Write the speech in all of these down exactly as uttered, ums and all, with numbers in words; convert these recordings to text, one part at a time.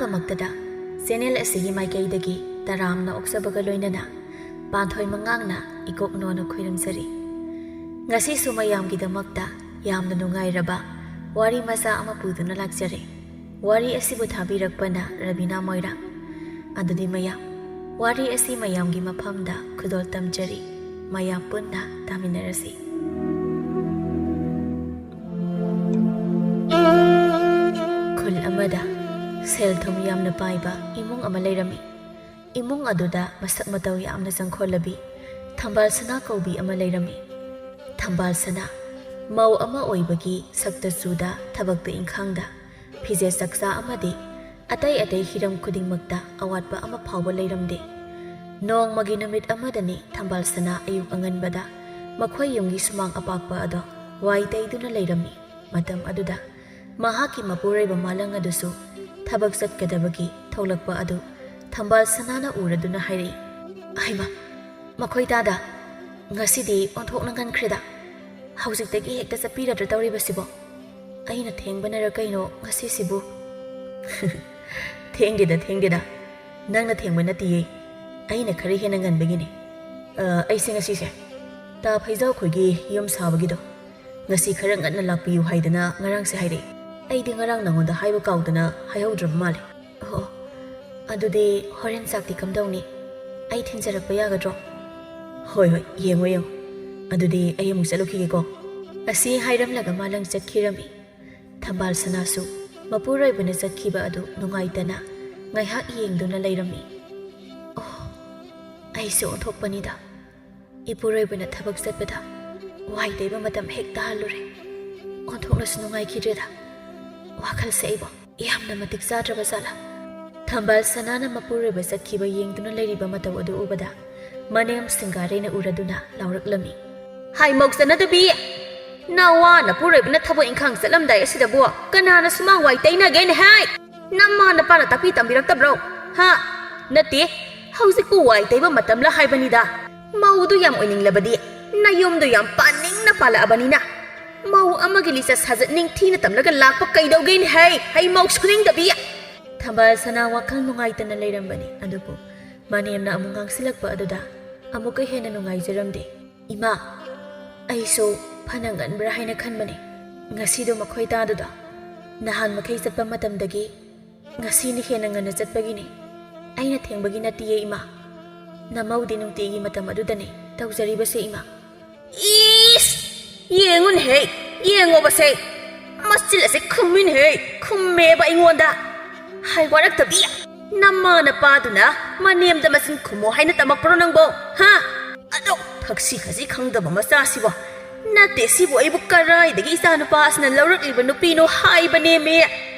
ꯑꯍꯥꯟꯕꯃꯛꯇꯗ channel ꯑꯁꯤꯒꯤ ꯃꯥꯏꯀꯩꯗꯒꯤ ꯇꯔꯥꯝꯅ ꯑꯣꯛꯆꯕꯒ ꯂꯣꯏꯅꯅ ꯄꯥꯟꯊꯣꯏ ꯃꯉꯥꯡꯅ ꯏꯀꯣꯛ ꯅꯣꯟꯅ ꯈꯣꯏꯔꯝꯖꯔꯤ꯫ ꯉꯁꯤꯁꯨ ꯃꯌꯥꯝꯒꯤꯗꯃꯛꯇ ꯌꯥꯝꯅ ꯅꯨꯡꯉꯥꯏꯔꯕ ꯋꯥꯔꯤ ꯃꯆꯥ ꯑꯃ ꯄꯨꯗꯨꯅ ꯂꯥꯛꯆꯔꯦ꯫ ꯋꯥꯔꯤ ꯑꯁꯤꯕꯨ ꯊꯥꯕꯤꯔꯛꯄꯅ ꯔꯕꯤꯅꯥ ꯃꯣꯏꯔꯥꯡ꯫ ꯑꯗꯨꯗꯤ ꯃꯌꯥꯝ, ꯋꯥꯔꯤ ꯑꯁꯤ ꯃꯌꯥꯝꯒꯤ ꯃꯐꯝꯗ ꯈꯨꯗꯣꯜ ꯇꯝꯖꯔꯤ꯫ ꯃꯌꯥꯝ ꯄꯨꯟꯅ ꯇꯥꯃꯤꯟꯅꯔꯁꯤ꯫ ꯈꯨꯜ ꯑꯃꯗ ꯁꯦꯜ ꯊꯨꯝ ꯌꯥꯝꯅ ꯄꯥꯏꯕ ꯏꯃꯨꯡ ꯑꯃ ꯂꯩꯔꯝꯃꯤ꯫ ꯏꯃꯨꯡ ꯑꯗꯨꯗ ꯃꯁꯛ ꯃꯇꯧ ꯌꯥꯝꯅ ꯆꯪꯈꯣꯜꯂꯕꯤ ꯊꯝꯕꯥꯜ ꯁꯅꯥ ꯀꯧꯕꯤ ꯑꯃ ꯂꯩꯔꯝꯃꯤ꯫ ꯊꯝꯕꯥꯜ ꯁꯅꯥ ꯃꯧ ꯑꯃ ꯑꯣꯏꯕꯒꯤ ꯁꯛꯇ ꯆꯨꯗ ꯊꯕꯛꯇ ꯏꯪꯈꯥꯡꯗ, ꯐꯤꯖꯦꯠ ꯆꯛꯆꯥ ꯑꯃꯗꯤ ꯑꯇꯩ ꯑꯇꯩ ꯍꯤꯔꯝ ꯈꯨꯗꯤꯡꯃꯛꯇ ꯑꯋꯥꯠꯄ ꯑꯃ ꯐꯥꯎꯕ ꯂꯩꯔꯝꯗꯦ꯫ ꯅꯣꯡꯃꯒꯤ ꯅꯨꯃꯤꯠ ꯑꯃꯗꯅꯤ ꯊꯝꯕꯥꯜ ꯁꯅꯥ ꯑꯌꯨꯛ ꯑꯉꯟꯕꯗ ꯃꯈꯣꯏ ꯌꯨꯝꯒꯤ ꯁꯨꯃꯥꯡ ꯑꯄꯥꯛꯄ ꯑꯗꯣ ꯋꯥꯏ ꯇꯩꯗꯨꯅ ꯂꯩꯔꯝꯃꯤ꯫ ꯃꯇꯝ ꯑꯗꯨꯗ ꯃꯍꯥꯛꯀꯤ ꯃꯄꯨꯔꯣꯏꯕ ꯃꯥꯂꯪ ꯑꯗꯨꯁꯨ ꯊꯕꯛ ꯆꯠꯀꯗꯕꯒꯤ ꯊꯣꯛꯂꯛꯄ ꯑꯗꯨ ꯊꯝꯕꯥꯜ ꯁꯅꯥꯅ ꯎꯔꯗꯨꯅ ꯍꯥꯏꯔꯛꯏ, "ꯍꯩꯃꯥ, ꯃꯈꯣꯏ ꯇꯥꯗ, ꯉꯁꯤꯗꯤ ꯑꯣꯟꯊꯣꯛꯅ ꯉꯟꯈ꯭ꯔꯦꯗ꯫ ꯍꯧꯖꯤꯛꯇꯒꯤ ꯍꯦꯛꯇ ꯆꯠꯄꯤꯔꯗ꯭ꯔ ꯇꯧꯔꯤꯕꯁꯤꯕꯣ? ꯑꯩꯅ ꯊꯦꯡꯕꯅꯔ ꯀꯩꯅꯣ ꯉꯁꯤꯁꯤꯕꯨ?" "ꯊꯦꯡꯗꯦꯗ, ꯊꯦꯡꯗꯦꯗ꯫ ꯅꯪꯅ ꯊꯦꯡꯕ ꯅꯠꯇꯤꯌꯦ꯫ ꯑꯩꯅ ꯈꯔ ꯍꯦꯟꯅ ꯉꯟꯕꯒꯤꯅꯦ꯫ ꯑ, ꯑꯩꯁꯦ ꯉꯁꯤꯁꯦ ꯇꯥ ꯐꯩꯖꯥꯎ ꯈꯣꯏꯒꯤ ꯌꯨꯝ ꯁꯥꯕꯒꯤꯗꯣ, ꯉꯁꯤ ꯈꯔ ꯉꯟꯅ ꯂꯥꯛꯄꯤꯌꯨ ꯍꯥꯏꯗꯅ ꯉꯔꯥꯡꯁꯦ ꯍꯥꯏꯔꯛꯑꯦ꯫ ꯑꯩꯗꯤ ꯉꯔꯥꯡ ꯅꯉꯣꯟꯗ ꯍꯥꯏꯕ ꯀꯥꯎꯗꯅ ꯍꯥꯏꯍꯧꯗ꯭ꯔꯕ ꯃꯥꯜꯂꯦ꯫ ꯑꯣ, ꯑꯗꯨꯗꯤ ꯍꯣꯔꯦꯟ ꯆꯥꯛꯇꯤ ꯀꯝꯗꯧꯅꯤ? ꯑꯩ ꯊꯤꯟꯖꯔꯛꯄ ꯌꯥꯒꯗ꯭ꯔꯣ?" "ꯍꯣꯏ, ꯍꯣꯏ, ꯌꯦꯡꯉꯣ, ꯌꯦꯡꯉꯣ꯫ ꯑꯗꯨꯗꯤ ꯑꯩ ꯑꯃꯨꯛ ꯆꯠꯂꯨꯈꯤꯒꯦꯀꯣ꯫" ꯑꯁꯤ ꯍꯥꯏꯔꯝꯂꯒ ꯃꯥꯂꯪ ꯆꯠꯈꯤꯔꯝꯃꯤ꯫ ꯊꯝꯕꯥꯜ ꯁꯅꯥꯁꯨ ꯃꯄꯨꯔꯣꯏꯕꯅ ꯆꯠꯈꯤꯕ ꯑꯗꯨ ꯅꯨꯡꯉꯥꯏꯇꯅ ꯉꯥꯏꯍꯥꯛ ꯌꯦꯡꯗꯨꯅ ꯂꯩꯔꯝꯃꯤ꯫ "ꯑꯣ, ꯑꯩꯁꯨ ꯑꯣꯟꯊꯣꯛꯄꯅꯤꯗ꯫ ꯏꯄꯨꯔꯣꯏꯕꯅ ꯊꯕꯛ ꯆꯠꯄꯗ ꯋꯥꯏ ꯇꯩꯕ ꯃꯇꯝ ꯍꯦꯛ ꯇꯥꯍꯜꯂꯨꯔꯦ꯫ ꯑꯣꯟꯊꯣꯛꯅꯁꯨ ꯅꯨꯡꯉꯥꯏꯈꯤꯗ꯭ꯔꯦꯗ꯫ ꯋꯥꯈꯜꯁꯦ ꯑꯩꯕꯨ ꯌꯥꯝꯅ ꯃꯇꯤꯛ ꯆꯥꯗ꯭ꯔꯕ ꯖꯥꯠꯂꯥ?" ꯊꯝꯕꯥꯜ ꯁꯅꯥꯅ ꯃꯄꯨꯔꯣꯏꯕ ꯆꯠꯈꯤꯕ ꯌꯦꯡꯗꯨꯅ ꯂꯩꯔꯤꯕ ꯃꯇꯧ ꯑꯗꯨ ꯎꯕꯗ ꯃꯅꯦꯝ ꯁꯤꯡꯒꯥꯔꯩꯅ ꯎꯔꯗꯨꯅ ꯂꯥꯎꯔꯛꯂꯝꯃꯤ, "ꯍꯥꯏ ꯃꯧ ꯆꯠꯅꯗꯕꯤ! ꯅꯋꯥ ꯅꯄꯨꯔꯣꯏꯕꯅ ꯊꯕꯛ ꯏꯪꯈꯥꯡ ꯆꯠꯂꯝꯗꯥꯏ ꯑꯁꯤꯗꯕꯨ ꯀꯅꯥꯅ ꯁꯨꯃꯥꯡ ꯋꯥꯏ ꯇꯩꯅꯒꯦꯅꯦ ꯍꯥꯏ? ꯅꯃꯥ ꯅꯄꯥꯅ ꯇꯥꯛꯄꯤ ꯇꯝꯕꯤꯔꯛꯇꯕ꯭ꯔꯣ? ꯍꯥ? ꯅꯠꯇꯦ, ꯍꯧꯖꯤꯛꯄꯨ ꯋꯥꯏ ꯇꯩꯕ ꯃꯇꯝꯂ ꯍꯥꯏꯕꯅꯤꯗ꯫ ꯃꯧꯗꯨ ꯌꯥꯝ ꯑꯣꯏꯅꯤꯡꯂꯕꯗꯤ ꯅꯌꯨꯝꯗꯨ ꯌꯥꯝ ꯄꯥꯅꯤꯡꯅ ꯄꯥꯜꯂꯛꯑꯕꯅꯤꯅ ꯃꯧ ꯑꯃꯒꯤ ꯂꯤꯆꯠ ꯁꯥꯖꯠ ꯅꯤꯡꯊꯤꯅ ꯇꯝꯂꯒ ꯂꯥꯛꯄ ꯀꯩꯗꯧꯒꯦꯅꯦ ꯍꯩ, ꯍꯩ ꯃꯧ ꯁꯨꯅꯤꯡꯗꯕꯤ!" ꯊꯝꯕꯥꯜ ꯁꯅꯥ ꯋꯥꯈꯜ ꯅꯨꯡꯉꯥꯏꯇꯅ ꯂꯩꯔꯝꯕꯅꯤ, ꯑꯗꯨꯕꯨ ꯃꯅꯦꯝꯅ ꯑꯃꯨꯛ ꯉꯥꯡꯁꯤꯜꯂꯛꯄ ꯑꯗꯨꯗ ꯑꯃꯨꯛꯀ ꯍꯦꯟꯅ ꯅꯨꯡꯉꯥꯏꯖꯔꯝꯗꯦ꯫ "ꯏꯃꯥ, ꯑꯩꯁꯨ ꯐꯅ ꯉꯟꯕ꯭ꯔꯥ ꯍꯥꯏꯅ ꯈꯟꯕꯅꯤ꯫ ꯉꯁꯤꯗꯣ ꯃꯈꯣꯏ ꯇꯥꯗꯨꯗ ꯅꯍꯥꯟ ꯃꯈꯩ ꯆꯠꯄ ꯃꯇꯝꯗꯒꯤ ꯉꯁꯤꯅ ꯍꯦꯟꯅ ꯉꯟꯅ ꯆꯠꯄꯒꯤꯅꯤ꯫ ꯑꯩꯅ ꯊꯦꯡꯕꯒꯤ ꯅꯠꯇꯤꯌꯦ, ꯏꯃꯥ꯫ ꯅꯃꯧꯗꯤ ꯅꯨꯡꯇꯤꯒꯤ ꯃꯇꯝ ꯑꯗꯨꯗꯅꯤ ꯇꯧꯖꯔꯤꯕꯁꯦ, ꯏꯃꯥ꯫" "ꯏꯁ! ꯌꯦꯡꯉꯨꯅꯦꯍꯦ, ꯌꯦꯡꯉꯣꯕꯁꯦ꯫ ꯃꯆꯤꯜ ꯑꯁꯦ ꯈꯨꯝꯃꯤꯅꯦꯍꯦ, ꯈꯨꯝꯃꯦꯕ ꯑꯩꯉꯣꯟꯗ꯫ ꯍꯥꯏ ꯋꯥꯔꯛꯇꯕꯤ! ꯅꯃꯥ ꯅꯄꯥꯗꯨꯅ ꯃꯅꯦꯝꯗ ꯃꯆꯤꯟ ꯈꯨꯝꯃꯣ ꯍꯥꯏꯅ ꯇꯝꯃꯛꯄ꯭ꯔꯣ ꯅꯪꯕꯣ? ꯍꯥ? ꯑꯗꯣ ꯊꯛꯁꯤ ꯈꯥꯁꯤ ꯈꯪꯗꯕ ꯃꯆꯥꯁꯤꯕꯣ꯫ ꯅꯠꯇꯦ, ꯁꯤꯕꯨ ꯑꯩꯕꯨ ꯀꯔꯥꯏꯗꯒꯤ ꯏꯆꯥꯅꯨꯄꯥ ꯑꯁꯤꯅ ꯂꯧꯔꯛꯂꯤꯕ ꯅꯨꯄꯤꯅꯣ ꯍꯥꯏꯕꯅꯦꯃꯤ꯫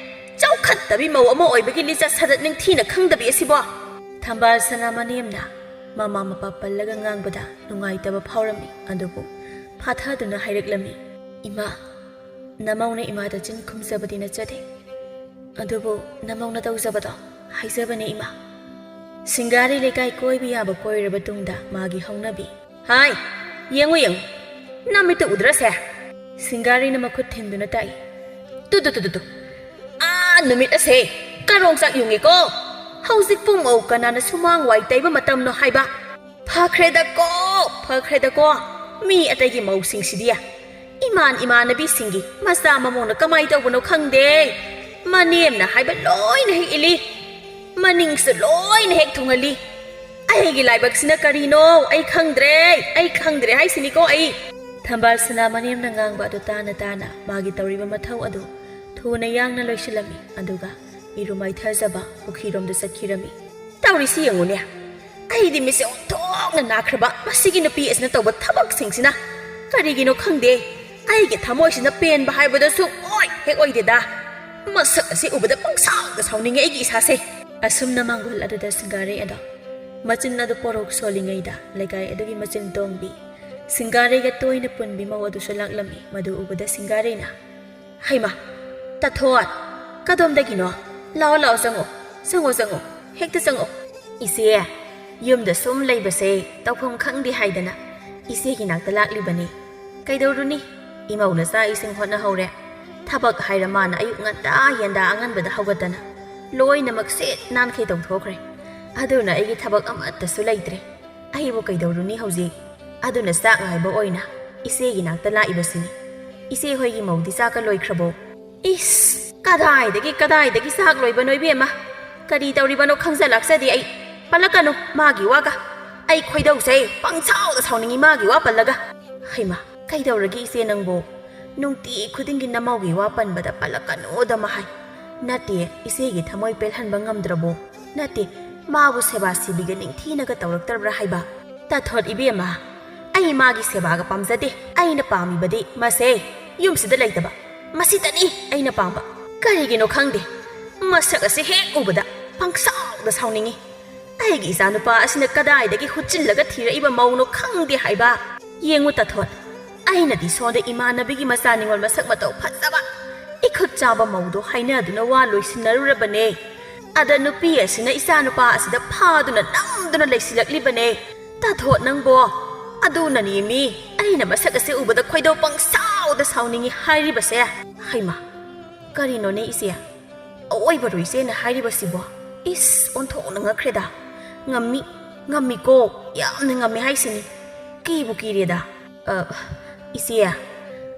ꯆꯥꯎꯈꯠꯇꯕꯤ ꯃꯧ ꯑꯃ ꯑꯣꯏꯕꯒꯤ ꯂꯤꯆꯠ ꯁꯥꯖꯠ ꯅꯤꯡꯊꯤꯅ ꯈꯪꯗꯕꯤ ꯑꯁꯤꯕꯣ꯫" ꯊꯝꯕꯥꯜ ꯁꯅꯥ ꯃꯅꯦꯝꯅ ꯃꯃꯥ ꯃꯄꯥ ꯄꯜꯂꯒ ꯉꯥꯡꯕꯗ ꯅꯨꯡꯉꯥꯏꯇꯕ ꯐꯥꯎꯔꯝꯃꯤ, ꯑꯗꯨꯕꯨ ꯐꯥꯊꯗꯨꯅ ꯍꯥꯏꯔꯛꯂꯝꯃꯤ, "ꯏꯃꯥ, ꯅꯃꯧꯅ ꯏꯃꯥꯗ ꯆꯤꯟ ꯈꯨꯝꯖꯕꯗꯤ ꯅꯠꯆꯗꯦ, ꯑꯗꯨꯕꯨ ꯅꯃꯧꯅ ꯇꯧꯖꯕꯗꯣ ꯍꯥꯏꯖꯕꯅꯦ, ꯏꯃꯥ꯫" ꯁꯤꯡꯒꯥꯔꯩ ꯂꯩꯀꯥꯏ ꯀꯣꯏꯕ ꯌꯥꯕ ꯀꯣꯏꯔꯕ ꯇꯨꯡꯗ ꯃꯥꯒꯤ ꯍꯧꯅꯕꯤ, "ꯍꯥꯏ, ꯌꯦꯡꯉꯨ, ꯌꯦꯡꯉꯨ, ꯅꯃꯤꯠꯇ ꯎꯗ꯭ꯔꯁꯦ?" ꯁꯤꯡꯒꯥꯔꯩꯅ ꯃꯈꯨꯠ ꯊꯤꯟꯗꯨꯅ ꯇꯥꯛꯏ, "ꯇꯨ, ꯇꯨ, ꯇꯨ, ꯇꯨ, ꯇꯨ꯫ ꯑꯥ, ꯅꯨꯃꯤꯠ ꯑꯁꯦ ꯀꯔꯣꯡ ꯆꯥꯛ ꯌꯨꯡꯉꯦꯀꯣ꯫ ꯍꯧꯖꯤꯛ ꯄꯨꯡ ꯃꯧ ꯀꯅꯥꯅ ꯁꯨꯃꯥꯡ ꯋꯥꯏ ꯇꯩꯕ ꯃꯇꯝꯅꯣ ꯍꯥꯏꯕ? ꯐꯈ꯭ꯔꯦꯗꯀꯣ, ꯐꯈ꯭ꯔꯦꯗꯀꯣ꯫ ꯃꯤ ꯑꯇꯩꯒꯤ ꯃꯧꯁꯤꯡꯁꯤꯗꯤ ꯏꯃꯥꯟ ꯏꯃꯥꯟꯅꯕꯤꯁꯤꯡꯒꯤ ꯃꯆꯥ ꯃꯃꯧꯅ ꯀꯃꯥꯏ ꯇꯧꯕꯅꯣ ꯈꯪꯗꯦ꯫ ꯃꯅꯦꯝꯅ ꯍꯥꯏꯕ ꯂꯣꯏꯅ ꯍꯦꯛ ꯏꯜꯂꯤ, ꯃꯅꯤꯡꯁꯨ ꯂꯣꯏꯅ ꯍꯦꯛ ꯊꯨꯡꯍꯜꯂꯤ꯫ ꯑꯩꯒꯤ ꯂꯥꯏꯕꯛꯁꯤꯅ ꯀꯔꯤꯅꯣ? ꯑꯩ ꯈꯪꯗ꯭ꯔꯦ, ꯑꯩ ꯈꯪꯗ꯭ꯔꯦ ꯍꯥꯏꯁꯤꯅꯤꯀꯣ ꯑꯩ꯫" ꯊꯝꯕꯥꯜ ꯁꯅꯥ ꯃꯅꯦꯝꯅ ꯉꯥꯡꯕ ꯑꯗꯨ ꯇꯥꯅ ꯇꯥꯅ ꯃꯥꯒꯤ ꯇꯧꯔꯤꯕ ꯃꯊꯧ ꯑꯗꯨ ꯊꯨꯅ ꯌꯥꯡꯅ ꯂꯣꯏꯁꯤꯜꯂꯝꯃꯤ, ꯑꯗꯨꯒ ꯏꯔꯨ ꯃꯥꯏꯊꯖꯕ ꯄꯨꯈ꯭ꯔꯤꯔꯣꯝꯗ ꯆꯠꯈꯤꯔꯝꯃꯤ꯫ "ꯇꯧꯔꯤꯁꯤ ꯌꯦꯡꯉꯨꯅꯦ, ꯑꯩꯗꯤ ꯃꯤꯠꯁꯦ ꯑꯣꯟꯊꯣꯛꯅ ꯅꯥꯈ꯭ꯔꯕ ꯃꯁꯤꯒꯤ ꯅꯨꯄꯤ ꯑꯁꯤꯅ ꯇꯧꯕ ꯊꯕꯛꯁꯤꯡꯁꯤꯅ꯫ ꯀꯔꯤꯒꯤꯅꯣ ꯈꯪꯗꯦ, ꯑꯩꯒꯤ ꯊꯃꯣꯏꯁꯤꯅ ꯄꯦꯟꯕ ꯍꯥꯏꯕꯗꯣ ꯁꯨꯡꯑꯣꯏ ꯍꯦꯛ ꯑꯣꯏꯗꯦꯗ꯫ ꯃꯁꯛ ꯑꯁꯤ ꯎꯕꯗ ꯄꯪꯁꯥꯎꯗ ꯁꯥꯎꯅꯤꯡꯉꯦ ꯑꯩꯒꯤ ꯏꯁꯥꯁꯦ꯫" ꯑꯁꯨꯝꯅ ꯃꯥꯡꯒꯣꯜ ꯑꯗꯨꯗ ꯁꯤꯡꯒꯥꯔꯩ ꯑꯗꯣ ꯃꯆꯤꯟ ꯑꯗꯨ ꯄꯣꯔꯣꯛ ꯁꯣꯜꯂꯤꯉꯩꯗ ꯂꯩꯀꯥꯏ ꯑꯗꯨꯒꯤ ꯃꯆꯤꯟ ꯇꯣꯡꯕꯤ ꯁꯤꯡꯒꯥꯔꯩꯒ ꯇꯣꯏꯅ ꯄꯨꯟꯕꯤ ꯃꯧ ꯑꯗꯨꯁꯨ ꯂꯥꯛꯂꯝꯃꯤ꯫ ꯃꯗꯨ ꯎꯕꯗ ꯁꯤꯡꯒꯥꯔꯩꯅ, "ꯍꯩꯃꯥ, ꯇꯥꯊꯣꯠ, ꯀꯗꯣꯝꯗꯒꯤꯅꯣ? ꯂꯥꯛꯑꯣ, ꯂꯥꯛꯑꯣ, ꯆꯪꯉꯣ, ꯆꯪꯉꯣ, ꯆꯪꯉꯣ, ꯍꯦꯛꯇ ꯆꯪꯉꯣ꯫" "ꯏꯆꯦ, ꯌꯨꯝꯗ ꯁꯨꯝ ꯂꯩꯕꯁꯦ ꯇꯧꯐꯝ ꯈꯪꯗꯦ ꯍꯥꯏꯗꯅ ꯏꯆꯦꯒꯤ ꯅꯥꯛꯇ ꯂꯥꯛꯂꯤꯕꯅꯤ꯫ ꯀꯩꯗꯧꯔꯨꯅꯤ, ꯏꯃꯧꯅ ꯆꯥꯛ ꯏꯁꯤꯡ ꯍꯣꯠꯅꯍꯧꯔꯦ꯫ ꯊꯕꯛ ꯍꯥꯏꯔ ꯃꯥꯅ ꯑꯌꯨꯛ ꯉꯟꯇꯥ ꯌꯦꯟꯗꯥ ꯑꯉꯟꯕꯗ ꯍꯧꯒꯠꯇꯅ ꯂꯣꯏꯅꯃꯛ ꯁꯤꯠ ꯅꯥꯟꯈꯩ ꯇꯧꯊꯣꯛꯈ꯭ꯔꯦ꯫ ꯑꯗꯨꯅ ꯑꯩꯒꯤ ꯊꯕꯛ ꯑꯃꯠꯇꯁꯨ ꯂꯩꯇ꯭ꯔꯦ꯫ ꯑꯩꯕꯨ ꯀꯩꯗꯧꯔꯨꯅꯤ ꯍꯧꯖꯤꯛ? ꯑꯗꯨꯅ ꯆꯥꯛ ꯉꯥꯏꯕ ꯑꯣꯏꯅ ꯏꯆꯦꯒꯤ ꯅꯥꯛꯇ ꯂꯥꯛꯏꯕꯁꯤꯅꯤ꯫ ꯏꯆꯦ ꯍꯣꯏꯒꯤ ꯃꯧꯗꯤ ꯆꯥꯛꯀ ꯂꯣꯏꯈ꯭ꯔꯕꯣ? ꯏꯁ, ꯀꯗꯥꯏꯗꯒꯤ, ꯀꯗꯥꯏꯗꯒꯤ ꯆꯥꯛ ꯂꯣꯏꯕꯅꯣ ꯏꯕꯦꯝꯃ? ꯀꯔꯤ ꯇꯧꯔꯤꯕꯅꯣ ꯈꯪꯖ ꯂꯥꯛꯆꯗꯦ ꯑꯩ꯫ ꯄꯜꯂꯛꯀꯅꯨ ꯃꯥꯒꯤ ꯋꯥꯒ꯫ ꯑꯩ ꯈꯣꯏꯗꯧꯁꯦ ꯄꯪꯁꯥꯎꯗ ꯁꯥꯎꯅꯤꯡꯉꯤ ꯃꯥꯒꯤ ꯋꯥ ꯄꯜꯂꯒ꯫ ꯍꯩꯃꯥ, ꯀꯩꯗꯧꯔꯒꯦ ꯏꯆꯦ ꯅꯪꯕꯨ? ꯅꯨꯡꯇꯤ ꯈꯨꯗꯤꯡꯒꯤ ꯅꯃꯧꯒꯤ ꯋꯥ ꯄꯟꯕꯗ ꯄꯜꯂꯛꯀꯅꯨꯗ ꯃꯍꯥꯏ꯫ ꯅꯠꯇꯦ, ꯏꯆꯦꯒꯤ ꯊꯃꯣꯏ ꯄꯦꯜꯍꯟꯕ ꯉꯝꯗ꯭ꯔꯕꯣ? ꯅꯠꯇꯦ, ꯃꯥꯕꯨ ꯁꯦꯕꯥ ꯁꯤꯕꯤꯒ ꯅꯤꯡꯊꯤꯅꯒ ꯇꯧꯔꯛꯇ꯭ꯔꯕ꯭ꯔꯥ ꯍꯥꯏꯕ? ꯇꯥꯊꯣꯠ ꯏꯕꯦꯝꯃ, ꯑꯩ ꯃꯥꯒꯤ ꯁꯦꯕꯥꯒ ꯄꯥꯝꯖꯗꯦ꯫ ꯑꯩꯅ ꯄꯥꯝꯃꯤꯕꯗꯤ ꯃꯁꯦ ꯌꯨꯝꯁꯤꯗ ꯂꯩꯇꯕ꯫ ꯃꯁꯤꯇꯅꯤ ꯑꯩꯅ ꯄꯥꯝꯕ꯫ ꯀꯔꯤꯒꯤꯅꯣ ꯈꯪꯗꯦ, ꯃꯁꯛ ꯑꯁꯤ ꯍꯦꯛ ꯎꯕꯗ ꯄꯪꯁꯥꯎꯗ ꯁꯥꯎꯅꯤꯡꯉꯤ꯫ ꯑꯩꯒꯤ ꯏꯆꯥꯅꯨꯄꯥ ꯑꯁꯤꯅ ꯀꯗꯥꯏꯗꯒꯤ ꯍꯨꯠꯆꯤꯜꯂꯒ ꯊꯤꯔꯛꯏꯕ ꯃꯧꯅꯣ ꯈꯪꯗꯦ ꯍꯥꯏꯕ꯫ ꯌꯦꯡꯉꯨ ꯇꯥꯊꯣꯠ, ꯑꯩꯅꯗꯤ ꯁꯣꯝꯗ ꯏꯃꯥꯟꯅꯕꯤꯒꯤ ꯃꯆꯥ ꯅꯤꯉꯣꯜ ꯃꯁꯛ ꯃꯇꯧ ꯐꯖꯕ, ꯏꯈꯨꯠ ꯆꯥꯕ ꯃꯧꯗꯣ ꯍꯥꯏꯅꯗꯨꯅ ꯋꯥ ꯂꯣꯏꯁꯤꯟꯅꯔꯨꯔꯕꯅꯦ꯫ ꯑꯗ ꯅꯨꯄꯤ ꯑꯁꯤꯅ ꯏꯆꯥꯅꯨꯄꯥ ꯑꯁꯤꯗ ꯐꯥꯗꯨꯅ ꯅꯝꯗꯨꯅ ꯂꯩꯁꯤꯜꯂꯛꯂꯤꯕꯅꯦ꯫ ꯇꯥꯊꯣꯠ ꯅꯪꯕꯣ, ꯑꯗꯨꯅꯅꯦꯃꯤ ꯑꯩꯅ ꯃꯁꯛ ꯑꯁꯤ ꯎꯕꯗ ꯈꯣꯏꯗꯧ ꯄꯪꯁꯥꯎꯗ ꯁꯥꯎꯅꯤꯡꯉꯤ ꯍꯥꯏꯔꯤꯕꯁꯦ꯫ ꯍꯩꯃꯥ, ꯀꯔꯤꯅꯣꯅꯦ ꯏꯆꯦ? ꯑꯋꯣꯏꯕꯔꯣ ꯏꯆꯦꯅ ꯍꯥꯏꯔꯤꯕꯁꯤꯕꯣ? ꯏꯁ, ꯑꯣꯟꯊꯣꯛꯅ ꯉꯛꯈ꯭ꯔꯦꯗ꯫ ꯉꯝꯃꯤ, ꯉꯝꯃꯤꯀꯣ, ꯌꯥꯝꯅ ꯉꯝꯃꯤ ꯍꯥꯏꯁꯤꯅꯤ꯫ ꯀꯤꯕꯨ ꯀꯤꯔꯦꯗ꯫ ꯑ, ꯏꯆꯦ,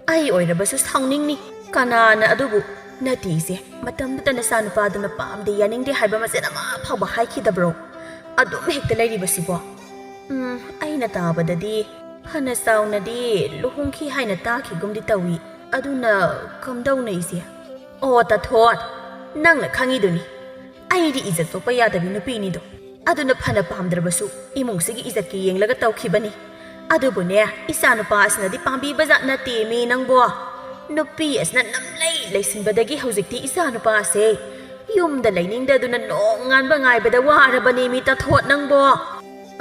ꯑꯩ ꯑꯣꯏꯔꯕꯁꯨ ꯁꯥꯎꯅꯤꯡꯅꯤ꯫ ꯀꯅꯥꯅ ꯑꯗꯨꯕꯨ? ꯅꯠꯇꯦ ꯏꯆꯦ, ꯃꯇꯝꯗꯨꯗ ꯅꯆꯥꯅꯨꯄꯥꯗꯨꯅ ꯄꯥꯝꯗꯦ, ꯌꯥꯅꯤꯡꯗꯦ ꯍꯥꯏꯕ ꯃꯆꯦꯠ ꯑꯃ ꯐꯥꯎꯕ ꯍꯥꯏꯈꯤꯗꯕ꯭ꯔꯣ? ꯑꯗꯨꯝ ꯍꯦꯛꯇ ꯂꯩꯔꯤꯕꯁꯤꯕꯣ? ꯎꯝ, ꯑꯩꯅ ꯇꯥꯕꯗꯗꯤ ꯐꯅ ꯆꯥꯎꯅꯗꯤ ꯂꯨꯍꯣꯡꯈꯤ ꯍꯥꯏꯅ ꯇꯥꯈꯤꯒꯨꯝꯗꯤ ꯇꯧꯏ꯫ ꯑꯗꯨꯅ ꯀꯝꯗꯧꯅ ꯏꯆꯦ? ꯑꯣ ꯇꯥꯊꯣꯠ, ꯅꯪꯅ ꯈꯪꯉꯤꯗꯨꯅꯤ꯫ ꯑꯩꯗꯤ ꯏꯖꯠ ꯁꯣꯛꯄ ꯌꯥꯗꯕꯤ ꯅꯨꯄꯤꯅꯤꯗꯣ꯫ ꯑꯗꯨꯅ ꯐꯅ ꯄꯥꯝꯗ꯭ꯔꯕꯁꯨ ꯏꯃꯨꯡꯁꯤꯒꯤ ꯏꯖꯠꯀꯤ ꯌꯦꯡꯂꯒ ꯇꯧꯈꯤꯕꯅꯤ꯫ ꯑꯗꯨꯕꯨꯅꯦ, ꯏꯆꯥꯅꯨꯄꯥ ꯑꯁꯤꯅꯗꯤ ꯄꯥꯝꯕꯤꯕ ꯖꯥꯠ ꯅꯠꯇꯦꯃꯤ ꯅꯪꯕꯣ꯫ ꯅꯨꯄꯤ ꯑꯁꯤꯅ ꯅꯝꯂꯩ ꯂꯩꯁꯤꯟꯕꯗꯒꯤ ꯍꯧꯖꯤꯛꯇꯤ ꯏꯆꯥꯅꯨꯄꯥ ꯑꯁꯦ ꯌꯨꯝꯗ ꯂꯩꯅꯤꯡꯗꯗꯨꯅ ꯅꯣꯡꯉꯥꯟꯕ ꯉꯥꯏꯕꯗ ꯋꯥꯔꯕꯅꯦꯃꯤ ꯇꯥꯊꯣꯠ ꯅꯪꯕꯣ꯫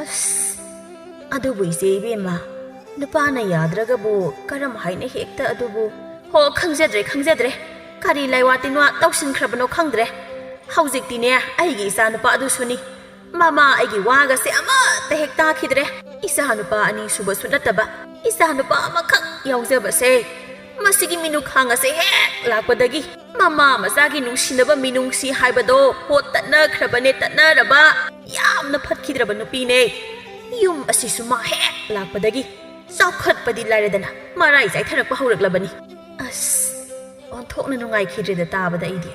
ꯑꯁ, ꯑꯗꯨꯕꯨ ꯏꯆꯦ ꯏꯕꯦꯝꯃ, ꯅꯨꯄꯥꯅ ꯌꯥꯗ꯭ꯔꯒꯕꯨ ꯀꯔꯝ ꯍꯥꯏꯅ ꯍꯦꯛꯇ ꯑꯗꯨꯕꯨ? ꯍꯣ, ꯈꯪꯖꯗ꯭ꯔꯦ, ꯈꯪꯖꯗ꯭ꯔꯦ꯫ ꯀꯔꯤ ꯂꯥꯏꯋꯥ ꯇꯤꯟꯋꯥ ꯇꯧꯁꯤꯟꯈ꯭ꯔꯕꯅꯣ ꯈꯪꯗ꯭ꯔꯦ꯫ ꯍꯧꯖꯤꯛꯇꯤꯅꯦ, ꯑꯩꯒꯤ ꯏꯆꯥꯅꯨꯄꯥ ꯑꯗꯨꯁꯨꯅꯤ꯫ ꯃꯃꯥ ꯑꯩꯒꯤ ꯋꯥꯒꯁꯦ ꯑꯃꯠꯇ ꯍꯦꯛ ꯇꯥꯈꯤꯗ꯭ꯔꯦ꯫ ꯏꯆꯥꯅꯨꯄꯥ ꯑꯅꯤꯁꯨꯕꯁꯨ ꯅꯠꯇꯕ, ꯏꯆꯥꯅꯨꯄꯥ ꯑꯃꯈꯛ ꯌꯥꯎꯖꯕꯁꯦ ꯃꯁꯤꯒꯤ ꯃꯤꯅꯨꯈꯥꯡ ꯑꯁꯦ ꯍꯦꯛ ꯂꯥꯛꯄꯗꯒꯤ ꯃꯃꯥ ꯃꯆꯥꯒꯤ ꯅꯨꯡꯁꯤꯅꯕ ꯃꯤꯅꯨꯡꯁꯤ ꯍꯥꯏꯕꯗꯣ ꯍꯣ ꯇꯠꯅꯈ꯭ꯔꯕꯅꯦ, ꯇꯠꯅꯔꯕ꯫ ꯌꯥꯝꯅ ꯐꯠꯈꯤꯗ꯭ꯔꯕ ꯅꯨꯄꯤꯅꯦ꯫ ꯌꯨꯝ ꯑꯁꯤꯁꯨ ꯃꯥ ꯍꯦꯛ ꯂꯥꯛꯄꯗꯒꯤ ꯆꯥꯎꯈꯠꯄꯗꯤ ꯂꯥꯏꯔꯗꯅ ꯃꯔꯥꯏ ꯆꯥꯏꯊꯔꯛꯄ ꯍꯧꯔꯛꯂꯕꯅꯤ꯫ ꯑꯁ, ꯑꯣꯟꯊꯣꯛꯅ ꯅꯨꯡꯉꯥꯏꯈꯤꯗ꯭ꯔꯦꯗ ꯇꯥꯕꯗ ꯑꯩꯗꯤ꯫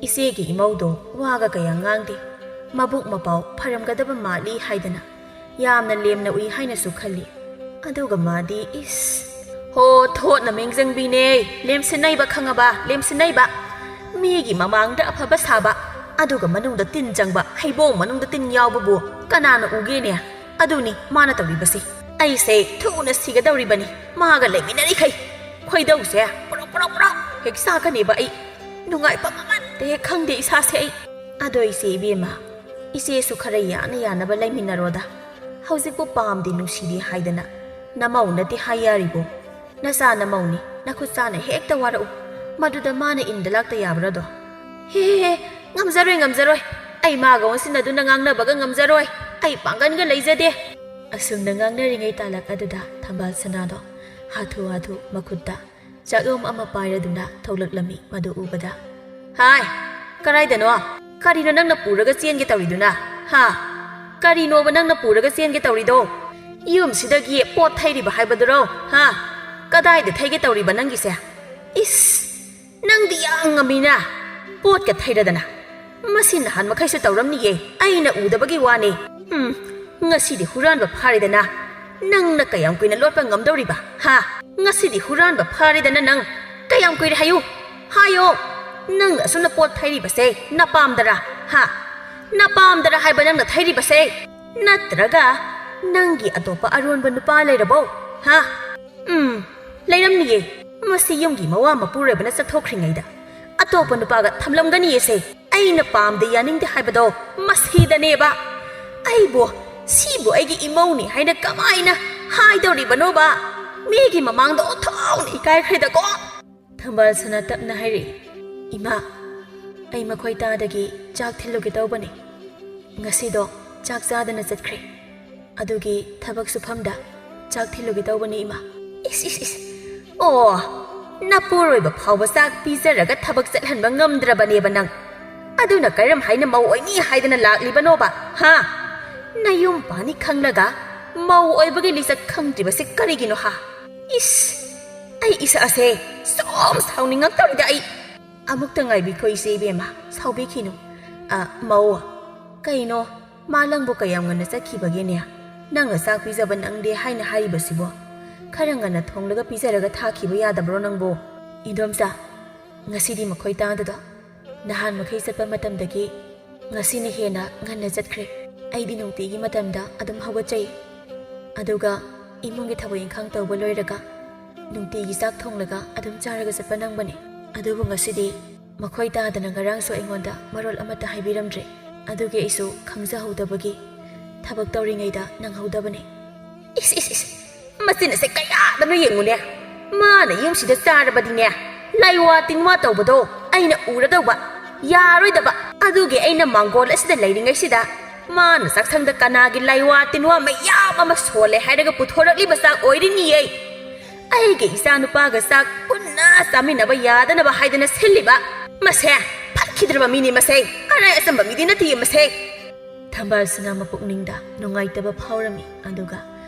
ꯏꯆꯦꯒꯤ ꯏꯃꯧꯗꯣ ꯋꯥꯒ ꯀꯌꯥ ꯉꯥꯡꯗꯦ꯫ ꯃꯕꯨꯛ ꯃꯄꯥꯎ ꯐꯔꯝꯒꯗꯕ ꯃꯥꯜꯂꯤ ꯍꯥꯏꯗꯅ ꯌꯥꯝꯅ ꯂꯦꯝꯅ ꯎꯏ ꯍꯥꯏꯅꯁꯨ ꯈꯜꯂꯤ꯫ ꯑꯗꯨꯒ ꯃꯥꯗꯤ ꯏꯁ! ꯍꯣ, ꯊꯣꯠꯅ ꯃꯦꯡꯖꯪꯕꯤꯅꯦ꯫ ꯂꯦꯝꯁꯤꯟꯅꯩꯕ ꯈꯪꯉꯕ? ꯂꯦꯝꯁꯤꯟꯅꯩꯕ꯫ ꯃꯤꯒꯤ ꯃꯃꯥꯡꯗ ꯑꯐꯕ ꯁꯥꯕ, ꯑꯗꯨꯒ ꯃꯅꯨꯡꯗ ꯇꯤꯟ ꯆꯪꯕ, ꯍꯩꯕꯣꯡ ꯃꯅꯨꯡꯗ ꯇꯤꯟ ꯌꯥꯎꯕꯕꯨ ꯀꯅꯥꯅ ꯎꯒꯦꯅꯦ? ꯑꯗꯨꯅꯤ ꯃꯥꯅ ꯇꯧꯔꯤꯕꯁꯤ꯫ ꯑꯩꯁꯦ ꯊꯨꯅ ꯁꯤꯒꯗꯧꯔꯤꯕꯅꯤ ꯃꯥꯒ ꯂꯩꯃꯤꯟꯅꯔꯤꯈꯩ꯫ ꯈꯣꯏꯗꯧꯁꯦ ꯄ꯭ꯔꯣꯛ ꯄ꯭ꯔꯣꯛ ꯄ꯭ꯔꯣꯛ ꯍꯦꯛ ꯆꯥꯛꯀꯅꯦꯕ ꯑꯩ꯫ ꯅꯨꯡꯉꯥꯏꯐꯝ ꯑꯃꯠꯇ ꯍꯦꯛ ꯈꯪꯗꯦ ꯏꯁꯥꯁꯦ ꯑꯩ꯫ ꯑꯗꯣ ꯏꯆꯦ ꯏꯕꯦꯝꯃ, ꯏꯆꯦꯁꯨ ꯈꯔ ꯌꯥꯅ ꯌꯥꯅꯕ ꯂꯩꯃꯤꯟꯅꯔꯣꯗ꯫ ꯍꯧꯖꯤꯛꯄꯨ ꯄꯥꯝꯗꯦ ꯅꯨꯡꯁꯤꯗꯦ ꯍꯥꯏꯗꯅ ꯅꯃꯧꯅꯗꯤ ꯍꯥꯏ ꯌꯥꯔꯤꯕꯣ? ꯅꯆꯥ ꯅꯃꯧꯅꯤ, ꯅꯈꯨꯠ ꯆꯥꯅ ꯍꯦꯛꯇ ꯋꯥꯔꯛꯎ꯫ ꯃꯗꯨꯗ ꯃꯥꯅ ꯏꯟꯗ ꯂꯥꯛꯇ ꯌꯥꯕ꯭ꯔꯥꯗꯣ? ꯍꯦ, ꯍꯦ, ꯍꯦ, ꯉꯝꯖꯔꯣꯏ, ꯉꯝꯖꯔꯣꯏ꯫ ꯑꯩ ꯃꯥꯒ ꯑꯣꯟꯁꯤꯟꯅꯗꯨꯅ ꯉꯥꯡꯅꯕꯒ ꯉꯝꯖꯔꯣꯏ꯫ ꯑꯩ ꯄꯥꯡꯒꯟꯒ ꯂꯩꯖꯗꯦ꯫ ꯑꯁꯨꯝꯅ ꯉꯥꯡꯅꯔꯤꯉꯩ ꯇꯥꯂꯛ ꯑꯗꯨꯗ ꯊꯝꯕꯥꯜ ꯁꯅꯥꯗꯣ ꯍꯥꯊꯨ ꯍꯥꯊꯨ ꯃꯈꯨꯠꯇ ꯆꯥꯛꯂꯣꯝ ꯑꯃ ꯄꯥꯏꯔꯗꯨꯅ ꯊꯣꯛꯂꯛꯂꯝꯃꯤ꯫ ꯃꯗꯨ ꯎꯕꯗ, "ꯍꯥꯏ, ꯀꯗꯥꯏꯗꯅꯣ? ꯀꯔꯤꯅꯣ ꯅꯪꯅ ꯄꯨꯔꯒ ꯆꯦꯟꯒꯦ ꯇꯧꯔꯤꯗꯨꯅ? ꯍꯥ? ꯀꯔꯤꯅꯣꯕ ꯅꯪꯅ ꯄꯨꯔꯒ ꯆꯦꯟꯒꯦ ꯇꯧꯔꯤꯗꯣ? ꯌꯨꯝꯁꯤꯗꯒꯤ ꯄꯣꯠ ꯊꯩꯔꯤꯕ ꯍꯥꯏꯕꯗꯨꯔꯣ? ꯍꯥ? ꯀꯗꯥꯏꯗ ꯊꯩꯒꯦ ꯇꯧꯔꯤꯕ ꯅꯪꯒꯤꯁꯦ? ꯏꯁ, ꯅꯪꯗꯤ ꯌꯥꯝ ꯉꯝꯃꯤꯅ꯫ ꯄꯣꯠꯀ ꯊꯩꯔꯗꯅ꯫ ꯃꯁꯤ ꯅꯍꯥꯟ ꯃꯈꯩꯁꯨ ꯇꯧꯔꯝꯅꯤꯌꯦ, ꯑꯩꯅ ꯎꯗꯕꯒꯤ ꯋꯥꯅꯤ꯫ ꯎꯝ, ꯉꯁꯤꯗꯤ ꯍꯨꯔꯥꯟꯕ ꯐꯥꯔꯦꯗꯅ꯫ ꯅꯪꯅ ꯀꯌꯥꯝ ꯀꯨꯏꯅ ꯂꯣꯠꯄ ꯉꯝꯗꯧꯔꯤꯕ? ꯍꯥ? ꯉꯁꯤꯗꯤ ꯍꯨꯔꯥꯟꯕ ꯐꯥꯔꯦꯗꯅ ꯅꯪ꯫ ꯀꯌꯥꯝ ꯀꯨꯏꯔꯦ ꯍꯥꯏꯌꯨ? ꯍꯥꯏꯌꯣ꯫ ꯅꯪꯅ ꯑꯁꯨꯝꯅ ꯄꯣꯠ ꯊꯩꯔꯤꯕꯁꯦ ꯅꯄꯥꯝꯗꯔꯥ? ꯍꯥ? ꯅꯄꯥꯝꯗꯔꯥ ꯍꯥꯏꯕ ꯅꯪꯅ ꯊꯩꯔꯤꯕꯁꯦ? ꯅꯠꯇ꯭ꯔꯒ ꯅꯪꯒꯤ ꯑꯇꯣꯞꯄ ꯑꯔꯣꯟꯕ ꯅꯨꯄꯥ ꯂꯩꯔꯕꯣ? ꯍꯥ? ꯎꯝ, ꯂꯩꯔꯝꯅꯤꯌꯦ꯫ ꯃꯁꯤ ꯌꯨꯝꯒꯤ ꯃꯋꯥ ꯃꯄꯨꯔꯣꯏꯕꯅ ꯆꯠꯊꯣꯛꯈ꯭ꯔꯤꯉꯩꯗ ꯑꯇꯣꯞꯄ ꯅꯨꯄꯥꯒ ꯊꯝꯂꯝꯒꯅꯤꯌꯦꯁꯦ꯫ ꯑꯩꯅ ꯄꯥꯝꯗꯦ ꯌꯥꯅꯤꯡꯗꯦ ꯍꯥꯏꯕꯗꯣ ꯃꯁꯤꯗꯅꯦꯕ꯫ ꯑꯩꯕꯨ, ꯁꯤꯕꯨ ꯑꯩꯒꯤ ꯏꯃꯧꯅꯤ ꯍꯥꯏꯅ ꯀꯃꯥꯏꯅ ꯍꯥꯏꯗꯧꯔꯤꯕꯅꯣꯕ? ꯃꯤꯒꯤ ꯃꯃꯥꯡꯗ ꯑꯣꯟꯊꯣꯛꯅ ꯏꯀꯥꯏꯈ꯭ꯔꯦꯗꯀꯣ꯫ ꯊꯝꯕꯥꯜ ꯁꯅꯥ ꯇꯞꯅ ꯍꯥꯏꯔꯛꯏ, "ꯏꯃꯥ, ꯑꯩ ꯃꯈꯣꯏ ꯇꯥꯗꯒꯤ ꯆꯥꯛ ꯊꯤꯜꯂꯨꯒꯦ ꯇꯧꯕꯅꯤ꯫ ꯉꯁꯤꯗꯣ ꯆꯥꯛ ꯆꯥꯗꯅ ꯆꯠꯈ꯭ꯔꯦ꯫ ꯑꯗꯨꯒꯤ ꯊꯕꯛ ꯁꯨꯐꯝꯗ ꯆꯥꯛ ꯊꯤꯜꯂꯨꯒꯦ ꯇꯧꯕꯅꯤ, ꯏꯃꯥ꯫" ꯏꯁ, ꯏꯁ, ꯏꯁ꯫ ꯑꯣ, ꯅꯄꯨꯔꯣꯏꯕ ꯐꯥꯎꯕ ꯆꯥꯛ ꯄꯤꯖꯔꯒ ꯊꯕꯛ ꯆꯠꯍꯟꯕ ꯉꯝꯗ꯭ꯔꯕꯅꯦꯕ ꯅꯪ꯫ ꯑꯗꯨꯅ ꯀꯔꯝ ꯍꯥꯏꯅ ꯃꯧ ꯑꯣꯏꯅꯤ ꯍꯥꯏꯗꯅ ꯂꯥꯛꯂꯤꯕꯅꯣꯕ, ꯍꯥ? ꯅꯌꯨꯝ ꯄꯥꯅꯤ ꯈꯪꯂꯒ ꯃꯧ ꯑꯣꯏꯕꯒꯤ ꯂꯤꯆꯠ ꯈꯪꯗ꯭ꯔꯤꯕꯁꯤ ꯀꯔꯤꯒꯤꯅꯣ, ꯍꯥ? ꯏꯁ, ꯑꯩ ꯏꯁꯥꯁꯦ ꯁꯨꯝ ꯁꯥꯎꯅꯤꯡꯉꯛꯇꯧꯔꯤꯗ ꯑꯩ꯫ ꯑꯃꯨꯛꯇ ꯉꯥꯏꯕꯤꯈꯣ ꯏꯆꯦ ꯏꯕꯦꯝꯃ, ꯁꯥꯎꯕꯤꯈꯤꯅꯨ꯫ ꯑ, ꯃꯧ, ꯀꯩꯅꯣ, ꯃꯥꯂꯪꯕꯨ ꯀꯌꯥꯝ ꯉꯟꯅ ꯆꯠꯈꯤꯕꯒꯦꯅꯦ? ꯅꯪꯅ ꯆꯥꯛ ꯄꯤꯖꯕ ꯅꯪꯗꯦ ꯍꯥꯏꯅ ꯍꯥꯏꯔꯤꯕꯁꯤꯕꯣ? ꯈꯔ ꯉꯟꯅ ꯊꯣꯡꯂꯒ ꯄꯤꯖꯔꯒ ꯊꯥꯈꯤꯕ ꯌꯥꯗꯕ꯭ꯔꯣ ꯅꯪꯕꯣ? ꯏꯟꯗꯣꯝꯆꯥ, ꯉꯁꯤꯗꯤ ꯃꯈꯣꯏ ꯇꯥꯗꯗꯣ꯫ ꯅꯍꯥꯟ ꯃꯈꯩ ꯆꯠꯄ ꯃꯇꯝꯗꯒꯤ ꯉꯁꯤꯅ ꯍꯦꯟꯅ ꯉꯟꯅ ꯆꯠꯈ꯭ꯔꯦ꯫ ꯑꯩꯗꯤ ꯅꯨꯡꯇꯤꯒꯤ ꯃꯇꯝꯗ ꯑꯗꯨꯝ ꯍꯧꯒꯠꯆꯩ꯫ ꯑꯗꯨꯒ ꯏꯃꯨꯡꯒꯤ ꯊꯕꯛ ꯏꯪꯈꯥꯡ ꯇꯧꯕ ꯂꯣꯏꯔꯒ ꯅꯨꯡꯇꯤꯒꯤ ꯆꯥꯛ ꯊꯣꯡꯂꯒ ꯑꯗꯨꯝ ꯆꯥꯔꯒ ꯆꯠꯄ ꯅꯪꯕꯅꯦ꯫ ꯑꯗꯨꯕꯨ ꯉꯁꯤꯗꯤ ꯃꯈꯣꯏ ꯇꯥꯗꯅ ꯉꯔꯥꯡꯁꯨ ꯑꯩꯉꯣꯟꯗ ꯃꯔꯣꯜ ꯑꯃꯠꯇ ꯍꯥꯏꯕꯤꯔꯝꯗ꯭ꯔꯦ꯫ ꯑꯗꯨꯒꯤ ꯑꯩꯁꯨ ꯈꯪꯖꯍꯧꯗꯕꯒꯤ ꯊꯕꯛ ꯇꯧꯔꯤꯉꯩꯗ ꯅꯪꯍꯧꯗꯕꯅꯦ꯫ ꯏꯁ, ꯏꯁ, ꯏꯁ! ꯃꯆꯤꯟ ꯑꯁꯦ ꯀꯌꯥꯗꯅꯣ ꯌꯦꯡꯉꯨꯅꯦ꯫ ꯃꯥꯅ ꯌꯨꯝꯁꯤꯗ ꯆꯥꯔꯕꯗꯤꯅꯦ, ꯂꯥꯏꯋꯥ ꯇꯤꯟꯋꯥ ꯇꯧꯕꯗꯣ ꯑꯩꯅ ꯎꯔꯗꯧꯕ, ꯌꯥꯔꯣꯏꯗꯕ꯫ ꯑꯗꯨꯒꯤ ꯑꯩꯅ ꯃꯥꯡꯒꯣꯜ ꯑꯁꯤꯗ ꯂꯩꯔꯤꯉꯩꯁꯤꯗ ꯃꯥꯅ ꯆꯥꯛꯁꯪꯗ ꯀꯅꯥꯒꯤ ꯂꯥꯏꯋꯥ ꯇꯤꯟꯋꯥ ꯃꯌꯥꯝ ꯑꯃ ꯁꯣꯜꯂꯦ ꯍꯥꯏꯔꯒ ꯄꯨꯊꯣꯔꯛꯂꯤꯕ ꯆꯥꯛ ꯑꯣꯏꯔꯤꯅꯤꯌꯦ꯫ ꯑꯩꯒꯤ ꯏꯆꯥꯅꯨꯄꯥꯒ ꯆꯥꯛ ꯄꯨꯟꯅ ꯆꯥꯃꯤꯟꯅꯕ ꯌꯥꯗꯅꯕ ꯍꯥꯏꯗꯅ ꯁꯤꯜꯂꯤꯕ꯫ ꯃꯁꯦ ꯐꯠꯈꯤꯗ꯭ꯔꯕ ꯃꯤꯅꯤ ꯃꯁꯦ, ꯑꯔꯥꯏ ꯑꯆꯝꯕ ꯃꯤꯗꯤ ꯅꯠꯇꯦ ꯃꯁꯦ꯫ ꯊꯝꯕꯥꯜꯁꯤꯅ ꯃꯄꯨꯛꯅꯤꯡꯗ ꯅꯨꯡꯉꯥꯏꯇꯕ ꯐꯥꯎꯔꯝꯃꯤ, ꯑꯗꯨꯒ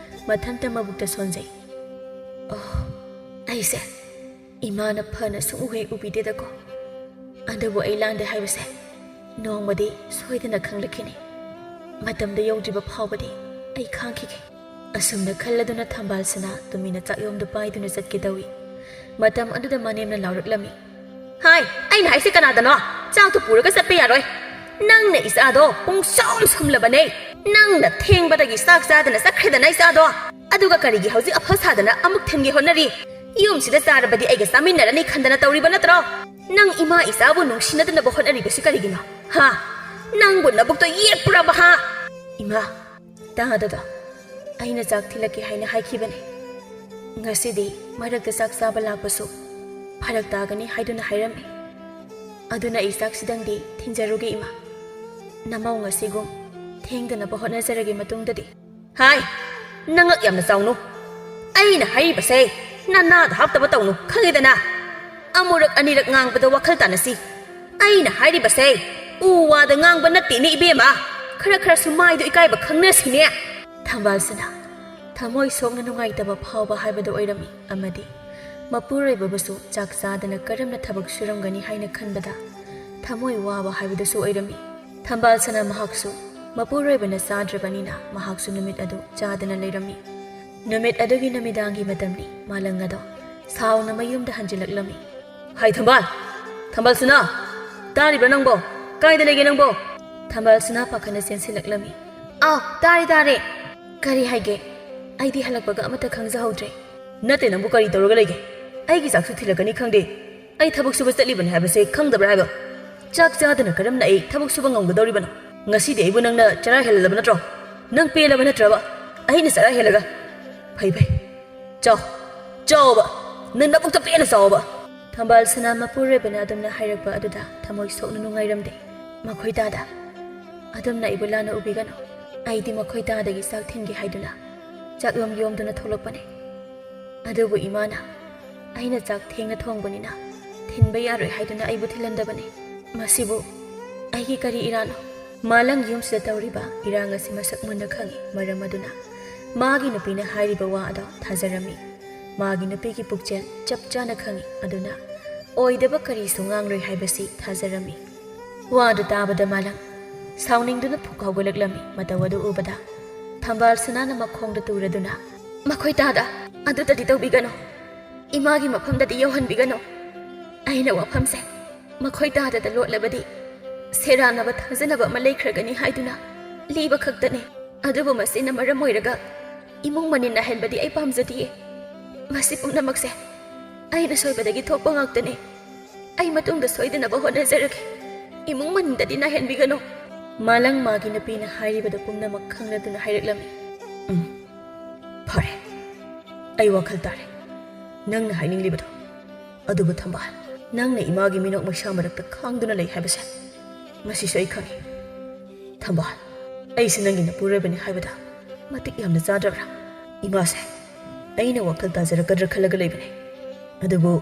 ꯃꯊꯟꯇ ꯃꯕꯨꯛꯇ ꯁꯣꯟꯖꯩ꯫ ꯑꯣ, ꯑꯩꯁꯦ ꯏꯃꯥꯅ ꯐꯅ ꯁꯨꯡꯎ ꯍꯦꯛ ꯎꯕꯤꯗꯦꯗꯀꯣ꯫ ꯑꯗꯨꯕꯨ ꯑꯩ ꯂꯥꯟꯗꯦ ꯍꯥꯏꯕꯁꯦ ꯅꯣꯡꯃꯗꯤ ꯁꯣꯏꯗꯅ ꯈꯪꯂꯛꯈꯤꯅꯤ꯫ ꯃꯇꯝꯗ ꯌꯧꯗ꯭ꯔꯤꯕ ꯐꯥꯎꯕꯗꯤ ꯑꯩ ꯈꯥꯡꯈꯤꯒꯦ꯫ ꯑꯁꯨꯝꯅ ꯈꯜꯂꯗꯨꯅ ꯊꯝꯕꯥꯜꯁꯤꯅ ꯇꯨꯃꯤꯟꯅ ꯆꯥꯛꯌꯣꯝꯗꯨ ꯄꯥꯏꯗꯨꯅ ꯆꯠꯀꯦ ꯇꯧꯏ꯫ ꯃꯇꯝ ꯑꯗꯨꯗ ꯃꯅꯦꯝꯅ ꯂꯥꯎꯔꯛꯂꯝꯃꯤ꯫ ꯍꯥꯏ, ꯑꯩꯅ ꯍꯥꯏꯁꯦ ꯀꯅꯥꯗꯅꯣ? ꯆꯥꯛꯇꯨ ꯄꯨꯔꯒ ꯆꯠꯄ ꯌꯥꯔꯣꯏ꯫ ꯅꯪꯅ ꯏꯆꯥꯗꯣ ꯄꯨꯡ ꯁꯨꯝ ꯁꯨꯝꯂꯕꯅꯦ꯫ ꯅꯪꯅ ꯊꯦꯡꯕꯗꯒꯤ ꯆꯥꯛ ꯆꯥꯗꯅ ꯆꯠꯈ꯭ꯔꯦꯗꯅ ꯏꯆꯥꯗꯣ꯫ ꯑꯗꯨꯒ ꯀꯔꯤꯒꯤ ꯍꯧꯖꯤꯛ ꯑꯐ ꯁꯥꯗꯅ ꯑꯃꯨꯛ ꯊꯤꯟꯒꯦ ꯍꯣꯠꯅꯔꯤ? ꯌꯨꯝꯁꯤꯗ ꯆꯥꯔꯕꯗꯤ ꯑꯩꯒ ꯆꯥꯃꯤꯟꯅꯔꯅꯤ ꯈꯟꯗꯅ ꯇꯧꯔꯤꯕ ꯅꯠꯇ꯭ꯔꯣ? ꯅꯪ ꯏꯃꯥ ꯏꯆꯥꯕꯨ ꯅꯨꯡꯁꯤꯅꯗꯅꯕ ꯍꯣꯠꯅꯔꯤꯕꯁꯤ ꯀꯔꯤꯒꯤꯅꯣ? ꯍꯥ? ꯅꯪꯕꯨ ꯅꯕꯨꯛꯇꯣ ꯌꯦꯛꯄ꯭ꯔꯕ ꯍꯥ? ꯏꯃꯥ, ꯇꯥꯗꯗꯣ, ꯑꯩꯅ ꯆꯥꯛ ꯊꯤꯜꯂꯛꯀꯦ ꯍꯥꯏꯅ ꯍꯥꯏꯈꯤꯕꯅꯤ꯫ ꯉꯁꯤꯗꯤ ꯃꯔꯛꯇ ꯆꯥꯛ ꯆꯥꯕ ꯂꯥꯛꯄꯁꯨ ꯐꯔꯛ ꯇꯥꯒꯅꯤ ꯍꯥꯏꯗꯨꯅ ꯍꯥꯏꯔꯝꯃꯤ꯫ ꯑꯗꯨꯅ ꯑꯩ ꯆꯥꯛꯁꯤꯗꯪꯗꯤ ꯊꯤꯟꯖꯔꯨꯒꯦ ꯏꯃꯥ꯫ ꯅꯃꯧ ꯉꯁꯤꯒꯨꯝ ꯊꯦꯡꯗꯅꯕ ꯍꯣꯠꯅꯖꯔꯒꯦ ꯃꯇꯨꯡꯗꯗꯤ꯫ ꯍꯥꯏ, ꯅꯉꯛ ꯌꯥꯝꯅ ꯆꯥꯎꯅꯨ꯫ ꯑꯩꯅ ꯍꯥꯏꯔꯤꯕꯁꯦ ꯅꯅꯥꯗ ꯍꯥꯞꯇꯕ ꯇꯧꯅꯨ, ꯈꯪꯉꯦꯗꯅ? ꯑꯃꯨꯔꯛ ꯑꯅꯤꯔꯛ ꯉꯥꯡꯕꯗ ꯋꯥꯈꯜ ꯇꯥꯅꯁꯤ꯫ ꯑꯩꯅ ꯍꯥꯏꯔꯤꯕꯁꯦ ꯎ ꯋꯥꯗ ꯉꯥꯡꯕ ꯅꯠꯇꯦꯅꯦ, ꯏꯕꯦꯝꯃ꯫ ꯈꯔ ꯈꯔꯁꯨ ꯃꯥꯏꯗꯣ ꯏꯀꯥꯏꯕ ꯈꯪꯅꯁꯤꯅꯦ꯫ ꯊꯝꯕꯥꯜꯁꯤꯅ ꯊꯃꯣꯏ ꯁꯣꯛꯅ ꯅꯨꯡꯉꯥꯏꯇꯕ ꯐꯥꯎꯕ ꯍꯥꯏꯕꯗꯨ ꯑꯣꯏꯔꯝꯃꯤ, ꯑꯃꯗꯤ ꯃꯄꯨꯔꯣꯏꯕꯕꯨꯁꯨ ꯆꯥꯛ ꯆꯥꯗꯅ ꯀꯔꯝꯅ ꯊꯕꯛ ꯁꯨꯔꯝꯒꯅꯤ ꯍꯥꯏꯅ ꯈꯟꯕꯗ ꯊꯃꯣꯏ ꯋꯥꯕ ꯍꯥꯏꯕꯗꯨꯁꯨ ꯑꯣꯏꯔꯝꯃꯤ꯫ ꯊꯝꯕꯥꯜꯁꯤꯅ ꯃꯍꯥꯛꯁꯨ ꯃꯄꯨꯔꯣꯏꯕꯅ ꯆꯥꯗ꯭ꯔꯕꯅꯤꯅ ꯃꯍꯥꯛꯁꯨ ꯅꯨꯃꯤꯠ ꯑꯗꯨ ꯆꯥꯗꯅ ꯂꯩꯔꯝꯃꯤ꯫ ꯅꯨꯃꯤꯠ ꯑꯗꯨꯒꯤ ꯅꯨꯃꯤꯗꯥꯡꯒꯤ ꯃꯇꯝꯅꯤ꯫ ꯃꯥꯂꯪ ꯑꯗꯣ ꯁꯥꯎꯅ ꯃꯌꯨꯝꯗ ꯍꯟꯖꯤꯜꯂꯛꯂꯝꯃꯤ꯫ "ꯍꯥꯏ ꯊꯝꯕꯥꯜ! ꯊꯝꯕꯥꯜ ꯁꯅꯥ! ꯇꯥꯔꯤꯕ꯭ꯔꯥ ꯅꯪꯕꯣ? ꯀꯥꯏꯗ ꯂꯩꯒꯦ ꯅꯪꯕꯣ?" ꯊꯝꯕꯥꯜ ꯁꯅꯥ ꯄꯥꯈꯠꯅ ꯆꯦꯟꯁꯤꯜꯂꯛꯂꯝꯃꯤ꯫ "ꯑꯥꯎ, ꯇꯥꯔꯦ, ꯇꯥꯔꯦ꯫ ꯀꯔꯤ ꯍꯥꯏꯒꯦ? ꯑꯩꯗꯤ ꯍꯜꯂꯛꯄꯒ ꯑꯃꯠꯇ ꯈꯪꯖꯍꯧꯗ꯭ꯔꯦ꯫" "ꯅꯠꯇꯦ, ꯅꯪꯕꯨ ꯀꯔꯤ ꯇꯧꯔꯒ ꯂꯩꯒꯦ? ꯑꯩꯒꯤ ꯆꯥꯛꯁꯨ ꯊꯤꯜꯂꯛꯀꯅꯤ ꯈꯪꯗꯦ꯫ ꯑꯩ ꯊꯕꯛ ꯁꯨꯕ ꯆꯠꯂꯤꯕꯅꯤ ꯍꯥꯏꯕꯁꯦ ꯈꯪꯗꯕ꯭ꯔꯥ ꯍꯥꯏꯕ? ꯆꯥꯛ ꯆꯥꯗꯅ ꯀꯔꯝꯅ ꯑꯩ ꯊꯕꯛ ꯁꯨꯕ ꯉꯝꯒꯗꯧꯔꯤꯕꯅꯣ? ꯉꯁꯤꯗꯤ ꯑꯩꯕꯨ ꯅꯪꯅ ꯆꯔꯥ ꯍꯦꯜꯍꯜꯂꯕ ꯅꯠꯇ꯭ꯔꯣ? ꯅꯪ ꯄꯦꯜꯂꯕ ꯅꯠꯇ꯭ꯔꯕ? ꯑꯩꯅ ꯆꯔꯥ ꯍꯦꯜꯂꯒ? ꯐꯩ, ꯐꯩ꯫ ꯆꯥꯎ, ꯆꯥꯎꯕ꯫ ꯅꯪ ꯅꯕꯨꯛꯇ ꯄꯦꯟꯅ ꯆꯥꯎꯕ꯫" ꯊꯝꯕꯥꯜ ꯁꯅꯥ ꯃꯄꯨꯔꯣꯏꯕꯅ ꯑꯗꯨꯝꯅ ꯍꯥꯏꯔꯛꯄ ꯑꯗꯨꯗ ꯊꯃꯣꯏ ꯁꯣꯛꯅ ꯅꯨꯡꯉꯥꯏꯔꯝꯗꯦ꯫ "ꯃꯈꯣꯏ ꯇꯥꯗ ꯑꯗꯨꯝꯅ ꯑꯩꯕꯨ ꯂꯥꯟꯅ ꯎꯕꯤꯒꯅꯨ꯫ ꯑꯩꯗꯤ ꯃꯈꯣꯏ ꯇꯥꯗꯒꯤ ꯆꯥꯛ ꯊꯤꯟꯒꯦ ꯍꯥꯏꯗꯨꯅ ꯆꯥꯛꯂꯝ ꯌꯣꯝꯗꯨꯅ ꯊꯣꯛꯂꯛꯄꯅꯦ꯫ ꯑꯗꯨꯕꯨ ꯏꯃꯥꯅ ꯑꯩꯅ ꯆꯥꯛ ꯊꯦꯡꯅ ꯊꯣꯡꯕꯅꯤꯅ ꯊꯤꯟꯕ ꯌꯥꯔꯣꯏ ꯍꯥꯏꯗꯨꯅ ꯑꯩꯕꯨ ꯊꯤꯜꯍꯟꯗꯕꯅꯤ꯫ ꯃꯁꯤꯕꯨ ꯑꯩꯒꯤ ꯀꯔꯤ ꯏꯔꯥꯟꯅꯣ?" ꯃꯥꯂꯪ ꯌꯨꯝꯁꯤꯗ ꯇꯧꯔꯤꯕ ꯏꯔꯥꯡ ꯑꯁꯤ ꯃꯁꯛ ꯃꯨꯟꯅ ꯈꯪꯏ꯫ ꯃꯔꯝ ꯑꯗꯨꯅ ꯃꯥꯒꯤ ꯅꯨꯄꯤꯅ ꯍꯥꯏꯔꯤꯕ ꯋꯥ ꯑꯗꯣ ꯊꯥꯖꯔꯝꯃꯤ꯫ ꯃꯥꯒꯤ ꯅꯨꯄꯤꯒꯤ ꯄꯨꯛꯆꯦꯜ ꯆꯞ ꯆꯥꯅ ꯈꯪꯏ꯫ ꯑꯗꯨꯅ ꯑꯣꯏꯗꯕ ꯀꯔꯤꯁꯨ ꯉꯥꯡꯂꯣꯏ ꯍꯥꯏꯕꯁꯤ ꯊꯥꯖꯔꯝꯃꯤ꯫ ꯋꯥꯗꯨ ꯇꯥꯕꯗ ꯃꯥꯂꯪ ꯁꯥꯎꯅꯤꯡꯗꯨꯅ ꯐꯨꯛ ꯍꯧꯒꯠꯂꯛꯂꯝꯃꯤ꯫ ꯃꯇꯧ ꯑꯗꯨ ꯎꯕꯗ ꯊꯝꯕꯥꯜ ꯁꯅꯥꯅ ꯃꯈꯣꯡꯗ ꯇꯨꯔꯗꯨꯅ, "ꯃꯈꯣꯏ ꯇꯥꯗ ꯑꯗꯨꯇꯗꯤ ꯇꯧꯕꯤꯒꯅꯨ꯫ ꯏꯃꯥꯒꯤ ꯃꯐꯝꯗꯗꯤ ꯌꯧꯍꯟꯕꯤꯒꯅꯨ꯫ ꯑꯩꯅ ꯋꯥꯐꯝꯁꯦ ꯃꯈꯣꯏ ꯇꯥꯗꯗ ꯂꯣꯠꯂꯕꯗꯤ ꯁꯦꯔꯥꯟꯅꯕ ꯊꯥꯖꯅꯕ ꯑꯃ ꯂꯩꯈ꯭ꯔꯒꯅꯤ ꯍꯥꯏꯗꯨꯅ ꯂꯤꯕ ꯈꯛꯇꯅꯤ꯫ ꯑꯗꯨꯕꯨ ꯃꯁꯤꯅ ꯃꯔꯝ ꯑꯣꯏꯔꯒ ꯏꯃꯨꯡ ꯃꯅꯤꯟ ꯅꯥꯍꯟꯕꯗꯤ ꯑꯩ ꯄꯥꯝꯖꯗꯤꯌꯦ꯫ ꯃꯁꯤ ꯄꯨꯝꯅꯃꯛꯁꯦ ꯑꯩꯅ ꯁꯣꯏꯕꯗꯒꯤ ꯊꯣꯛꯄ ꯉꯥꯛꯇꯅꯤ꯫ ꯑꯩ ꯃꯇꯨꯡꯗ ꯁꯣꯏꯗꯅꯕ ꯍꯣꯠꯅꯖꯔꯒꯦ꯫ ꯏꯃꯨꯡ ꯃꯅꯨꯡꯗꯗꯤ ꯅꯥꯍꯟꯕꯤꯒꯅꯨ꯫" ꯃꯥꯂꯪ ꯃꯥꯒꯤ ꯅꯨꯄꯤꯅ ꯍꯥꯏꯔꯤꯕꯗꯨ ꯄꯨꯝꯅꯃꯛ ꯈꯪꯂꯗꯨꯅ ꯍꯥꯏꯔꯛꯂꯝꯃꯤ꯫ "ꯎꯝ, ꯐꯔꯦ꯫ ꯑꯩ ꯋꯥꯈꯜ ꯇꯥꯔꯦ ꯅꯪꯅ ꯍꯥꯏꯅꯤꯡꯂꯤꯕꯗꯣ꯫ ꯑꯗꯨꯕꯨ ꯊꯝꯕꯥꯜ, ꯅꯪꯅ ꯏꯃꯥꯒꯤ ꯃꯤꯅꯣꯛ ꯃꯩꯁꯥ ꯃꯔꯛꯇ ꯈꯥꯡꯗꯨꯅ ꯂꯩ ꯍꯥꯏꯕꯁꯦ, ꯃꯁꯤꯁꯨ ꯑꯩ ꯈꯪꯏ꯫ ꯊꯝꯕꯥꯜ, ꯑꯩꯁꯦ ꯅꯪꯒꯤ ꯅꯄꯨꯔꯣꯏꯕꯅꯤ ꯍꯥꯏꯕꯗ ꯃꯇꯤꯛ ꯌꯥꯝꯅ ꯆꯥꯗ꯭ꯔꯕ꯭ꯔꯥ? ꯏꯃꯥꯁꯦ ꯑꯩꯅ ꯋꯥꯈꯜ ꯇꯥꯖꯔꯛꯀꯗ꯭ꯔꯥ ꯈꯜꯂꯒ ꯂꯩꯕꯅꯦ꯫ ꯑꯗꯨꯕꯨ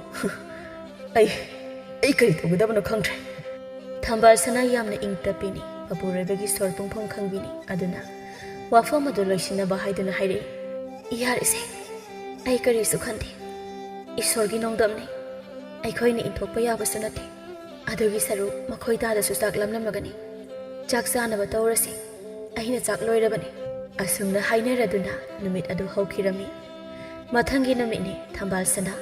ꯑꯩ ꯑꯩ ꯀꯔꯤ ꯇꯧꯒꯗꯕꯅꯣ ꯈꯪꯗ꯭ꯔꯦ꯫ ꯊꯝꯕꯥꯜ ꯁꯅꯥ ꯌꯥꯝꯅ ꯏꯪ ꯇꯞꯄꯤꯅꯤ꯫ ꯃꯄꯨꯔꯣꯏꯕꯒꯤ ꯁꯣꯔ ꯄꯨꯡꯐꯝ ꯈꯪꯕꯤꯅꯤ꯫ ꯑꯗꯨꯅ ꯋꯥꯐꯝ ꯑꯗꯨ ꯂꯣꯏꯁꯤꯟꯅꯕ ꯍꯥꯏꯗꯨꯅ ꯍꯥꯏꯔꯛꯏ, "ꯌꯥꯔꯦꯁꯦ, ꯑꯩ ꯀꯔꯤꯁꯨ ꯈꯟꯗꯦ꯫ ꯏꯁꯣꯔꯒꯤ ꯅꯣꯡꯗꯝꯅꯤ꯫ ꯑꯩꯈꯣꯏꯅ ꯏꯟꯊꯣꯛꯄ ꯌꯥꯕꯁꯨ ꯅꯠꯇꯦ꯫ ꯑꯗꯨꯒꯤ ꯁꯔꯨꯛ ꯃꯈꯣꯏ ꯇꯥꯗꯁꯨ ꯆꯥꯛ ꯂꯥꯝꯂꯝꯂꯒꯅꯤ꯫ ꯆꯥꯛ ꯆꯥꯅꯕ ꯇꯧꯔꯁꯤ꯫ ꯑꯩꯅ ꯆꯥꯛ ꯂꯣꯏꯔꯕꯅꯤ꯫" ꯑꯁꯨꯝꯅ ꯍꯥꯏꯅꯔꯗꯨꯅ ꯅꯨꯃꯤꯠ ꯑꯗꯨ ꯍꯧꯈꯤꯔꯝꯃꯤ꯫ ꯃꯊꯪꯒꯤ ꯅꯨꯃꯤꯠꯅꯤ꯫ ꯊꯝꯕꯥꯜ ꯁꯅꯥ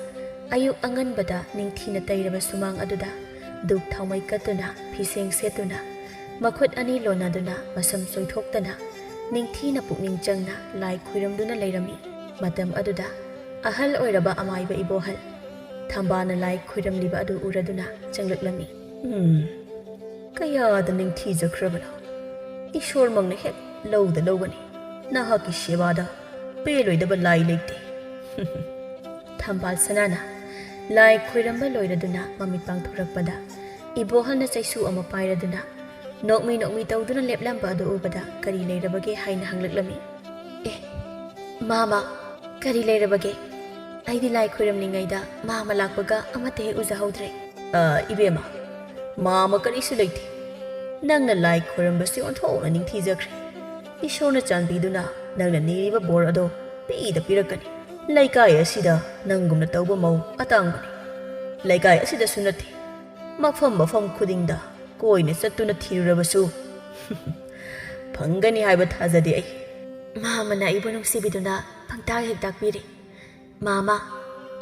ꯑꯌꯨꯛ ꯑꯉꯟꯕꯗ ꯅꯤꯡꯊꯤꯅ ꯇꯩꯔꯕ ꯁꯨꯃꯥꯡ ꯑꯗꯨꯗ ꯙꯨꯞ ꯊꯥꯎꯃꯩ ꯀꯠꯇꯨꯅ, ꯐꯤꯁꯦꯡ ꯁꯦꯠꯇꯨꯅ, ꯃꯈꯨꯠ ꯑꯅꯤ ꯂꯣꯟꯅꯗꯨꯅ, ꯃꯁꯝ ꯆꯣꯏꯊꯣꯛꯇꯅ, ꯅꯤꯡꯊꯤꯅ ꯄꯨꯛꯅꯤꯡ ꯆꯪꯅ ꯂꯥꯏ ꯈꯨꯔꯨꯝꯗꯨꯅ ꯂꯩꯔꯝꯃꯤ꯫ ꯃꯇꯝ ꯑꯗꯨꯗ ꯑꯍꯜ ꯑꯣꯏꯔꯕ ꯑꯃꯥꯏꯕ ꯏꯕꯣꯍꯜ ꯊꯝꯕꯥꯜꯅ ꯂꯥꯏ ꯈꯨꯔꯨꯝꯂꯤꯕ ꯑꯗꯨ ꯎꯔꯗꯨꯅ ꯆꯪꯂꯛꯂꯝꯃꯤ꯫ "ꯎꯝ, ꯀꯌꯥꯗ ꯅꯤꯡꯊꯤꯖꯈ꯭ꯔꯕꯅꯣ! ꯏꯁꯣꯔꯃꯛꯅ ꯍꯦꯛ ꯂꯧꯗ ꯂꯧꯒꯅꯤ꯫ ꯅꯍꯥꯛꯀꯤ ꯁꯦꯕꯥꯗ ꯄꯦꯜꯂꯣꯏꯗꯕ ꯂꯥꯏ ꯂꯩꯇꯦ꯫" ꯊꯝꯕꯥꯜ ꯁꯅꯥꯅ ꯂꯥꯏ ꯈꯣꯏꯔꯝꯕ ꯂꯣꯏꯔꯗꯨꯅ ꯃꯃꯤꯠ ꯄꯥꯡꯊꯣꯔꯛꯄꯗ, ꯏꯕꯣꯍꯜꯅ ꯆꯩꯁꯨ ꯑꯃ ꯄꯥꯏꯔꯗꯨꯅ ꯅꯣꯛꯃꯤ ꯅꯣꯛꯃꯤ ꯇꯧꯗꯨꯅ ꯂꯦꯞꯂꯝꯕ ꯑꯗꯨ ꯎꯕꯗ, "ꯀꯔꯤ ꯂꯩꯔꯕꯒꯦ?" ꯍꯥꯏꯅ ꯍꯪꯂꯛꯂꯝꯃꯤ꯫ "ꯑꯦ, ꯃꯥꯃ, ꯀꯔꯤ ꯂꯩꯔꯕꯒꯦ? ꯑꯩꯗꯤ ꯂꯥꯏ ꯈꯣꯏꯔꯝꯂꯤꯉꯩꯗ ꯃꯥꯃ ꯂꯥꯛꯄꯒ ꯑꯃꯠꯇ ꯍꯦꯛ ꯎꯖꯍꯧꯗ꯭ꯔꯦ꯫" "ꯑ, ꯏꯕꯦꯝꯃ, ꯃꯥꯃ ꯀꯔꯤꯁꯨ ꯂꯩꯇꯦ꯫ ꯅꯪꯅ ꯂꯥꯏ ꯈꯣꯏꯔꯝꯕꯁꯤ ꯑꯣꯟꯊꯣꯛꯅ ꯅꯤꯡꯊꯤꯖꯈ꯭ꯔꯦ꯫ ꯏꯁꯣꯔꯅ ꯆꯥꯟꯕꯤꯗꯨꯅ ꯅꯪꯅ ꯅꯤꯔꯤꯕ ꯕꯣꯔ ꯑꯗꯣ ꯄꯤꯗ ꯄꯤꯔꯛꯀꯅꯤ꯫ ꯂꯩꯀꯥꯏ ꯑꯁꯤꯗ ꯅꯪꯒꯨꯝꯅ ꯇꯧꯕ ꯃꯧ ꯑꯇꯥꯡꯕꯅꯤ꯫ ꯂꯩꯀꯥꯏ ꯑꯁꯤꯗꯁꯨ ꯅꯠꯇꯦ, ꯃꯐꯝ ꯃꯐꯝ ꯈꯨꯗꯤꯡꯗ ꯀꯣꯏꯅ ꯆꯠꯇꯨꯅ ꯊꯤꯔꯨꯔꯕꯁꯨ ꯐꯪꯒꯅꯤ ꯍꯥꯏꯕ ꯊꯥꯖꯗꯦ ꯑꯩ꯫" ꯃꯥꯃꯅ ꯑꯩꯕꯨ ꯅꯨꯡꯁꯤꯕꯤꯗꯨꯅ ꯄꯪꯇꯥꯛ ꯍꯦꯛ ꯇꯥꯛꯄꯤꯔꯦ꯫ "ꯃꯥꯃ,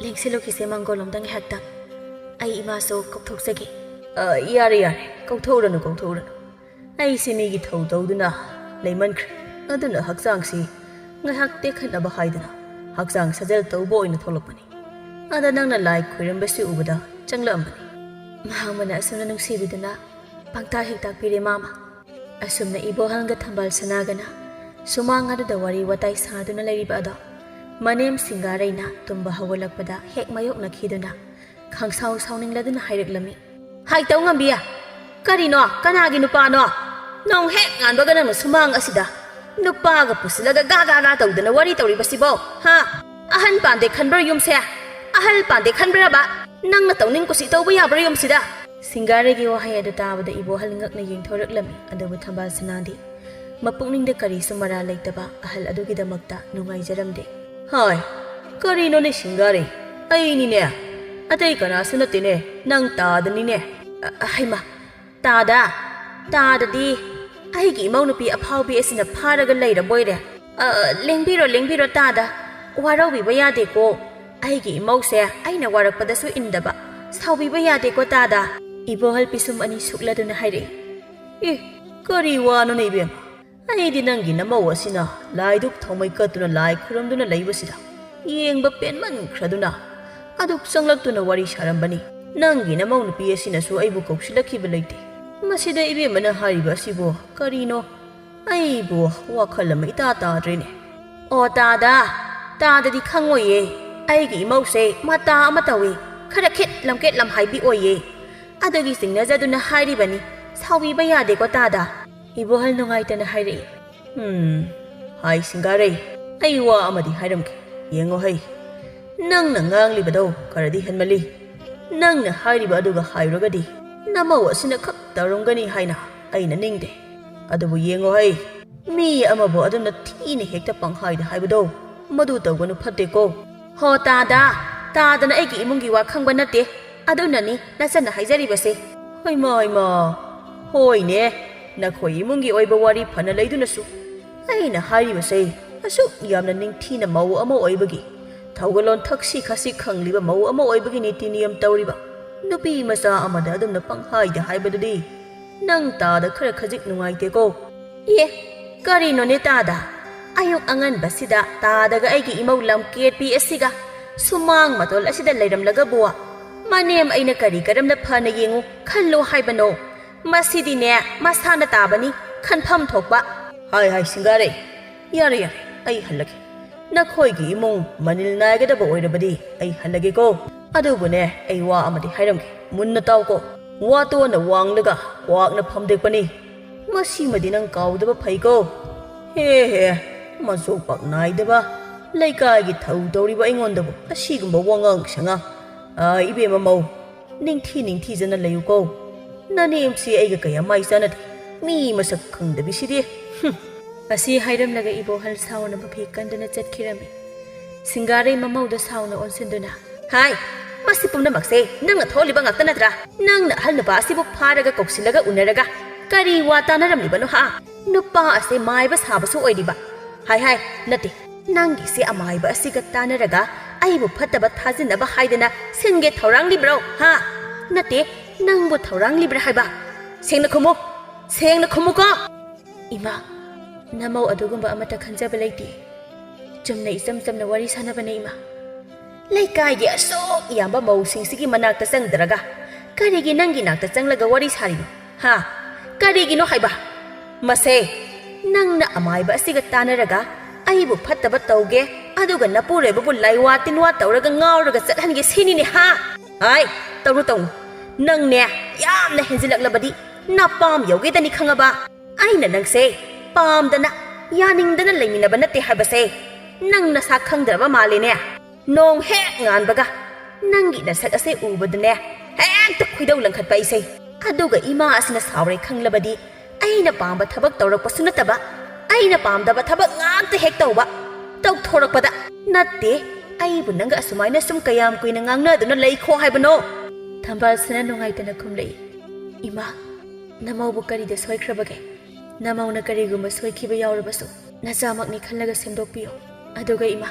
ꯂꯦꯡꯁꯤꯜꯂꯨꯈꯤꯁꯦ ꯃꯪꯒꯣꯜꯂꯣꯝꯗ ꯉꯥꯏꯍꯥꯛꯇꯪ꯫ ꯑꯩ ꯏꯃꯥꯁꯨ ꯀꯧꯊꯣꯛꯆꯒꯦ꯫" "ꯑ, ꯌꯥꯔꯦ, ꯌꯥꯔꯦ, ꯀꯧꯊꯣꯛꯎꯔꯅꯨ, ꯀꯧꯊꯣꯛꯎꯔꯅꯨ꯫ ꯑꯩꯁꯦ ꯃꯤꯒꯤ ꯊꯧ ꯇꯧꯗꯨꯅ ꯂꯩꯃꯟꯈ꯭ꯔꯦ꯫ ꯑꯗꯨꯅ ꯍꯛꯆꯥꯡꯁꯤ ꯉꯥꯏꯍꯥꯛ ꯇꯦꯛꯈꯠꯅꯕ ꯍꯥꯏꯗꯨꯅ ꯍꯛꯆꯥꯡ ꯁꯥꯖꯦꯜ ꯇꯧꯕ ꯑꯣꯏꯅ ꯊꯣꯛꯂꯛꯄꯅꯤ꯫ ꯑꯗ ꯅꯪꯅ ꯂꯥꯏ ꯈꯣꯏꯔꯝꯕꯁꯤ ꯎꯕꯗ ꯆꯪꯂꯛꯑꯝꯕꯅꯤ꯫" ꯃꯥꯃꯅ ꯑꯁꯨꯝꯅ ꯅꯨꯡꯁꯤꯕꯤꯗꯨꯅ ꯄꯪꯇꯥꯛ ꯍꯦꯛ ꯇꯥꯛꯄꯤꯔꯦ ꯃꯥꯃ꯫ ꯑꯁꯨꯝꯅ ꯏꯕꯣꯍꯜꯒ ꯊꯝꯕꯥꯜ ꯁꯅꯥꯒꯅ ꯁꯨꯃꯥꯡ ꯑꯗꯨꯗ ꯋꯥꯔꯤ ꯋꯥꯇꯥꯏ ꯁꯥꯗꯨꯅ ꯂꯩꯔꯤꯕ ꯑꯗꯣ, ꯃꯅꯦꯝ ꯁꯤꯡꯒꯥꯔꯩꯅ ꯇꯨꯝꯕ ꯍꯧꯒꯠꯂꯛꯄꯗ ꯍꯦꯛ ꯃꯥꯌꯣꯛꯅꯈꯤꯗꯨꯅ ꯈꯪꯁꯥꯎ ꯁꯥꯎꯅꯤꯡꯂꯗꯨꯅ ꯍꯥꯏꯔꯛꯂꯝꯃꯤ, "ꯍꯥꯏ ꯇꯧ ꯉꯝꯕꯤ, ꯀꯔꯤꯅꯣ? ꯀꯅꯥꯒꯤ ꯅꯨꯄꯥꯅꯣ? ꯅꯣꯡ ꯍꯦꯛ ꯉꯥꯟꯕꯒ ꯅꯪꯅ ꯁꯨꯃꯥꯡ ꯑꯁꯤꯗ ꯅꯨꯄꯥꯒ ꯄꯨꯁꯤꯜꯂꯒ ꯒꯥ ꯒꯥ ꯒꯥ ꯇꯧꯗꯅ ꯋꯥꯔꯤ ꯇꯧꯔꯤꯕꯁꯤꯕꯣ, ꯍꯥ?" ꯑꯍꯟ ꯄꯥꯟꯗꯦ ꯈꯟꯕ꯭ꯔꯥ ꯌꯨꯝꯁꯦ? ꯑꯍꯜ ꯄꯥꯟꯗꯦ ꯈꯟꯕ꯭ꯔꯕ? ꯅꯪꯅ ꯇꯧꯅꯤꯡ ꯀꯨꯁꯤ ꯇꯧꯕ ꯌꯥꯕ꯭ꯔꯥ ꯌꯨꯝꯁꯤꯗ? ꯁꯤꯡꯒꯥꯔꯩꯒꯤ ꯋꯥꯍꯩ ꯑꯗꯨ ꯇꯥꯕꯗ ꯏꯕꯣꯍꯜ ꯉꯛꯅ ꯌꯦꯡꯊꯣꯔꯛꯂꯝꯃꯤ꯫ ꯑꯗꯨꯕꯨ ꯊꯝꯕꯥꯜ ꯁꯅꯥꯗꯤ ꯃꯄꯨꯛꯅꯤꯡꯗ ꯀꯔꯤꯁꯨ ꯃꯔꯥ ꯂꯩꯇꯕ ꯑꯍꯜ ꯑꯗꯨꯒꯤꯗꯃꯛꯇ ꯅꯨꯡꯉꯥꯏꯖꯔꯝꯗꯦ꯫ ꯍꯥꯏ, ꯀꯔꯤꯅꯣꯅꯦ ꯁꯤꯡꯒꯥꯔꯩ? ꯑꯩꯅꯤꯅꯦ, ꯑꯇꯩ ꯀꯅꯥꯁꯨ ꯅꯠꯇꯦꯅꯦ, ꯅꯪ ꯇꯥꯗꯅꯤꯅꯦ꯫ ꯑ, ꯍꯩꯃꯥ, ꯇꯥꯗ, ꯇꯥꯗꯗꯤ ꯑꯩꯒꯤ ꯏꯃꯧꯅꯨꯄꯤ ꯑꯐꯥꯎꯕꯤ ꯑꯁꯤꯅ ꯐꯥꯔꯒ ꯂꯩꯔꯕꯣꯏꯔꯦ꯫ ꯑ, ꯂꯦꯡꯕꯤꯔꯣ, ꯂꯦꯡꯕꯤꯔꯣ ꯇꯥꯗ, ꯋꯥꯔꯧꯕꯤꯕ ꯌꯥꯗꯦꯀꯣ꯫ ꯑꯩꯒꯤ ꯏꯃꯧꯁꯦ ꯑꯩꯅ ꯋꯥꯔꯛꯄꯗꯁꯨ ꯏꯟꯗꯕ, ꯁꯥꯎꯕꯤꯕ ꯌꯥꯗꯦꯀꯣ ꯇꯥꯗ꯫ ꯏꯕꯣꯍꯜ ꯄꯤꯁꯨꯝ ꯑꯅꯤ ꯁꯨꯛꯂꯗꯨꯅ ꯍꯥꯏꯔꯛꯏ꯫ ꯑꯦ, ꯀꯔꯤ ꯋꯥꯅꯣꯅꯦ ꯏꯕꯦꯝꯃ? ꯑꯩꯗꯤ ꯅꯪꯒꯤ ꯅꯃꯧ ꯑꯁꯤꯅ ꯂꯥꯏꯗꯨꯛ ꯊꯥꯎꯃꯩ ꯀꯠꯇꯨꯅ ꯂꯥꯏ ꯈꯨꯔꯨꯝꯗꯨꯅ ꯂꯩꯕꯁꯤꯗ ꯌꯦꯡꯕ ꯄꯦꯟꯃꯟꯈ꯭ꯔꯗꯨꯅ ꯑꯗꯨꯛ ꯆꯪꯂꯛꯇꯨꯅ ꯋꯥꯔꯤ ꯁꯥꯔꯝꯕꯅꯤ꯫ ꯅꯪꯒꯤ ꯅꯃꯧ ꯅꯨꯄꯤ ꯑꯁꯤꯅꯁꯨ ꯑꯩꯕꯨ ꯀꯧꯁꯤꯜꯂꯛꯈꯤꯕ ꯂꯩꯇꯦ꯫ ꯃꯁꯤꯗ ꯏꯕꯦꯝꯃꯅ ꯍꯥꯏꯔꯤꯕ ꯑꯁꯤꯕꯨ ꯀꯔꯤꯅꯣ? ꯑꯩꯕꯨ ꯋꯥꯈꯜ ꯑꯃ ꯏꯇꯥ ꯇꯥꯗ꯭ꯔꯦꯅꯦ꯫ ꯑꯣ ꯇꯥꯗ, ꯇꯥꯗꯗꯤ ꯈꯪꯉꯣꯏꯌꯦ꯫ ꯑꯩꯒꯤ ꯏꯃꯧꯁꯦ ꯃꯇꯥ ꯑꯃ ꯇꯧꯏ, ꯈꯔ ꯈꯤꯠ ꯂꯝꯀꯦꯠ ꯂꯝꯍꯥꯏꯕꯤ ꯑꯣꯏꯌꯦ꯫ ꯑꯗꯨꯒꯤ ꯆꯤꯡꯅꯖꯗꯨꯅ ꯍꯥꯏꯔꯤꯕꯅꯤ, ꯁꯥꯎꯕꯤꯕ ꯌꯥꯗꯦꯀꯣ ꯇꯥꯗ꯫ ꯏꯕꯣꯍꯜ ꯅꯨꯡꯉꯥꯏꯇꯅ ꯍꯥꯏꯔꯛꯏ꯫ ꯎꯝ, ꯍꯥꯏ ꯁꯤꯡꯒꯥꯔꯩ, ꯑꯩ ꯋꯥ ꯑꯃꯗꯤ ꯍꯥꯏꯔꯝꯒꯦ, ꯌꯦꯡꯉꯣ ꯍꯩ꯫ ꯅꯪꯅ ꯉꯥꯡꯂꯤꯕꯗꯣ ꯈꯔꯗꯤ ꯍꯦꯟꯃꯜꯂꯤ꯫ ꯅꯪꯅ ꯍꯥꯏꯔꯤꯕ ꯑꯗꯨꯒ ꯍꯥꯏꯔꯨꯔꯒꯗꯤ ꯅꯃꯧ ꯑꯁꯤꯅ ꯈꯛ ꯇꯧꯔꯝꯒꯅꯤ ꯍꯥꯏꯅ ꯑꯩꯅ ꯅꯤꯡꯗꯦ꯫ ꯑꯗꯨꯕꯨ ꯌꯦꯡꯉꯣ ꯍꯩ, ꯃꯤ ꯑꯃꯕꯨ ꯑꯗꯨꯝꯅ ꯊꯤꯅ ꯍꯦꯛꯇ ꯄꯪꯍꯥꯏꯗ ꯍꯥꯏꯕꯗꯣ ꯃꯗꯨ ꯇꯧꯒꯅꯨ ꯐꯠꯇꯦꯀꯣ꯫ ꯍꯣ ꯇꯥꯗ, ꯇꯥꯗꯅ ꯑꯩꯒꯤ ꯏꯃꯨꯡꯒꯤ ꯋꯥ ꯈꯪꯕ ꯅꯠꯇꯦ꯫ ꯑꯗꯨꯅꯅꯤ ꯅꯆꯟꯅ ꯍꯥꯏꯖꯔꯤꯕꯁꯦ꯫ ꯍꯩꯃꯥ, ꯍꯩꯃꯥ, ꯍꯣꯏꯅꯦ, ꯅꯈꯣꯏ ꯏꯃꯨꯡꯒꯤ ꯑꯣꯏꯕ ꯋꯥꯔꯤ ꯐꯅ ꯂꯩꯗꯨꯅꯁꯨ ꯑꯩꯅ ꯍꯥꯏꯔꯤꯕꯁꯦ ꯑꯁꯨꯛ ꯌꯥꯝꯅ ꯅꯤꯡꯊꯤꯅ ꯃꯧ ꯑꯃ ꯑꯣꯏꯕꯒꯤ, ꯊꯧꯒꯜꯂꯣꯟ ꯊꯛꯁꯤ ꯈꯥꯁꯤ ꯈꯪꯂꯤꯕ ꯃꯧ ꯑꯃ ꯑꯣꯏꯕꯒꯤ ꯅꯤꯇꯤ ꯅꯤꯌꯝ ꯇꯧꯔꯤꯕ ꯅꯨꯄꯤ ꯃꯆꯥ ꯑꯃꯗ ꯑꯗꯨꯝꯅ ꯄꯪꯍꯥꯏꯗ ꯍꯥꯏꯕꯗꯨꯗꯤ ꯅꯪ ꯇꯥꯗ ꯈꯔ ꯈꯖꯤꯛ ꯅꯨꯡꯉꯥꯏꯇꯦꯀꯣ꯫ ꯑꯦ, ꯀꯔꯤꯅꯣꯅꯦ ꯇꯥꯗ? ꯑꯌꯨꯛ ꯑꯉꯟꯕꯁꯤꯗ ꯇꯥꯗꯒ ꯑꯩꯒꯤ ꯏꯃꯧ ꯂꯝꯀꯦꯠꯄꯤ ꯑꯁꯤꯒ ꯁꯨꯃꯥꯡ ꯃꯇꯣꯜ ꯑꯁꯤꯗ ꯂꯩꯔꯝꯂꯒꯕꯨ ꯃꯅꯦꯝ ꯑꯩꯅ ꯀꯔꯤ ꯀꯔꯝꯅ ꯐꯅ ꯌꯦꯡꯉꯨ ꯈꯜꯂꯨ ꯍꯥꯏꯕꯅꯣ? ꯃꯁꯤꯗꯤꯅꯦ ꯃꯁꯥꯅ ꯇꯥꯕꯅꯤ, ꯈꯟꯐꯝ ꯊꯣꯛꯄ꯫ ꯍꯥꯏ ꯍꯥꯏ ꯁꯤꯡꯒꯥꯔꯩ, ꯌꯥꯔꯦ ꯌꯥꯔꯦ, ꯑꯩ ꯍꯜꯂꯒꯦ꯫ ꯅꯈꯣꯏꯒꯤ ꯏꯃꯨꯡ ꯃꯅꯤꯜ ꯅꯥꯏꯒꯗꯕ ꯑꯣꯏꯔꯕꯗꯤ ꯑꯩ ꯍꯜꯂꯒꯦꯀꯣ꯫ ꯑꯗꯨꯕꯨꯅꯦ, ꯑꯩ ꯋꯥ ꯑꯃꯗꯤ ꯍꯥꯏꯔꯝꯒꯦ, ꯃꯨꯟꯅ ꯇꯥꯎꯀꯣ꯫ ꯋꯥꯇꯣꯟꯅ ꯋꯥꯡꯂꯒ ꯀ꯭ꯋꯥꯛꯅ ꯐꯝꯗꯦꯛꯄꯅꯤ꯫ ꯃꯁꯤꯃꯗꯤ ꯅꯪ ꯀꯥꯎꯗꯕ ꯐꯩꯀꯣ꯫ ꯍꯦ ꯍꯦ, ꯃꯆꯣꯛ ꯄꯥꯛ ꯅꯥꯏꯗꯕ, ꯂꯩꯀꯥꯏꯒꯤ ꯊꯧ ꯇꯧꯔꯤꯕ ꯑꯩꯉꯣꯟꯗꯕꯨ ꯑꯁꯤꯒꯨꯝꯕ ꯋꯥꯉꯥꯡ ꯁꯉꯥꯡ? ꯑꯥ, ꯏꯕꯦꯝꯃ ꯃꯧ, ꯅꯤꯡꯊꯤ ꯅꯤꯡꯊꯤꯖꯅ ꯂꯩꯌꯨꯀꯣ꯫ ꯅꯅꯦꯝꯁꯤ ꯑꯩꯒ ꯀꯌꯥ ꯃꯥꯏ ꯆꯥꯟꯅꯗꯦ꯫ ꯃꯤ ꯃꯁꯛ ꯈꯪꯗꯕꯤꯁꯤꯗꯤ꯫ ꯍꯨꯝ꯫ ꯑꯁꯤ ꯍꯥꯏꯔꯝꯂꯒ ꯏꯕꯣꯍꯜ ꯁꯥꯎꯅ ꯃꯐꯤ ꯀꯟꯗꯨꯅ ꯆꯠꯈꯤꯔꯝꯃꯤ꯫ ꯁꯤꯡꯒꯥꯔꯩ ꯃꯃꯧꯗ ꯁꯥꯎꯅ ꯑꯣꯟꯁꯤꯟꯗꯨꯅ, "ꯍꯥꯏ, ꯃꯁꯤ ꯄꯨꯝꯅꯃꯛꯁꯦ ꯅꯪꯅ ꯊꯣꯛꯍꯜꯂꯤꯕ ꯉꯥꯛꯇ ꯅꯠꯇ꯭ꯔꯥ? ꯅꯪꯅ ꯑꯍꯜ ꯅꯨꯄꯥ ꯑꯁꯤꯕꯨ ꯐꯥꯔꯒ ꯀꯧꯁꯤꯜꯂꯒ ꯎꯅꯔꯒ ꯀꯔꯤ ꯋꯥ ꯇꯥꯅꯔꯝꯂꯤꯕꯅꯣ ꯍꯥ? ꯅꯨꯄꯥ ꯑꯁꯦ ꯃꯥꯏꯕ ꯁꯥꯕꯁꯨ ꯑꯣꯏꯔꯤꯕ꯫ ꯍꯥꯏ ꯍꯥꯏ, ꯅꯠꯇꯦ, ꯅꯪꯒꯤꯁꯦ ꯑꯃꯥꯏꯕ ꯑꯁꯤꯒ ꯇꯥꯅꯔꯒ ꯑꯩꯕꯨ ꯐꯠꯇꯕ ꯊꯥꯖꯤꯟꯅꯕ ꯍꯥꯏꯗꯅ ꯁꯤꯟꯒꯦ ꯊꯧꯔꯥꯡꯂꯤꯕ꯭ꯔꯣ ꯍꯥ? ꯅꯠꯇꯦ, ꯅꯪꯕꯨ ꯊꯧꯔꯥꯡꯂꯤꯕ꯭ꯔꯥ ꯍꯥꯏꯕ? ꯁꯦꯡꯅ ꯈꯨꯝꯃꯨ, ꯁꯦꯡꯅ ꯈꯨꯝꯃꯨꯀꯣ!" "ꯏꯃꯥ, ꯅꯃꯧ ꯑꯗꯨꯒꯨꯝꯕ ꯑꯃꯠꯇ ꯈꯟꯖꯕ ꯂꯩꯇꯦ꯫ ꯆꯨꯝꯅ ꯏꯆꯝ ꯆꯝꯅ ꯋꯥꯔꯤ ꯁꯥꯟꯅꯕꯅꯦ, ꯏꯃꯥ꯫" "ꯂꯩꯀꯥꯏꯒꯤ ꯑꯁꯨꯛ ꯌꯥꯝꯕ ꯃꯧꯁꯤꯡꯁꯤꯒꯤ ꯃꯅꯥꯛꯇ ꯆꯪꯗ꯭ꯔꯒ ꯀꯔꯤꯒꯤ ꯅꯪꯒꯤ ꯅꯥꯛꯇ ꯆꯪꯂꯒ ꯋꯥꯔꯤ ꯁꯥꯔꯤꯅꯣ? ꯍꯥ? ꯀꯔꯤꯒꯤꯅꯣ ꯍꯥꯏꯕ? ꯃꯁꯦ, ꯅꯪꯅ ꯑꯃꯥꯏꯕ ꯑꯁꯤꯒ ꯇꯥꯟꯅꯔꯒ ꯑꯩꯕꯨ ꯐꯠꯇꯕ ꯇꯧꯒꯦ, ꯑꯗꯨꯒ ꯅꯄꯨꯔꯣꯏꯕꯕꯨ ꯂꯥꯏꯋꯥ ꯇꯤꯟꯋꯥ ꯇꯧꯔꯒ ꯉꯥꯎꯔꯒ ꯆꯠꯍꯟꯒꯦ ꯁꯤꯅꯤꯅꯦ ꯍꯥ? ꯍꯥꯏ, ꯇꯧꯅꯨ ꯇꯧꯅꯨ꯫ ꯅꯪꯅꯦ, ꯌꯥꯝꯅ ꯍꯦꯟꯖꯤꯜꯂꯛꯂꯕꯗꯤ ꯅꯄꯥꯝ ꯌꯧꯒꯦꯗꯅꯤ ꯈꯪꯉꯕ? ꯑꯩꯅ ꯅꯪꯁꯦ ꯄꯥꯝꯗꯅ, ꯌꯥꯅꯤꯡꯗꯅ ꯂꯩꯃꯤꯟꯅꯕ ꯅꯠꯇꯦ ꯍꯥꯏꯕꯁꯦ ꯅꯪ ꯅꯁꯥ ꯈꯪꯗ꯭ꯔꯕ ꯃꯥꯜꯂꯦꯅꯦ꯫ ꯅꯣꯡ ꯍꯦꯛ ꯉꯥꯟꯕꯒ ꯅꯪꯒꯤ ꯅꯁꯛ ꯑꯁꯦ ꯎꯕꯗꯅꯦ ꯍꯦꯛꯇ ꯈꯣꯏꯗꯧ ꯂꯪꯈꯠꯄ ꯑꯩꯁꯦ꯫ ꯑꯗꯨꯒ ꯏꯃꯥ ꯑꯁꯤꯅ ꯁꯥꯎꯔꯦ ꯈꯪꯂꯕꯗꯤ ꯑꯩꯅ ꯄꯥꯝꯕ ꯊꯕꯛ ꯇꯧꯔꯛꯄꯁꯨ ꯅꯠꯇꯕ, ꯑꯩꯅ ꯄꯥꯝꯗꯕ ꯊꯕꯛ ꯉꯥꯛꯇ ꯍꯦꯛ ꯇꯧꯕ꯫ ꯇꯧꯊꯣꯔꯛꯄꯗ, ꯅꯠꯇꯦ, ꯑꯩꯕꯨ ꯅꯪꯒ ꯑꯁꯨꯃꯥꯏꯅ ꯁꯨꯝ ꯀꯌꯥꯝ ꯀꯨꯏꯅ ꯉꯥꯡꯅꯗꯨꯅ ꯂꯩꯈꯣ ꯍꯥꯏꯕꯅꯣ?" ꯊꯝꯕꯥꯜꯁꯅꯥ ꯅꯨꯡꯉꯥꯏꯇꯅ ꯈꯨꯝꯂꯛꯏ, "ꯏꯃꯥ, ꯅꯃꯧꯕꯨ ꯀꯔꯤꯗ ꯁꯣꯏꯈ꯭ꯔꯕꯒꯦ? ꯅꯃꯧꯅ ꯀꯔꯤꯒꯨꯝꯕ ꯁꯣꯏꯈꯤꯕ ꯌꯥꯎꯔꯕꯁꯨ ꯅꯆꯥꯃꯛꯅꯤ ꯈꯜꯂꯒ ꯁꯦꯝꯗꯣꯛꯄꯤꯌꯨ꯫ ꯑꯗꯨꯒ ꯏꯃꯥ,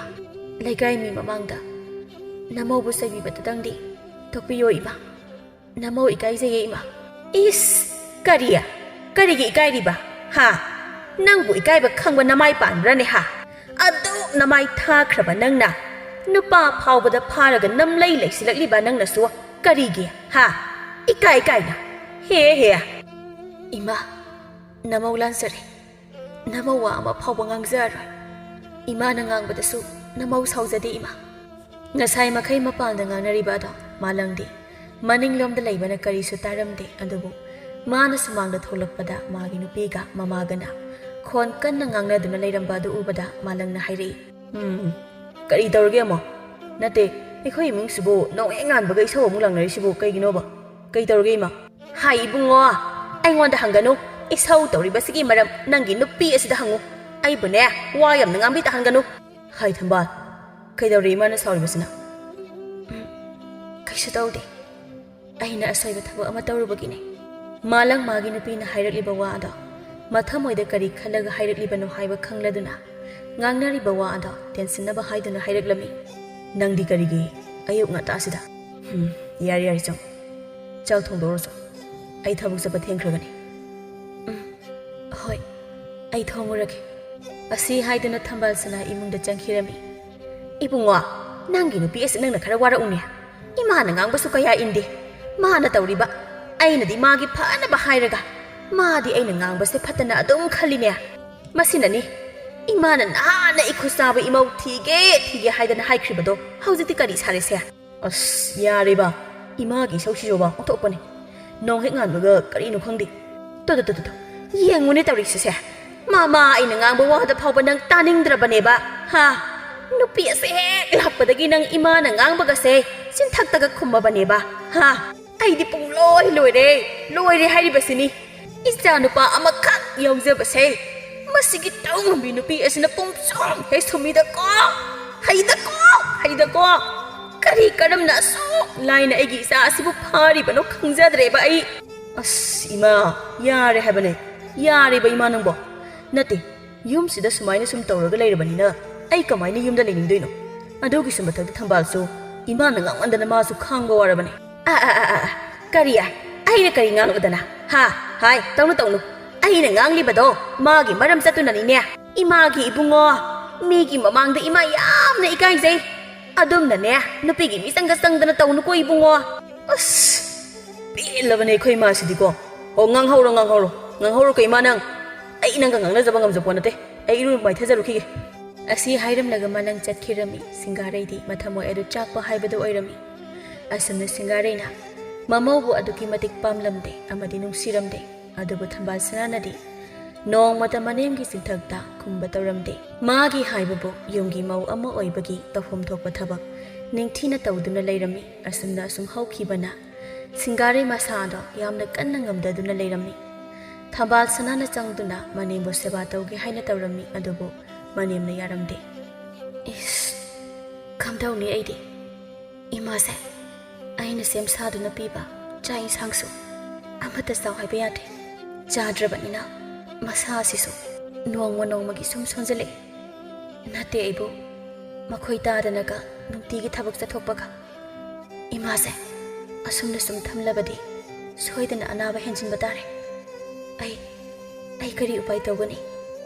ꯂꯩꯀꯥꯏ ꯃꯤ ꯃꯃꯥꯡꯗ ꯅꯃꯧꯕꯨ ꯆꯩꯕꯤꯕꯗꯨꯗꯪꯗꯤ ꯇꯣꯛꯄꯤꯌꯣ ꯏꯃꯥ꯫ ꯅꯃꯧ ꯏꯀꯥꯏꯖꯩꯌꯦ ꯏꯃꯥ꯫" "ꯏꯁ! ꯀꯔꯤ? ꯀꯔꯤꯒꯤ ꯏꯀꯥꯏꯔꯤꯕ? ꯍꯥ? ꯅꯪꯕꯨ ꯏꯀꯥꯏꯕ ꯈꯪꯕ ꯅꯃꯥꯏ ꯄꯥꯟꯕ꯭ꯔꯅꯦ ꯍꯥ? ꯑꯗꯨꯛ ꯅꯃꯥꯏ ꯊꯥꯈ꯭ꯔꯕ ꯅꯪꯅ ꯅꯨꯄꯥ ꯐꯥꯎꯕꯗ ꯐꯥꯔꯒ ꯅꯝꯂꯩ ꯂꯩꯁꯤꯜꯂꯛꯂꯤꯕ ꯅꯪꯅꯁꯨ ꯀꯔꯤꯒꯤ? ꯍꯥ? ꯏꯀꯥꯏ ꯀꯥꯏꯅ? ꯍꯦ ꯍꯦ!" "ꯏꯃꯥ, ꯅꯃꯧ ꯂꯥꯟꯖꯔꯦ꯫ ꯅꯃꯧ ꯋꯥ ꯑꯃ ꯐꯥꯎꯕ ꯉꯥꯡꯖꯔꯔꯣꯏ꯫ ꯏꯃꯥꯅ ꯉꯥꯡꯕꯗꯁꯨ ꯅꯃꯧ ꯁꯥꯎꯖꯗꯦ ꯏꯃꯥ꯫" ꯉꯁꯥꯏ ꯃꯈꯩ ꯃꯄꯥꯟꯗ ꯉꯥꯡꯅꯔꯤꯕ ꯑꯗꯣ ꯃꯥꯂꯪꯗꯤ ꯃꯅꯤꯡꯂꯣꯝꯗ ꯂꯩꯕꯅ ꯀꯔꯤꯁꯨ ꯇꯥꯔꯝꯗꯦ꯫ ꯑꯗꯨꯕꯨ ꯃꯥꯅ ꯁꯨꯃꯥꯡꯗ ꯊꯣꯛꯂꯛꯄꯗ ꯃꯥꯒꯤ ꯅꯨꯄꯤꯒ ꯃꯃꯥꯒꯅ ꯈꯣꯟ ꯀꯟꯅ ꯉꯥꯡꯅꯗꯨꯅ ꯂꯩꯔꯝꯕ ꯑꯗꯨ ꯎꯕꯗ ꯃꯥꯂꯪꯅ ꯍꯥꯏꯔꯛꯏ, ꯎꯝ, ꯀꯔꯤ ꯇꯧꯔꯒꯦ ꯑꯃꯨꯛ? ꯅꯠꯇꯦ, ꯑꯩꯈꯣꯏ ꯏꯃꯨꯡꯁꯤꯕꯨ ꯅꯣꯡꯍꯦꯛ ꯉꯥꯟꯕꯒ ꯏꯁꯧ ꯑꯃꯨꯛ ꯂꯥꯡꯅꯔꯤꯁꯤꯕꯨ ꯀꯩꯒꯤꯅꯣꯕ? ꯀꯩ ꯇꯧꯔꯒꯦ ꯏꯃꯥ? ꯍꯥꯏ ꯏꯕꯨꯡꯉꯣ, ꯑꯩꯉꯣꯟꯗ ꯍꯪꯒꯅꯨ꯫ ꯏꯁꯧ ꯇꯧꯔꯤꯕꯁꯤꯒꯤ ꯃꯔꯝ ꯅꯪꯒꯤ ꯅꯨꯄꯤ ꯑꯁꯤꯗ ꯍꯪꯉꯨ꯫ ꯑꯩꯕꯨꯅꯦ, ꯋꯥ ꯌꯥꯝꯅ ꯉꯥꯡꯕꯤ ꯇꯥꯍꯟꯒꯅꯨ꯫ ꯍꯥꯏ ꯊꯝꯕꯥꯜ, ꯀꯩꯗꯧꯔꯦ ꯏꯃꯥꯅ ꯁꯥꯎꯔꯤꯕꯁꯤꯅ? ꯎꯝ, ꯀꯩꯁꯨ ꯇꯧꯗꯦ꯫ ꯑꯩꯅ ꯑꯁꯣꯏꯕ ꯊꯕꯛ ꯑꯃ ꯇꯧꯔꯨꯕꯒꯤꯅꯦ꯫ ꯃꯥꯂꯪ ꯃꯥꯒꯤ ꯅꯨꯄꯤꯅ ꯍꯥꯏꯔꯛꯂꯤꯕ ꯋꯥ ꯑꯗꯣ ꯃꯊꯃꯣꯏꯗ ꯀꯔꯤ ꯈꯜꯂꯒ ꯍꯥꯏꯔꯛꯂꯤꯕꯅꯣ ꯍꯥꯏꯕ ꯈꯪꯂꯗꯨꯅ ꯉꯥꯡꯅꯔꯤꯕ ꯋꯥ ꯑꯗꯣ ꯇꯦꯟꯁꯤꯟꯅꯕ ꯍꯥꯏꯗꯨꯅ ꯍꯥꯏꯔꯛꯂꯝꯃꯤ꯫ ꯅꯪꯗꯤ ꯀꯔꯤꯒꯤ ꯑꯌꯨꯛ ꯉꯟꯇꯥꯁꯤꯗ? ꯎꯝ, ꯌꯥꯔꯦ, ꯌꯥꯔꯦ, ꯆꯪꯉꯣ꯫ ꯆꯥꯛ ꯊꯣꯡꯗꯣꯛꯎꯔꯣ ꯆꯣ꯫ ꯑꯩ ꯊꯕꯛ ꯆꯠꯄ ꯊꯦꯡꯈ꯭ꯔꯒꯅꯤ꯫ ꯎꯝ, ꯍꯣꯏ, ꯑꯩ ꯊꯣꯡꯉꯨꯔꯒꯦ꯫ ꯑꯁꯤ ꯍꯥꯏꯗꯨꯅ ꯊꯝꯕꯥꯜ ꯁꯅꯥ ꯏꯃꯨꯡꯗ ꯆꯪꯈꯤꯔꯝꯃꯤ꯫ ꯏꯕꯨꯡꯉꯣ, ꯅꯪꯒꯤ ꯅꯨꯄꯤ ꯑꯁꯤ ꯅꯪꯅ ꯈꯔ ꯋꯥꯔꯛꯎꯅꯦ꯫ ꯏꯃꯥꯅ ꯉꯥꯡꯕꯁꯨ ꯀꯌꯥ ꯏꯟꯗꯦ꯫ ꯃꯥꯅ ꯇꯧꯔꯤꯕ, ꯑꯩꯅꯗꯤ ꯃꯥꯒꯤ ꯐꯅꯕ ꯍꯥꯏꯔꯒ, ꯃꯥꯗꯤ ꯑꯩꯅ ꯉꯥꯡꯕꯁꯦ ꯐꯠꯇꯅ ꯑꯗꯨꯝ ꯈꯜꯂꯤꯅꯦ꯫ ꯃꯁꯤꯅꯅꯤ, ꯏꯃꯥꯅ ꯅꯍꯥꯟꯅ ꯏꯈꯨ ꯆꯥꯕ ꯏꯃꯧ ꯊꯤꯒꯦ, ꯊꯤꯒꯦ ꯍꯥꯏꯗꯅ ꯍꯥꯏꯈ꯭ꯔꯤꯕꯗꯣ ꯍꯧꯖꯤꯛꯇꯤ ꯀꯔꯤ ꯁꯥꯔꯦꯁꯦ? ꯑꯁ, ꯌꯥꯔꯦꯕ, ꯏꯃꯥꯒꯤ ꯏꯁꯧꯁꯤꯁꯨꯕ ꯑꯣꯟꯊꯣꯛꯄꯅꯦ꯫ ꯅꯣꯡ ꯍꯦꯛ ꯉꯥꯟꯕꯒ ꯀꯔꯤꯅꯣ ꯈꯪꯗꯦ꯫ ꯇꯣ, ꯇꯣ, ꯇꯣ, ꯇꯣ, ꯇꯣ꯫ ꯌꯦꯡꯉꯨꯅꯦ ꯇꯧꯔꯤꯁꯤꯁꯦ꯫ ꯃꯃꯥ ꯑꯩꯅ ꯉꯥꯡꯕ ꯋꯥꯗ ꯐꯥꯎꯕ ꯅꯪ ꯇꯥꯅꯤꯡꯗ꯭ꯔꯕꯅꯦꯕ, ꯍꯥ? ꯅꯨꯄꯤ ꯑꯁꯦ ꯍꯦꯛ ꯂꯥꯛꯄꯗꯒꯤ ꯅꯪ ꯏꯃꯥꯅ ꯉꯥꯡꯕꯒꯁꯦ ꯆꯤꯟꯊꯛꯇꯒ ꯈꯨꯝꯃꯕꯅꯦꯕ, ꯍꯥ? ꯑꯩꯗꯤ ꯄꯨꯡꯂꯣꯏ ꯂꯣꯏꯔꯦ, ꯂꯣꯏꯔꯦ ꯍꯥꯏꯔꯤꯕꯁꯤꯅꯤ꯫ ꯏꯆꯥ ꯅꯨꯄꯥ ꯑꯃꯈꯛ ꯌꯥꯎꯖꯕꯁꯦ, ꯃꯁꯤꯒꯤ ꯇꯧꯉꯝꯕꯤ ꯅꯨꯄꯤ ꯑꯁꯤꯅ ꯄꯨꯡꯁꯨꯝ ꯍꯦꯛ ꯁꯨꯝꯃꯤꯗꯀꯣ, ꯍꯩꯗꯀꯣ, ꯍꯩꯗꯀꯣ꯫ ꯀꯔꯤ ꯀꯔꯝꯅ ꯑꯁꯨꯛ ꯂꯥꯏꯅ ꯑꯩꯒꯤ ꯏꯆꯥ ꯑꯁꯤꯕꯨ ꯐꯥꯔꯤꯕꯅꯣ ꯈꯪꯖꯗ꯭ꯔꯦꯕ ꯑꯩ꯫ ꯑꯁ, ꯏꯃꯥ, ꯌꯥꯔꯦ ꯍꯥꯏꯕꯅꯦ, ꯌꯥꯔꯦꯕ ꯏꯃꯥ ꯅꯪꯕꯣ꯫ ꯅꯠꯇꯦ, ꯌꯨꯝꯁꯤꯗ ꯁꯨꯃꯥꯏꯅ ꯁꯨꯝ ꯇꯧꯔꯒ ꯂꯩꯔꯕꯅꯤꯅ ꯑꯩ ꯀꯃꯥꯏꯅ ꯌꯨꯝꯗ ꯂꯩꯅꯤꯡꯗꯣꯏꯅꯣ? ꯑꯗꯨꯒꯤꯁꯨ ꯃꯊꯛꯇ ꯊꯝꯕꯥꯜꯁꯨ ꯏꯃꯥꯅ ꯉꯥꯡꯃꯟꯗꯅ ꯃꯥꯁꯨ ꯈꯥꯡꯕ ꯋꯥꯔꯕꯅꯦ꯫ ꯑ, ꯑ, ꯑ, ꯑ, ꯑ, ꯀꯔꯤ? ꯑꯩꯅ ꯀꯔꯤ ꯉꯥꯡꯂꯨꯗꯅ? ꯍꯥ? ꯍꯥꯏ, ꯇꯧꯅꯨ, ꯇꯧꯅꯨ꯫ ꯑꯩꯅ ꯉꯥꯡꯂꯤꯕꯗꯣ ꯃꯥꯒꯤ ꯃꯔꯝ ꯆꯠꯇꯨꯅꯅꯤꯅꯦ꯫ ꯏꯃꯥꯒꯤ ꯏꯕꯨꯡꯉꯣ, ꯃꯤꯒꯤ ꯃꯃꯥꯡꯗ ꯏꯃꯥ ꯌꯥꯝꯅ ꯏꯀꯥꯏꯖꯩ꯫ ꯑꯗꯨꯝꯅꯅꯦ, ꯅꯨꯄꯤꯒꯤ ꯃꯤꯆꯪꯒ ꯆꯪꯗꯅ ꯇꯧꯅꯨꯀꯣ ꯏꯕꯨꯡꯉꯣ꯫ ꯑꯁ, ꯄꯦꯜꯂꯕꯅꯦ ꯑꯩꯈꯣꯏ ꯏꯃꯥꯁꯤꯗꯤꯀꯣ꯫ ꯑꯣ, ꯉꯥꯡꯍꯧꯔꯣ, ꯉꯥꯡꯍꯧꯔꯣ, ꯉꯥꯡꯍꯧꯔꯣꯀꯣ ꯏꯃꯥ ꯅꯪ꯫ ꯑꯩ ꯅꯪꯒ ꯉꯥꯡꯅꯖꯕ ꯉꯝꯖꯄꯣꯠ ꯅꯠꯇꯦ꯫ ꯑꯩ ꯏꯔꯨ ꯃꯥꯏꯊꯖꯔꯨꯈꯤꯒꯦ꯫ ꯑꯁꯤ ꯍꯥꯏꯔꯝꯂꯒ ꯃꯥꯂꯪ ꯆꯠꯈꯤꯔꯝꯃꯤ꯫ ꯁꯤꯡꯒꯥꯔꯩꯗꯤ ꯃꯊꯃꯣꯏ ꯑꯗꯨ ꯆꯥꯛꯄ ꯍꯥꯏꯕꯗꯨ ꯑꯣꯏꯔꯝꯃꯤ꯫ ꯑꯁꯨꯝꯅ ꯁꯤꯡꯒꯥꯔꯩꯅ ꯃꯃꯧꯕꯨ ꯑꯗꯨꯛꯀꯤ ꯃꯇꯤꯛ ꯄꯥꯝꯂꯝꯗꯦ ꯑꯃꯗꯤ ꯅꯨꯡꯁꯤꯔꯝꯗꯦ꯫ ꯑꯗꯨꯕꯨ ꯊꯝꯕꯥꯜ ꯁꯅꯥꯅꯗꯤ ꯅꯣꯡꯃꯇ ꯃꯅꯦꯝꯒꯤ ꯆꯤꯟꯊꯛꯇ ꯈꯨꯝꯕ ꯇꯧꯔꯝꯗꯦ꯫ ꯃꯥꯒꯤ ꯍꯥꯏꯕꯕꯨ ꯌꯨꯝꯒꯤ ꯃꯧ ꯑꯃ ꯑꯣꯏꯕꯒꯤ ꯇꯧꯐꯝ ꯊꯣꯛꯄ ꯊꯕꯛ ꯅꯤꯡꯊꯤꯅ ꯇꯧꯗꯨꯅ ꯂꯩꯔꯝꯃꯤ꯫ ꯑꯁꯨꯝꯅ ꯑꯁꯨꯝ ꯍꯧꯈꯤꯕꯅ ꯁꯤꯡꯒꯥꯔꯩ ꯃꯁꯥꯗꯣ ꯌꯥꯝꯅ ꯀꯟꯅ ꯉꯝꯗꯗꯨꯅ ꯂꯩꯔꯝꯃꯤ꯫ ꯊꯝꯕꯥꯜ ꯁꯅꯥꯅ ꯆꯪꯗꯨꯅ ꯃꯅꯦꯝꯕꯨ ꯁꯦꯕꯥ ꯇꯧꯒꯦ ꯍꯥꯏꯅ ꯇꯧꯔꯝꯃꯤ, ꯑꯗꯨꯕꯨ ꯃꯅꯦꯝꯅ ꯌꯥꯔꯝꯗꯦ꯫ ꯏꯁ, ꯀꯝꯗꯧꯅꯤ ꯑꯩꯗꯤ? ꯏꯃꯥꯁꯦ, ꯑꯩꯅ ꯁꯦꯝ ꯁꯥꯗꯨꯅ ꯄꯤꯕ ꯆꯥꯛ ꯏꯟꯁꯥꯡꯁꯨ ꯑꯃꯠꯇ ꯆꯥꯎ ꯍꯥꯏꯕ ꯌꯥꯗꯦ꯫ ꯆꯥꯗ꯭ꯔꯕꯅꯤꯅ ꯃꯁꯥ ꯑꯁꯤꯁꯨ ꯅꯣꯡꯃ ꯅꯣꯡꯃꯒꯤ ꯁꯨꯝ ꯁꯣꯟꯖꯜꯂꯛꯑꯦ꯫ ꯅꯠꯇꯦ ꯑꯩꯕꯨ, ꯃꯈꯣꯏ ꯇꯥꯗꯅꯒ ꯅꯨꯡꯇꯤꯒꯤ ꯊꯕꯛ ꯆꯠꯊꯣꯛꯄꯒ꯫ ꯏꯃꯥꯁꯦ ꯑꯁꯨꯝꯅ ꯁꯨꯝ ꯊꯝꯂꯕꯗꯤ ꯁꯣꯏꯗꯅ ꯑꯅꯥꯕ ꯍꯦꯟꯖꯤꯟꯕ ꯇꯥꯔꯦ꯫ ꯑꯩ, ꯑꯩ ꯀꯔꯤ ꯎꯄꯥꯏ ꯇꯧꯒꯅꯤ?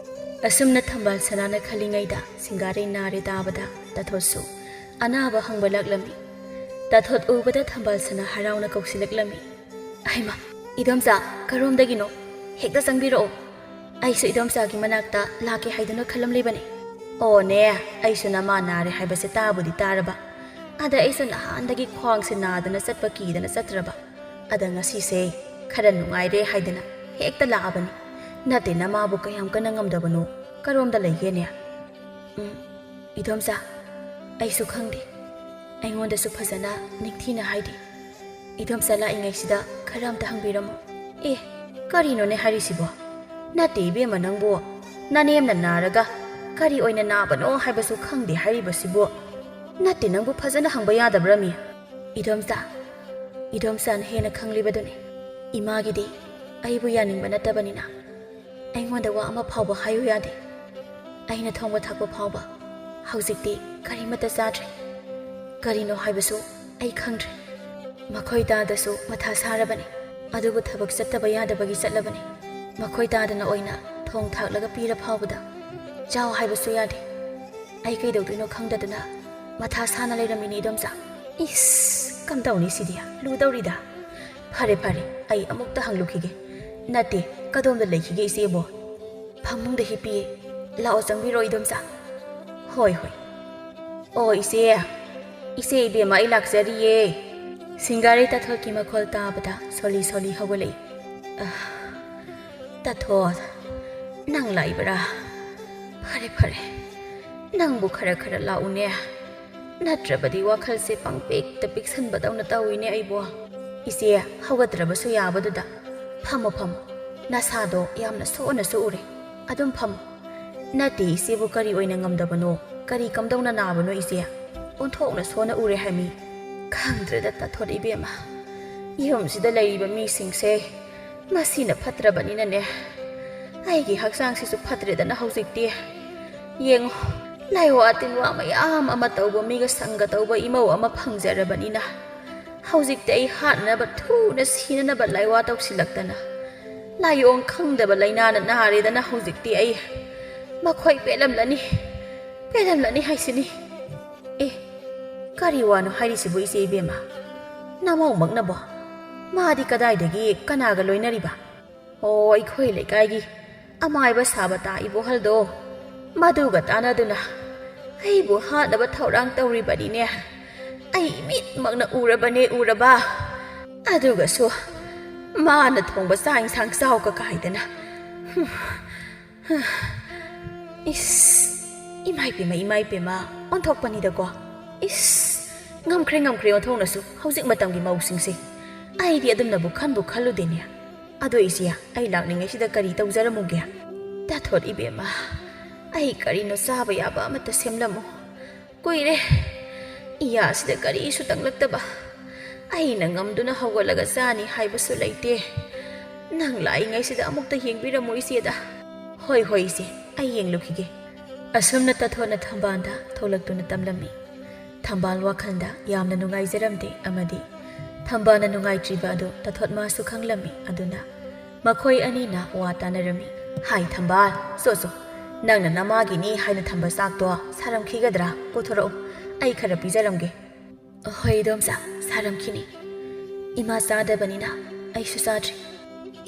ꯑꯁꯨꯝꯅ ꯊꯝꯕꯥꯜ ꯁꯅꯥꯅ ꯈꯜꯂꯤꯉꯩꯗ ꯁꯤꯡꯒꯥꯔꯩ ꯅꯥꯔꯦ ꯇꯥꯕꯗ ꯇꯥꯊꯣꯠꯁꯨ ꯑꯅꯥꯕ ꯍꯪꯕ ꯂꯥꯛꯂꯝꯃꯤ꯫ ꯇꯥꯊꯣꯠ ꯎꯕꯗ ꯊꯝꯕꯥꯜ ꯁꯅꯥ ꯍꯔꯥꯎꯅ ꯀꯧꯁꯤꯜꯂꯛꯂꯝꯃꯤ꯫ "ꯑꯍꯩꯃ, ꯏꯗꯣꯝꯆꯥ, ꯀꯔꯣꯝꯗꯒꯤꯅꯣ? ꯍꯦꯛꯇ ꯆꯪꯕꯤꯔꯛꯑꯣ꯫ ꯑꯩꯁꯨ ꯏꯗꯣꯝꯆꯥꯒꯤ ꯃꯅꯥꯛꯇ ꯂꯥꯛꯀꯦ ꯍꯥꯏꯗꯨꯅ ꯈꯜꯂꯝꯂꯤꯕꯅꯤ꯫" "ꯑꯣꯅꯦ, ꯑꯩꯁꯨ ꯅꯃꯥ ꯅꯥꯔꯦ ꯍꯥꯏꯕꯁꯦ ꯇꯥꯕꯨꯗꯤ ꯇꯥꯔꯕ, ꯑꯗ ꯑꯩꯁꯨ ꯅꯍꯥꯟꯗꯒꯤ ꯈ꯭ꯋꯥꯡꯁꯦ ꯅꯥꯗꯅ ꯆꯠꯄ ꯀꯤꯗꯅ ꯆꯠꯇ꯭ꯔꯕ꯫ ꯑꯗ ꯉꯁꯤꯁꯦ ꯈꯔ ꯅꯨꯡꯉꯥꯏꯔꯦ ꯍꯥꯏꯗꯅ ꯍꯦꯛꯇ ꯂꯥꯛꯑꯕꯅꯤ꯫ ꯅꯠꯇꯦ, ꯅꯃꯥꯕꯨ ꯀꯌꯥꯝ ꯀꯟꯅ ꯉꯝꯗꯕꯅꯣ? ꯀꯔꯣꯝꯗ ꯂꯩꯒꯦꯅꯦ?" "ꯎꯝ, ꯏꯗꯣꯝꯆꯥ, ꯑꯩꯁꯨ ꯈꯪꯗꯦ꯫ ꯑꯩꯉꯣꯟꯗꯁꯨ ꯐꯖꯅ ꯅꯤꯡꯊꯤꯅ ꯍꯥꯏꯗꯦ꯫ ꯏꯗꯣꯝꯆꯥ ꯂꯥꯛꯏꯉꯩꯁꯤꯗ ꯈꯔ ꯑꯝꯇ ꯍꯪꯕꯤꯔꯝꯃꯨ꯫" "ꯑꯦ, ꯀꯔꯤꯅꯣꯅꯦ ꯍꯥꯏꯔꯤꯁꯤꯕꯣ? ꯅꯠꯇꯦ ꯏꯕꯦꯝꯃ, ꯅꯪꯕꯨ ꯅꯅꯦꯝꯅ ꯅꯥꯔꯒ ꯀꯔꯤ ꯑꯣꯏꯅ ꯅꯥꯕꯅꯣ ꯍꯥꯏꯕꯁꯨ ꯈꯪꯗꯦ ꯍꯥꯏꯔꯤꯕꯁꯤꯕꯨ꯫ ꯅꯠꯇꯦ, ꯅꯪꯕꯨ ꯐꯖꯅ ꯍꯪꯕ ꯌꯥꯗꯕ꯭ꯔꯃꯤ?" "ꯏꯗꯣꯝꯆꯥ, ꯏꯗꯣꯝꯆꯥꯅ ꯍꯦꯟꯅ ꯈꯪꯂꯤꯕꯗꯨꯅꯤ꯫ ꯏꯃꯥꯒꯤꯗꯤ ꯑꯩꯕꯨ ꯌꯥꯅꯤꯡꯕ ꯅꯠꯇꯕꯅꯤꯅ ꯑꯩꯉꯣꯟꯗ ꯋꯥ ꯑꯃ ꯐꯥꯎꯕ ꯍꯥꯏꯌꯨ ꯌꯥꯗꯦ꯫ ꯑꯩꯅ ꯊꯣꯡꯕ ꯊꯥꯛꯄ ꯐꯥꯎꯕ ꯍꯧꯖꯤꯛꯇꯤ ꯀꯔꯤꯃꯠꯇ ꯆꯥꯗ꯭ꯔꯦ꯫ ꯀꯔꯤꯅꯣ ꯍꯥꯏꯕꯁꯨ ꯑꯩ ꯈꯪꯗ꯭ꯔꯦ꯫ ꯃꯈꯣꯏ ꯇꯥꯗꯁꯨ ꯃꯊꯥ ꯁꯥꯔꯕꯅꯤ, ꯑꯗꯨꯕꯨ ꯊꯕꯛ ꯆꯠꯇꯕ ꯌꯥꯗꯕꯒꯤ ꯆꯠꯂꯕꯅꯤ꯫ ꯃꯈꯣꯏ ꯇꯥꯗꯅ ꯑꯣꯏꯅ ꯊꯣꯡ ꯊꯥꯛꯂꯒ ꯄꯤꯔ ꯐꯥꯎꯕꯗ ꯆꯥꯎ ꯍꯥꯏꯕꯁꯨ ꯌꯥꯗꯦ꯫ ꯑꯩ ꯀꯩꯗꯧꯗꯣꯏꯅꯣ ꯈꯪꯗꯗꯅ ꯃꯊꯥ ꯁꯥꯅ ꯂꯩꯔꯝꯃꯤꯅꯤ, ꯏꯗꯣꯝꯆꯥ꯫" "ꯏꯁ, ꯀꯝꯗꯧꯅꯤ ꯁꯤꯗꯤ? ꯂꯨꯗꯧꯔꯤꯗ꯫ ꯐꯔꯦ, ꯐꯔꯦ, ꯑꯩ ꯑꯃꯨꯛꯇ ꯍꯪꯂꯨꯈꯤꯒꯦ꯫ ꯅꯠꯇꯦ, ꯀꯗꯣꯝꯗ ꯂꯩꯈꯤꯒꯦ ꯏꯆꯦꯕꯣ?" "ꯐꯃꯨꯡꯗ ꯍꯤꯞꯄꯤꯌꯦ꯫ ꯂꯥꯛꯑꯣ, ꯆꯪꯕꯤꯔꯣ, ꯏꯗꯣꯝꯆꯥ꯫" "ꯍꯣꯏ, ꯍꯣꯏ꯫ ꯑꯣ, ꯏꯆꯦ, ꯏꯆꯦ ꯏꯕꯦꯝꯃ, ꯑꯩ ꯂꯥꯛꯆꯔꯤꯌꯦ꯫" ꯁꯤꯡꯒꯥꯔꯩ ꯇꯥꯊꯣꯠꯀꯤ ꯃꯈꯣꯜ ꯇꯥꯕꯗ ꯁꯣꯂꯤ ꯁꯣꯂꯤ ꯍꯧꯒꯠꯂꯛꯏ꯫ "ꯑ, ꯇꯥꯊꯣꯠ, ꯅꯪ ꯂꯥꯛꯏꯕꯔꯥ? ꯐꯔꯦ, ꯐꯔꯦ, ꯅꯪꯕꯨ ꯈꯔ ꯈꯔ ꯂꯥꯛꯎꯅꯦ, ꯅꯠꯇ꯭ꯔꯕꯗꯤ ꯋꯥꯈꯜꯁꯦ ꯄꯪꯄꯤꯛꯇ ꯄꯤꯛꯁꯟꯕꯗꯧꯅ ꯇꯧꯏꯅꯦ ꯑꯩꯕꯨ꯫ ꯏꯆꯦ, ꯍꯧꯒꯠꯇ꯭ꯔꯕꯁꯨ ꯌꯥꯕꯗꯨꯗ꯫ ꯐꯝꯃꯣ, ꯐꯝꯃꯣ, ꯅꯁꯥꯗꯣ ꯌꯥꯝꯅ ꯁꯣꯛꯅꯁꯨ ꯎꯔꯦ, ꯑꯗꯨꯝ ꯐꯝꯃꯣ꯫ ꯅꯠꯇꯦ, ꯏꯆꯦꯕꯨ ꯀꯔꯤ ꯑꯣꯏꯅ ꯉꯝꯗꯕꯅꯣ? ꯀꯔꯤ ꯀꯝꯗꯧꯅ ꯅꯥꯕꯅꯣ ꯏꯆꯦ? ꯑꯣꯟꯊꯣꯛꯅ ꯁꯣꯟꯅ ꯎꯔꯦ ꯍꯥꯏꯃꯤ꯫ ꯈꯪꯗ꯭ꯔꯦꯗ ꯇꯥꯊꯣꯠ ꯏꯕꯦꯝꯃ, ꯌꯨꯝꯁꯤꯗ ꯂꯩꯔꯤꯕ ꯃꯤꯁꯤꯡꯁꯦ ꯃꯁꯤꯅ ꯐꯠꯇ꯭ꯔꯕꯅꯤꯅꯅꯦ, ꯑꯩꯒꯤ ꯍꯛꯆꯥꯡꯁꯤꯁꯨ ꯐꯠꯇ꯭ꯔꯦꯗꯅ ꯍꯧꯖꯤꯛꯇꯤ꯫ ꯌꯦꯡꯉꯣ, ꯂꯥꯏꯋꯥ ꯇꯤꯟꯋꯥ ꯃꯌꯥꯝ ꯑꯃ ꯇꯧꯕ ꯃꯤꯒ ꯁꯪꯒ ꯇꯧꯕ ꯏꯃꯧ ꯑꯃ ꯐꯪꯖꯔꯕꯅꯤꯅ ꯍꯧꯖꯤꯛꯇꯤ ꯑꯩ ꯍꯥꯠꯅꯅꯕ ꯊꯨꯅ ꯁꯤꯅꯅꯕ ꯂꯥꯏꯋꯥ ꯇꯧꯁꯤꯜꯂꯛꯇꯅ ꯂꯥꯏꯑꯣꯡ ꯈꯪꯗꯕ ꯂꯥꯏꯅꯥꯅ ꯅꯥꯔꯦꯗꯅ ꯍꯧꯖꯤꯛꯇꯤ ꯑꯩ꯫ ꯃꯈꯣꯏ ꯄꯦꯜꯂꯝꯂꯅꯤ, ꯄꯦꯜꯂꯝꯂꯅꯤ ꯍꯥꯏꯁꯤꯅꯤ꯫ ꯑꯦ, ꯀꯔꯤ ꯋꯥꯅꯣ ꯍꯥꯏꯔꯤꯁꯤꯕꯨ ꯏꯆꯦ ꯏꯕꯦꯝꯃ? ꯅꯃꯧꯃꯛꯅꯕꯣ? ꯃꯥꯗꯤ ꯀꯗꯥꯏꯗꯒꯤ ꯀꯅꯥꯒ ꯂꯣꯏꯅꯔꯤꯕ? ꯑꯣ, ꯑꯩꯈꯣꯏ ꯂꯩꯀꯥꯏꯒꯤ ꯑꯃꯥꯏꯕ ꯁꯥꯕ ꯇꯥ ꯏꯕꯣꯍꯜꯗꯣ, ꯃꯗꯨꯒ ꯇꯥꯟꯅꯗꯨꯅ ꯑꯩꯕꯨ ꯍꯥꯠꯅꯕ ꯊꯧꯔꯥꯡ ꯇꯧꯔꯤꯕꯅꯤꯅꯦ꯫ ꯑꯩ ꯃꯤꯠꯃꯛꯅ ꯎꯔꯕꯅꯦ, ꯎꯔꯕ꯫ ꯑꯗꯨꯒꯁꯨ ꯃꯥꯅ ꯊꯣꯡꯕ ꯆꯥꯛ ꯏꯟꯁꯥꯡ ꯆꯥꯎ ꯀꯀꯥꯏꯗꯅ꯫ ꯏꯁ, ꯏꯃꯥꯏ ꯄꯦꯝꯃ, ꯏꯃꯥꯏ ꯄꯦꯝꯃ, ꯑꯣꯟꯊꯣꯛꯄꯅꯤꯗꯀꯣ꯫ ꯏꯁ, ꯉꯝꯈ꯭ꯔꯦ, ꯉꯝꯈ꯭ꯔꯦ ꯑꯣꯟꯊꯣꯛꯅꯁꯨ ꯍꯧꯖꯤꯛ ꯃꯇꯝꯒꯤ ꯃꯧꯁꯤꯡꯁꯦ꯫ ꯑꯩꯗꯤ ꯑꯗꯨꯝꯅꯕꯨ ꯈꯟꯕꯨ ꯈꯜꯂꯨꯗꯦꯅꯦ꯫ ꯑꯗꯣ ꯏꯆꯦ, ꯑꯩ ꯂꯥꯛꯂꯤꯉꯩꯁꯤꯗ ꯀꯔꯤ ꯇꯧꯖꯔꯝꯃꯨꯒꯦ? ꯇꯥꯊꯣꯠ ꯏꯕꯦꯝꯃ, ꯑꯩ ꯀꯔꯤꯅꯣ ꯆꯥꯕ ꯌꯥꯕ ꯑꯃꯠꯇ ꯁꯦꯝꯂꯝꯃꯨ꯫ ꯀꯨꯏꯔꯦ ꯏꯌꯥꯁꯤꯗ ꯀꯔꯤꯁꯨ ꯇꯪꯂꯛꯇꯕ꯫ ꯑꯩꯅ ꯉꯝꯗꯨꯅ ꯍꯧꯒꯠꯂꯒ ꯆꯥꯅꯤ ꯍꯥꯏꯕꯁꯨ ꯂꯩꯇꯦ꯫ ꯅꯪ ꯂꯥꯛꯏꯉꯩꯁꯤꯗ ꯑꯃꯨꯛꯇ ꯌꯦꯡꯕꯤꯔꯝꯃꯨ ꯏꯆꯦꯗ꯫ ꯍꯣꯏ, ꯍꯣꯏ ꯏꯆꯦ, ꯑꯩ ꯌꯦꯡꯂꯨꯈꯤꯒꯦ꯫ ꯑꯁꯨꯝꯅ ꯇꯥꯊꯣꯠꯅ ꯊꯝꯕꯥꯜꯗ ꯊꯣꯛꯂꯛꯇꯨꯅ ꯇꯝꯂꯝꯃꯤ꯫ ꯊꯝꯕꯥꯜ ꯋꯥꯈꯜꯗ ꯌꯥꯝꯅ ꯅꯨꯡꯉꯥꯏꯖꯔꯝꯗꯦ ꯑꯃꯗꯤ ꯊꯝꯕꯥꯜꯅ ꯅꯨꯡꯉꯥꯏꯇ꯭ꯔꯤꯕ ꯑꯗꯨ ꯇꯥꯊꯣꯠ ꯃꯥꯁꯨ ꯈꯪꯂꯝꯃꯤ꯫ ꯑꯗꯨꯅ ꯃꯈꯣꯏ ꯑꯅꯤꯅ ꯋꯥ ꯇꯥꯅꯔꯝꯃꯤ꯫ "ꯍꯥꯏ ꯊꯝꯕꯥꯜ, ꯆꯣ ꯆꯣ, ꯅꯪꯅ ꯅꯃꯥꯒꯤꯅꯤ ꯍꯥꯏꯅ ꯊꯝꯕ ꯆꯥꯛꯇꯣ ꯁꯥꯔꯝꯈꯤꯒꯗ꯭ꯔꯥ? ꯄꯨꯊꯣꯔꯛꯎ, ꯑꯩ ꯈꯔ ꯄꯤꯖꯔꯝꯒꯦ꯫" "ꯍꯣꯏ ꯏꯗꯣꯝꯆꯥ, ꯁꯥꯔꯝꯈꯤꯅꯤ꯫ ꯏꯃꯥ ꯆꯥꯗꯕꯅꯤꯅ ꯑꯩꯁꯨ ꯆꯥꯗ꯭ꯔꯤ꯫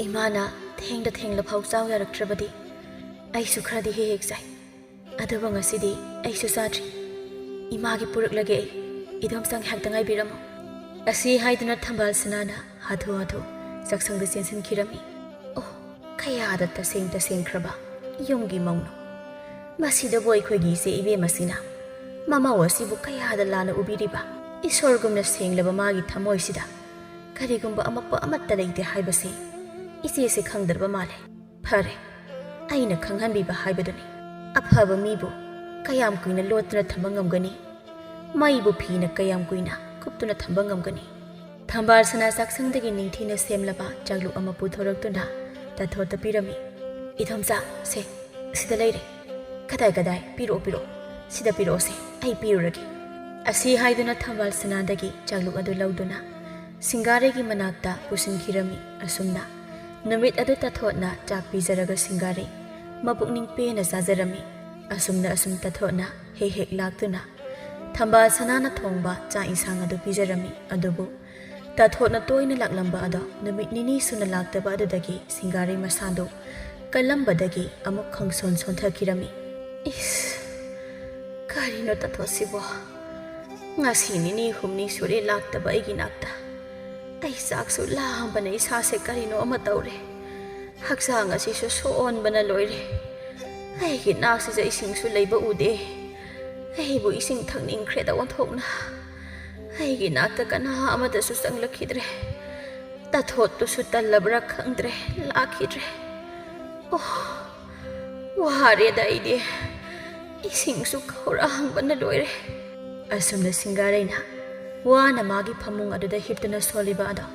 ꯏꯃꯥꯅ ꯊꯦꯡꯗ ꯊꯦꯡꯂꯐꯥꯎ ꯆꯥꯎ ꯌꯥꯔꯛꯇ꯭ꯔꯕꯗꯤ ꯑꯩꯁꯨ ꯈꯔꯗꯤ ꯍꯦꯛ ꯍꯦꯛ ꯆꯥꯏ꯫ ꯑꯗꯨꯕꯨ ꯉꯁꯤꯗꯤ ꯑꯩꯁꯨ ꯆꯥꯗ꯭ꯔꯤ꯫ ꯏꯃꯥꯒꯤ ꯄꯨꯔꯛꯂꯒꯦ ꯑꯩ꯫ ꯏꯗꯣꯝꯆꯥ ꯉꯥꯏꯍꯥꯛꯇ ꯉꯥꯏꯕꯤꯔꯝꯃꯨ꯫" ꯑꯁꯤ ꯍꯥꯏꯗꯨꯅ ꯊꯝꯕꯥꯜ ꯁꯅꯥꯅ ꯍꯥꯊꯨ ꯍꯥꯊꯨ ꯆꯥꯛꯁꯪꯗ ꯆꯦꯟꯁꯤꯟꯈꯤꯔꯝꯃꯤ꯫ ꯑꯣ, ꯀꯌꯥꯗ ꯇꯁꯦꯡ ꯇꯁꯦꯡꯈ꯭ꯔꯕ ꯌꯨꯝꯒꯤ ꯃꯧꯅꯣ? ꯃꯁꯤꯗꯕꯨ ꯑꯩꯈꯣꯏꯒꯤ ꯏꯆꯦ ꯏꯕꯦꯝ ꯑꯁꯤꯅ ꯃꯃꯧ ꯑꯁꯤꯕꯨ ꯀꯌꯥꯗ ꯂꯥꯟꯅ ꯎꯕꯤꯔꯤꯕ? ꯏꯁꯣꯔꯒꯨꯝꯅ ꯁꯦꯡꯂꯕ ꯃꯥꯒꯤ ꯊꯃꯣꯏꯁꯤꯗ ꯀꯔꯤꯒꯨꯝꯕ ꯑꯃꯛꯄ ꯑꯃꯠꯇ ꯂꯩꯇꯦ ꯍꯥꯏꯕꯁꯤ ꯏꯆꯦꯁꯦ ꯈꯪꯗ꯭ꯔꯕ ꯃꯥꯜꯂꯦ꯫ ꯐꯔꯦ, ꯑꯩꯅ ꯈꯪꯍꯟꯕꯤꯕ ꯍꯥꯏꯕꯗꯨꯅꯤ꯫ ꯑꯐꯕ ꯃꯤꯕꯨ ꯀꯌꯥꯝ ꯀꯨꯏꯅ ꯂꯣꯠꯇꯨꯅ ꯊꯝꯕ ꯉꯝꯒꯅꯤ? ꯃꯩꯕꯨ ꯐꯤꯅ ꯀꯌꯥꯝ ꯀꯨꯏꯅ ꯀꯨꯞꯇꯨꯅ ꯊꯝꯕ ꯉꯝꯒꯅꯤ? ꯊꯝꯕꯥꯜ ꯁꯅꯥ ꯆꯥꯛꯁꯪꯗꯒꯤ ꯅꯤꯡꯊꯤꯅ ꯁꯦꯝꯂꯕ ꯆꯥꯛꯂꯨꯛ ꯑꯃ ꯄꯨꯊꯣꯔꯛꯇꯨꯅ ꯇꯥꯊꯣꯠꯇ ꯄꯤꯔꯝꯃꯤ꯫ "ꯏꯗꯣꯝꯆꯥ, ꯁꯦ, ꯁꯤꯗ ꯂꯩꯔꯦ꯫ ꯀꯗꯥꯏ, ꯀꯗꯥꯏ? ꯄꯤꯔꯛꯑꯣ, ꯄꯤꯔꯛꯑꯣ꯫ ꯁꯤꯗ ꯄꯤꯔꯛꯑꯣꯁꯦ, ꯑꯩ ꯄꯤꯔꯨꯔꯒꯦ꯫" ꯑꯁꯤ ꯍꯥꯏꯗꯨꯅ ꯊꯝꯕꯥꯜ ꯁꯅꯥꯗꯒꯤ ꯆꯥꯛꯂꯨꯛ ꯑꯗꯨ ꯂꯧꯗꯨꯅ ꯁꯤꯡꯒꯥꯔꯩꯒꯤ ꯃꯅꯥꯛꯇ ꯄꯨꯁꯤꯟꯈꯤꯔꯝꯃꯤ꯫ ꯑꯁꯨꯝꯅ ꯅꯨꯃꯤꯠ ꯑꯗꯨ ꯇꯥꯊꯣꯠꯅ ꯆꯥꯛ ꯄꯤꯖꯔꯒ ꯁꯤꯡꯒꯥꯔꯩ ꯃꯄꯨꯛꯅꯤꯡ ꯄꯦꯟꯅ ꯆꯥꯖꯔꯝꯃꯤ꯫ ꯑꯁꯨꯝꯅ ꯑꯁꯨꯝ ꯇꯥꯊꯣꯠꯅ ꯍꯦꯛ ꯍꯦꯛ ꯂꯥꯛꯇꯨꯅ ꯊꯝꯕꯥꯜ ꯁꯅꯥꯅ ꯊꯣꯡꯕ ꯆꯥꯛ ꯏꯟꯁꯥꯡ ꯑꯗꯨ ꯄꯤꯖꯔꯝꯃꯤ꯫ ꯑꯗꯨꯕꯨ ꯇꯥꯊꯣꯠꯅ ꯇꯣꯏꯅ ꯂꯥꯛꯂꯝꯕ ꯑꯗꯣ ꯅꯨꯃꯤꯠ ꯅꯤꯅꯤ ꯁꯨꯅ ꯂꯥꯛꯇꯕ ꯑꯗꯨꯗꯒꯤ ꯁꯤꯡꯒꯥꯔꯩ ꯃꯁꯥꯗꯨ ꯀꯜꯂꯝꯕꯗꯒꯤ ꯑꯃꯨꯛ ꯈꯪꯁꯣꯟ ꯁꯣꯟꯊꯈꯤꯔꯝꯃꯤ꯫ "ꯏꯁ, ꯀꯔꯤꯅꯣ ꯇꯥꯊꯣꯠꯁꯤꯕꯣ? ꯉꯁꯤ ꯅꯤꯅꯤ ꯍꯨꯝꯅꯤ ꯁꯨꯔꯦ ꯂꯥꯛꯇꯕ ꯑꯩꯒꯤ ꯅꯥꯛꯇ꯫ ꯑꯩ ꯆꯥꯛꯁꯨ ꯂꯥꯝꯕꯅ ꯏꯁꯥꯁꯦ ꯀꯔꯤꯅꯣ ꯑꯃ ꯇꯧꯔꯦ꯫ ꯍꯛꯆꯥꯡ ꯑꯁꯤꯁꯨ ꯁꯣꯟꯕꯅ ꯂꯣꯏꯔꯦ꯫ ꯑꯩꯒꯤ ꯅꯥꯛꯁꯤꯗ ꯏꯁꯤꯡꯁꯨ ꯂꯩꯕ ꯎꯗꯦ꯫ ꯑꯩꯕꯨ ꯏꯁꯤꯡ ꯊꯛꯅꯤꯡꯈ꯭ꯔꯦꯗ ꯑꯣꯟꯊꯣꯛꯅ꯫ ꯑꯩꯒꯤ ꯅꯥꯛꯇ ꯀꯅꯥ ꯑꯃꯠꯇꯁꯨ ꯆꯪꯂꯛꯈꯤꯗ꯭ꯔꯦ꯫ ꯇꯥꯊꯣꯠꯇꯨꯁꯨ ꯇꯜꯂꯕ꯭ꯔꯥ ꯈꯪꯗ꯭ꯔꯦ, ꯂꯥꯛꯈꯤꯗ꯭ꯔꯦ꯫ ꯑꯣ, ꯋꯥꯔꯦꯗ ꯑꯩꯗꯤ꯫ ꯏꯁꯤꯡꯁꯨ ꯈꯧꯔꯥꯡꯕꯅ ꯂꯣꯏꯔꯦ꯫" ꯑꯁꯨꯝꯅ ꯁꯤꯡꯒꯥꯔꯩꯅ ꯋꯥꯅ ꯃꯥꯒꯤ ꯐꯃꯨꯡ ꯑꯗꯨꯗ ꯍꯤꯞꯇꯨꯅ ꯁꯣꯜꯂꯤꯕ ꯑꯗꯣ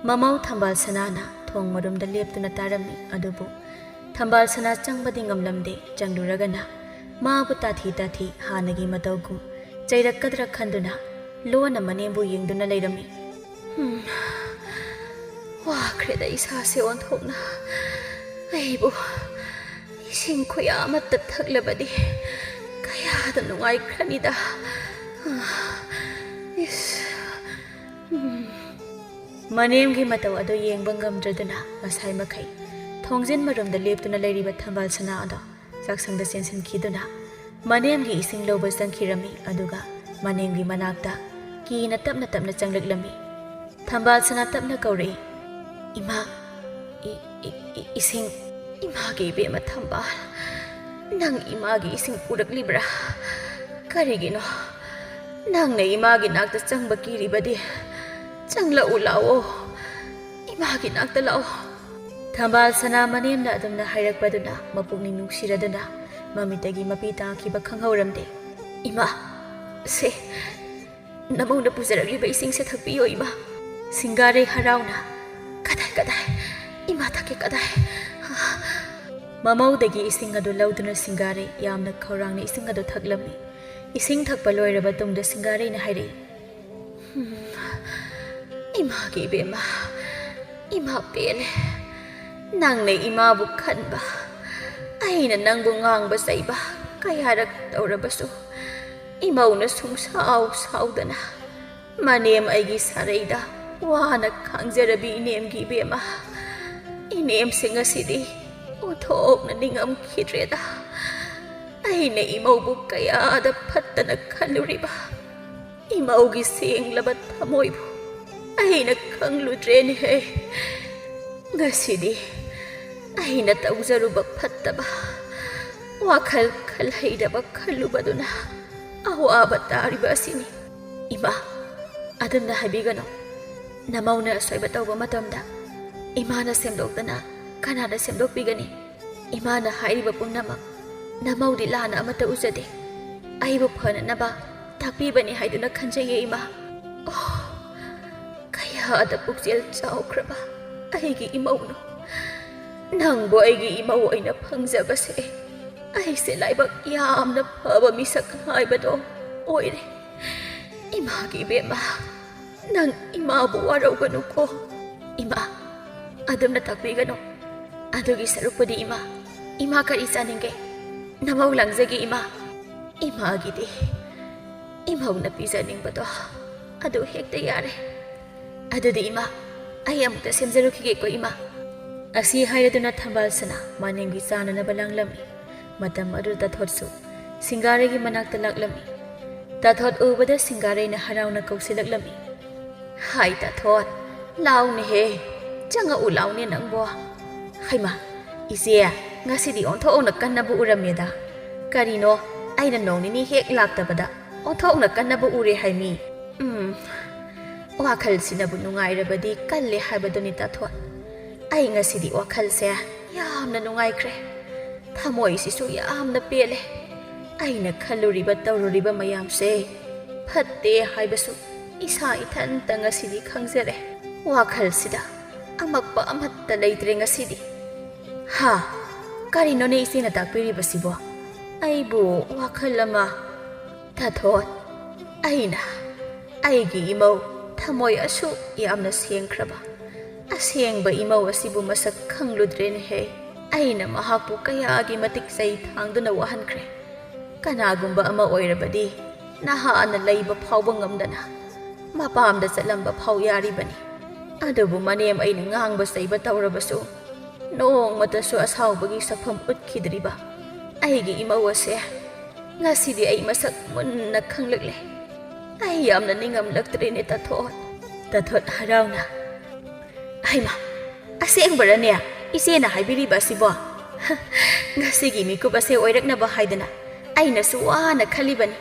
ꯃꯃꯧ ꯊꯝꯕꯥꯜ ꯁꯅꯥꯅ ꯊꯣꯡ ꯃꯔꯨꯝꯗ ꯂꯦꯞꯇꯨꯅ ꯇꯥꯔꯝꯃꯤ꯫ ꯑꯗꯨꯕꯨ ꯊꯝꯕꯥꯜ ꯁꯅꯥ ꯆꯪꯕꯗꯤ ꯉꯝꯂꯝꯗꯦ꯫ ꯆꯪꯂꯨꯔꯒꯅ ꯃꯥꯕꯨ ꯇꯥꯊꯤ ꯇꯥꯊꯤ ꯍꯥꯟꯅꯒꯤ ꯃꯇꯧꯒꯨꯝ ꯆꯩꯔꯛꯀꯗ꯭ꯔꯥ ꯈꯟꯗꯨꯅ ꯂꯣꯟꯅ ꯃꯅꯦꯝꯕꯨ ꯌꯦꯡꯗꯨꯅ ꯂꯩꯔꯝꯃꯤ꯫ "ꯍꯨꯝ, ꯋꯥꯈ꯭ꯔꯦꯗ ꯏꯁꯥꯁꯦ ꯑꯣꯟꯊꯣꯛꯅ꯫ ꯑꯩꯕꯨ ꯏꯁꯤꯡ ꯈꯨꯌꯥ ꯑꯃꯠꯇ ꯊꯛꯂꯕꯗꯤ ꯀꯌꯥꯗ ꯅꯨꯡꯉꯥꯏꯈ꯭ꯔꯅꯤꯗ꯫ ꯏꯁ, ꯎꯝ꯫" ꯃꯅꯦꯝꯒꯤ ꯃꯇꯧ ꯑꯗꯨ ꯌꯦꯡꯕ ꯉꯝꯗ꯭ꯔꯗꯨꯅ ꯉꯁꯥꯏ ꯃꯈꯩ ꯊꯣꯡꯖꯤꯟ ꯃꯔꯨꯝꯗ ꯂꯦꯞꯇꯨꯅ ꯂꯩꯔꯤꯕ ꯊꯝꯕꯥꯜ ꯁꯅꯥ ꯑꯗꯣ ꯆꯥꯛꯁꯪꯗ ꯆꯦꯟꯁꯤꯟꯈꯤꯗꯨꯅ ꯃꯅꯦꯝꯒꯤ ꯏꯁꯤꯡ ꯂꯧꯕ ꯆꯪꯈꯤꯔꯝꯃꯤ꯫ ꯑꯗꯨꯒ ꯃꯅꯦꯝꯒꯤ ꯃꯅꯥꯛꯇ ꯀꯤꯅ ꯇꯞꯅ ꯇꯞꯅ ꯆꯪꯂꯛꯂꯝꯃꯤ꯫ ꯊꯝꯕꯥꯜ ꯁꯅꯥ ꯇꯞꯅ ꯀꯧꯔꯛꯏ, "ꯏꯃꯥ, ꯏ-, ꯏ-, ꯏ-, ꯏꯁꯤꯡ꯫" ꯏꯃꯥꯒꯤ ꯏꯕꯦꯝꯃ ꯊꯝꯕꯥꯜ, ꯅꯪ ꯏꯃꯥꯒꯤ ꯏꯁꯤꯡ ꯄꯨꯔꯛꯂꯤꯕ꯭ꯔꯥ? ꯀꯔꯤꯒꯤꯅꯣ ꯅꯪꯅ ꯏꯃꯥꯒꯤ ꯅꯥꯛꯇ ꯆꯪꯕ ꯀꯤꯔꯤꯕꯗꯤ? ꯆꯪꯂꯛꯎ ꯂꯥꯛꯑꯣ, ꯏꯃꯥꯒꯤ ꯅꯥꯛꯇ ꯂꯥꯛꯑꯣ꯫ ꯊꯝꯕꯥꯜ ꯁꯅꯥ ꯃꯅꯦꯝꯅ ꯑꯗꯨꯝꯅ ꯍꯥꯏꯔꯛꯄꯗꯨꯅ ꯃꯄꯨꯛꯅꯤꯡ ꯅꯨꯡꯁꯤꯔꯗꯨꯅ ꯃꯃꯤꯠꯇꯒꯤ ꯃꯄꯤ ꯇꯥꯈꯤꯕ ꯈꯪꯍꯧꯔꯝꯗꯦ꯫ "ꯏꯃꯥ, ꯁꯦ, ꯅꯃꯧꯅ ꯄꯨꯖꯔꯛꯂꯤꯕ ꯏꯁꯤꯡꯁꯦ ꯊꯛꯄꯤꯌꯣ ꯏꯃꯥ꯫" ꯁꯤꯡꯒꯥꯔꯩ ꯍꯔꯥꯎꯅ, "ꯀꯗꯥꯏ, ꯀꯗꯥꯏ? ꯏꯃꯥ ꯊꯛꯀꯦ, ꯀꯗꯥꯏ?" ꯃꯃꯧꯗꯒꯤ ꯏꯁꯤꯡ ꯑꯗꯨ ꯂꯧꯗꯨꯅ ꯁꯤꯡꯒꯥꯔꯩ ꯌꯥꯝꯅ ꯈꯧꯔꯥꯡꯅ ꯏꯁꯤꯡ ꯑꯗꯨ ꯊꯛꯂꯝꯃꯤ꯫ ꯏꯁꯤꯡ ꯊꯛꯄ ꯂꯣꯏꯔꯕ ꯇꯨꯡꯗ ꯁꯤꯡꯒꯥꯔꯩꯅ ꯍꯥꯏꯔꯛꯏ, "ꯎꯝ, ꯏꯃꯥꯒꯤ ꯏꯕꯦꯝꯃ, ꯏꯃꯥ ꯄꯦꯜꯂꯦ꯫ ꯅꯪꯅ ꯏꯃꯥꯕꯨ ꯈꯟꯕ, ꯑꯩꯅ ꯅꯪꯕꯨ ꯉꯥꯡꯕ ꯆꯩꯕ ꯀꯌꯥꯔꯛ ꯇꯧꯔꯕꯁꯨ, ꯏꯃꯧꯅ ꯁꯨꯡꯁꯥꯎ ꯁꯥꯎꯗꯅ ꯃꯅꯦꯝ ꯑꯩꯒꯤ ꯁꯥꯔꯩꯗ ꯋꯥꯅ ꯈꯥꯡꯖꯔꯕꯤ ꯏꯅꯦꯝꯒꯤ ꯏꯕꯦꯝꯃ, ꯏꯅꯦꯝꯁꯦ ꯉꯁꯤꯗꯤ ꯑꯣꯟꯊꯣꯛꯅ ꯅꯤꯡꯉꯝꯈꯤꯗ꯭ꯔꯦꯗ꯫ ꯑꯩꯅ ꯏꯃꯧꯕꯨ ꯀꯌꯥꯗ ꯐꯠꯇꯅ ꯈꯜꯂꯨꯔꯤꯕ, ꯏꯃꯧꯒꯤ ꯁꯦꯡꯂꯕ ꯊꯃꯣꯏꯕꯨ ꯑꯩꯅ ꯈꯪꯂꯨꯗ꯭ꯔꯦꯅꯦꯍꯦ꯫ ꯉꯁꯤꯗꯤ ꯑꯩꯅ ꯇꯧꯖꯔꯨꯕ ꯐꯠꯇꯕ, ꯋꯥꯈꯜ ꯈꯜꯍꯩꯗꯕ ꯈꯜꯂꯨꯕꯗꯨꯅ ꯑꯋꯥꯕ ꯇꯥꯔꯤꯕ ꯑꯁꯤꯅꯤ꯫" "ꯏꯃꯥ, ꯑꯗꯨꯝꯅ ꯍꯥꯏꯕꯤꯒꯅꯨ꯫ ꯅꯃꯧꯅ ꯑꯁꯣꯏꯕ ꯇꯧꯕ ꯃꯇꯝꯗ ꯏꯃꯥꯅ ꯁꯦꯝꯗꯣꯛꯇꯅ ꯀꯅꯥꯅ ꯁꯦꯝꯗꯣꯛꯄꯤꯒꯅꯤ? ꯏꯃꯥꯅ ꯍꯥꯏꯔꯤꯕ ꯄꯨꯝꯅꯃꯛ ꯅꯃꯧꯗꯤ ꯂꯥꯟꯅ ꯑꯃꯠꯇ ꯎꯖꯗꯦ꯫ ꯑꯩꯕꯨ ꯐꯅꯅꯕ ꯇꯥꯛꯄꯤꯕꯅꯤ ꯍꯥꯏꯗꯨꯅ ꯈꯟꯖꯩꯌꯦ ꯏꯃꯥ꯫" ꯑꯣ, ꯀꯌꯥꯗ ꯄꯨꯛꯆꯦꯜ ꯆꯥꯎꯈ꯭ꯔꯕ ꯑꯩꯒꯤ ꯏꯃꯧꯅꯣ! ꯅꯪꯕꯨ ꯑꯩꯒꯤ ꯏꯃꯧ ꯑꯣꯏꯅ ꯐꯪꯖꯕꯁꯦ ꯑꯩꯁꯦ ꯂꯥꯏꯕꯛ ꯌꯥꯝꯅ ꯐꯕ ꯃꯤꯁꯛ ꯍꯥꯏꯕꯗꯣ ꯑꯣꯏꯔꯦ꯫ ꯏꯃꯥꯒꯤ ꯏꯕꯦꯝꯃ, ꯅꯪ ꯏꯃꯥꯕꯨ ꯋꯥꯔꯧꯒꯅꯨꯀꯣ꯫ ꯏꯃꯥ, ꯑꯗꯨꯝꯅ ꯇꯥꯛꯄꯤꯒꯅꯨ꯫ ꯑꯗꯨꯒꯤ ꯁꯔꯨꯛꯄꯨꯗꯤ ꯏꯃꯥ, ꯏꯃꯥ ꯀꯔꯤ ꯆꯥꯅꯤꯡꯒꯦ? ꯅꯃꯧ ꯂꯥꯡꯖꯒꯦ ꯏꯃꯥ꯫ ꯏꯃꯥꯒꯤꯗꯤ ꯏꯃꯧꯅ ꯄꯤꯖꯅꯤꯡꯕꯗꯣ ꯑꯗꯨ ꯍꯦꯛꯇ ꯌꯥꯔꯦ꯫ ꯑꯗꯨꯗꯤ ꯏꯃꯥ, ꯑꯩ ꯑꯃꯨꯛꯇ ꯁꯦꯝꯖꯔꯨꯈꯤꯒꯦꯀꯣ ꯏꯃꯥ꯫ ꯑꯁꯤ ꯍꯥꯏꯔꯗꯨꯅ ꯊꯝꯕꯥꯜ ꯁꯅꯥ ꯃꯅꯦꯝꯒꯤ ꯆꯥꯅꯅꯕ ꯂꯥꯡꯂꯝꯃꯤ꯫ ꯃꯇꯝ ꯑꯗꯨꯗ ꯇꯥꯊꯣꯠꯁꯨ ꯁꯤꯡꯒꯥꯔꯩꯒꯤ ꯃꯅꯥꯛꯇ ꯂꯥꯛꯂꯝꯃꯤ꯫ ꯇꯥꯊꯣꯠ ꯎꯕꯗ ꯁꯤꯡꯒꯥꯔꯩꯅ ꯍꯔꯥꯎꯅ ꯀꯧꯁꯤꯜꯂꯛꯂꯝꯃꯤ꯫ "ꯍꯥꯏ ꯇꯥꯊꯣꯠ, ꯂꯥꯎꯅꯦꯍꯦ, ꯆꯪꯉꯛꯎ ꯂꯥꯎꯅꯦ ꯅꯪꯕꯣ꯫" "ꯍꯩꯃꯥ, "ꯏꯆꯦ, ꯉꯁꯤꯗꯤ ꯑꯣꯟꯊꯣꯛꯅ ꯀꯟꯅꯕꯨ ꯎꯔꯝꯃꯦꯗ꯫ ꯀꯔꯤꯅꯣ, ꯑꯩꯅ ꯅꯣꯡ ꯅꯤꯅꯤ ꯍꯦꯛ ꯂꯥꯛꯇꯕꯗ ꯑꯣꯟꯊꯣꯛꯅ ꯀꯟꯅꯕꯨ ꯎꯔꯦ ꯍꯥꯏꯃꯤ꯫ ꯎꯝ, ꯋꯥꯈꯜꯁꯤꯅꯕꯨ ꯅꯨꯡꯉꯥꯏꯔꯕꯗꯤ ꯀꯜꯂꯦ ꯍꯥꯏꯕꯗꯨꯅꯤ, ꯇꯥꯊꯣꯠ꯫ ꯑꯩ ꯉꯁꯤꯗꯤ ꯋꯥꯈꯜꯁꯦ ꯌꯥꯝꯅ ꯅꯨꯡꯉꯥꯏꯈ꯭ꯔꯦ꯫ ꯊꯃꯣꯏꯁꯤꯁꯨ ꯌꯥꯝꯅ ꯄꯦꯜꯂꯦ꯫ ꯑꯩꯅ ꯈꯜꯂꯨꯔꯤꯕ ꯇꯧꯔꯨꯔꯤꯕ ꯃꯌꯥꯝꯁꯦ ꯐꯠꯇꯦ ꯍꯥꯏꯕꯁꯨ ꯏꯁꯥ ꯏꯊꯟꯇ ꯉꯁꯤꯗꯤ ꯈꯪꯖꯔꯦ꯫ ꯋꯥꯈꯜꯁꯤꯗ ꯑꯃꯛꯄ ꯑꯃꯠꯇ ꯂꯩꯇ꯭ꯔꯦ ꯉꯁꯤꯗꯤ꯫" "ꯍꯥ? ꯀꯔꯤꯅꯣꯅꯦ ꯏꯆꯦꯅ ꯇꯥꯛꯄꯤꯔꯤꯕꯁꯤꯕꯣ? ꯑꯩꯕꯨ ꯋꯥꯈꯜ ꯑꯃ..." "ꯇꯥꯊꯣꯠ, ꯑꯩꯅ ꯑꯩꯒꯤ ꯏꯃꯧ ꯊꯃꯣꯏ ꯑꯁꯨꯛ ꯌꯥꯝꯅ ꯁꯦꯡꯈ꯭ꯔꯕ ꯑꯁꯦꯡꯕ ꯏꯃꯧ ꯑꯁꯤꯕꯨ ꯃꯁꯛ ꯈꯪꯂꯨꯗ꯭ꯔꯦꯅꯦꯍꯦ꯫ ꯑꯩꯅ ꯃꯍꯥꯛꯄꯨ ꯀꯌꯥꯒꯤ ꯃꯇꯤꯛ ꯆꯩ ꯊꯥꯡꯗꯨꯅ ꯋꯥꯍꯟꯈ꯭ꯔꯦ꯫ ꯀꯅꯥꯒꯨꯝꯕ ꯑꯃ ꯑꯣꯏꯔꯕꯗꯤ ꯅꯍꯥꯟꯅ ꯂꯩꯕ ꯐꯥꯎꯕ ꯉꯝꯗꯅ ꯃꯄꯥꯝꯗ ꯆꯠꯂꯝꯕ ꯐꯥꯎ ꯌꯥꯔꯤꯕꯅꯤ꯫ ꯑꯗꯨꯕꯨ ꯃꯅꯦꯝ ꯑꯩꯅ ꯉꯥꯡꯕ ꯆꯩꯕ ꯇꯧꯔꯕꯁꯨ ꯅꯣꯡꯃꯇꯁꯨ ꯑꯁꯥꯎꯕꯒꯤ ꯁꯛꯐꯝ ꯎꯠꯈꯤꯗ꯭ꯔꯤꯕ ꯑꯩꯒꯤ ꯏꯃꯧ ꯑꯁꯦ ꯉꯁꯤꯗꯤ ꯑꯩ ꯃꯁꯛ ꯃꯨꯟꯅ ꯈꯪꯂꯛꯂꯦ꯫ ꯑꯩ ꯌꯥꯝꯅ ꯅꯤꯡꯉꯝꯂꯛꯇ꯭ꯔꯦꯅꯦ, ꯇꯥꯊꯣꯠ꯫" ꯇꯥꯊꯣꯠ ꯍꯔꯥꯎꯅ, "ꯍꯩꯃꯥ, ꯑꯁꯦꯡꯕꯔꯅꯦ ꯏꯆꯦꯅ ꯍꯥꯏꯕꯤꯔꯤꯕ ꯑꯁꯤꯕꯣ? ꯉꯁꯤꯒꯤ ꯃꯤꯀꯨꯞ ꯑꯁꯦ ꯑꯣꯏꯔꯛꯅꯕ ꯍꯥꯏꯗꯅ ꯑꯩꯅꯁꯨ ꯋꯥꯅ ꯈꯜꯂꯤꯕꯅꯤ꯫"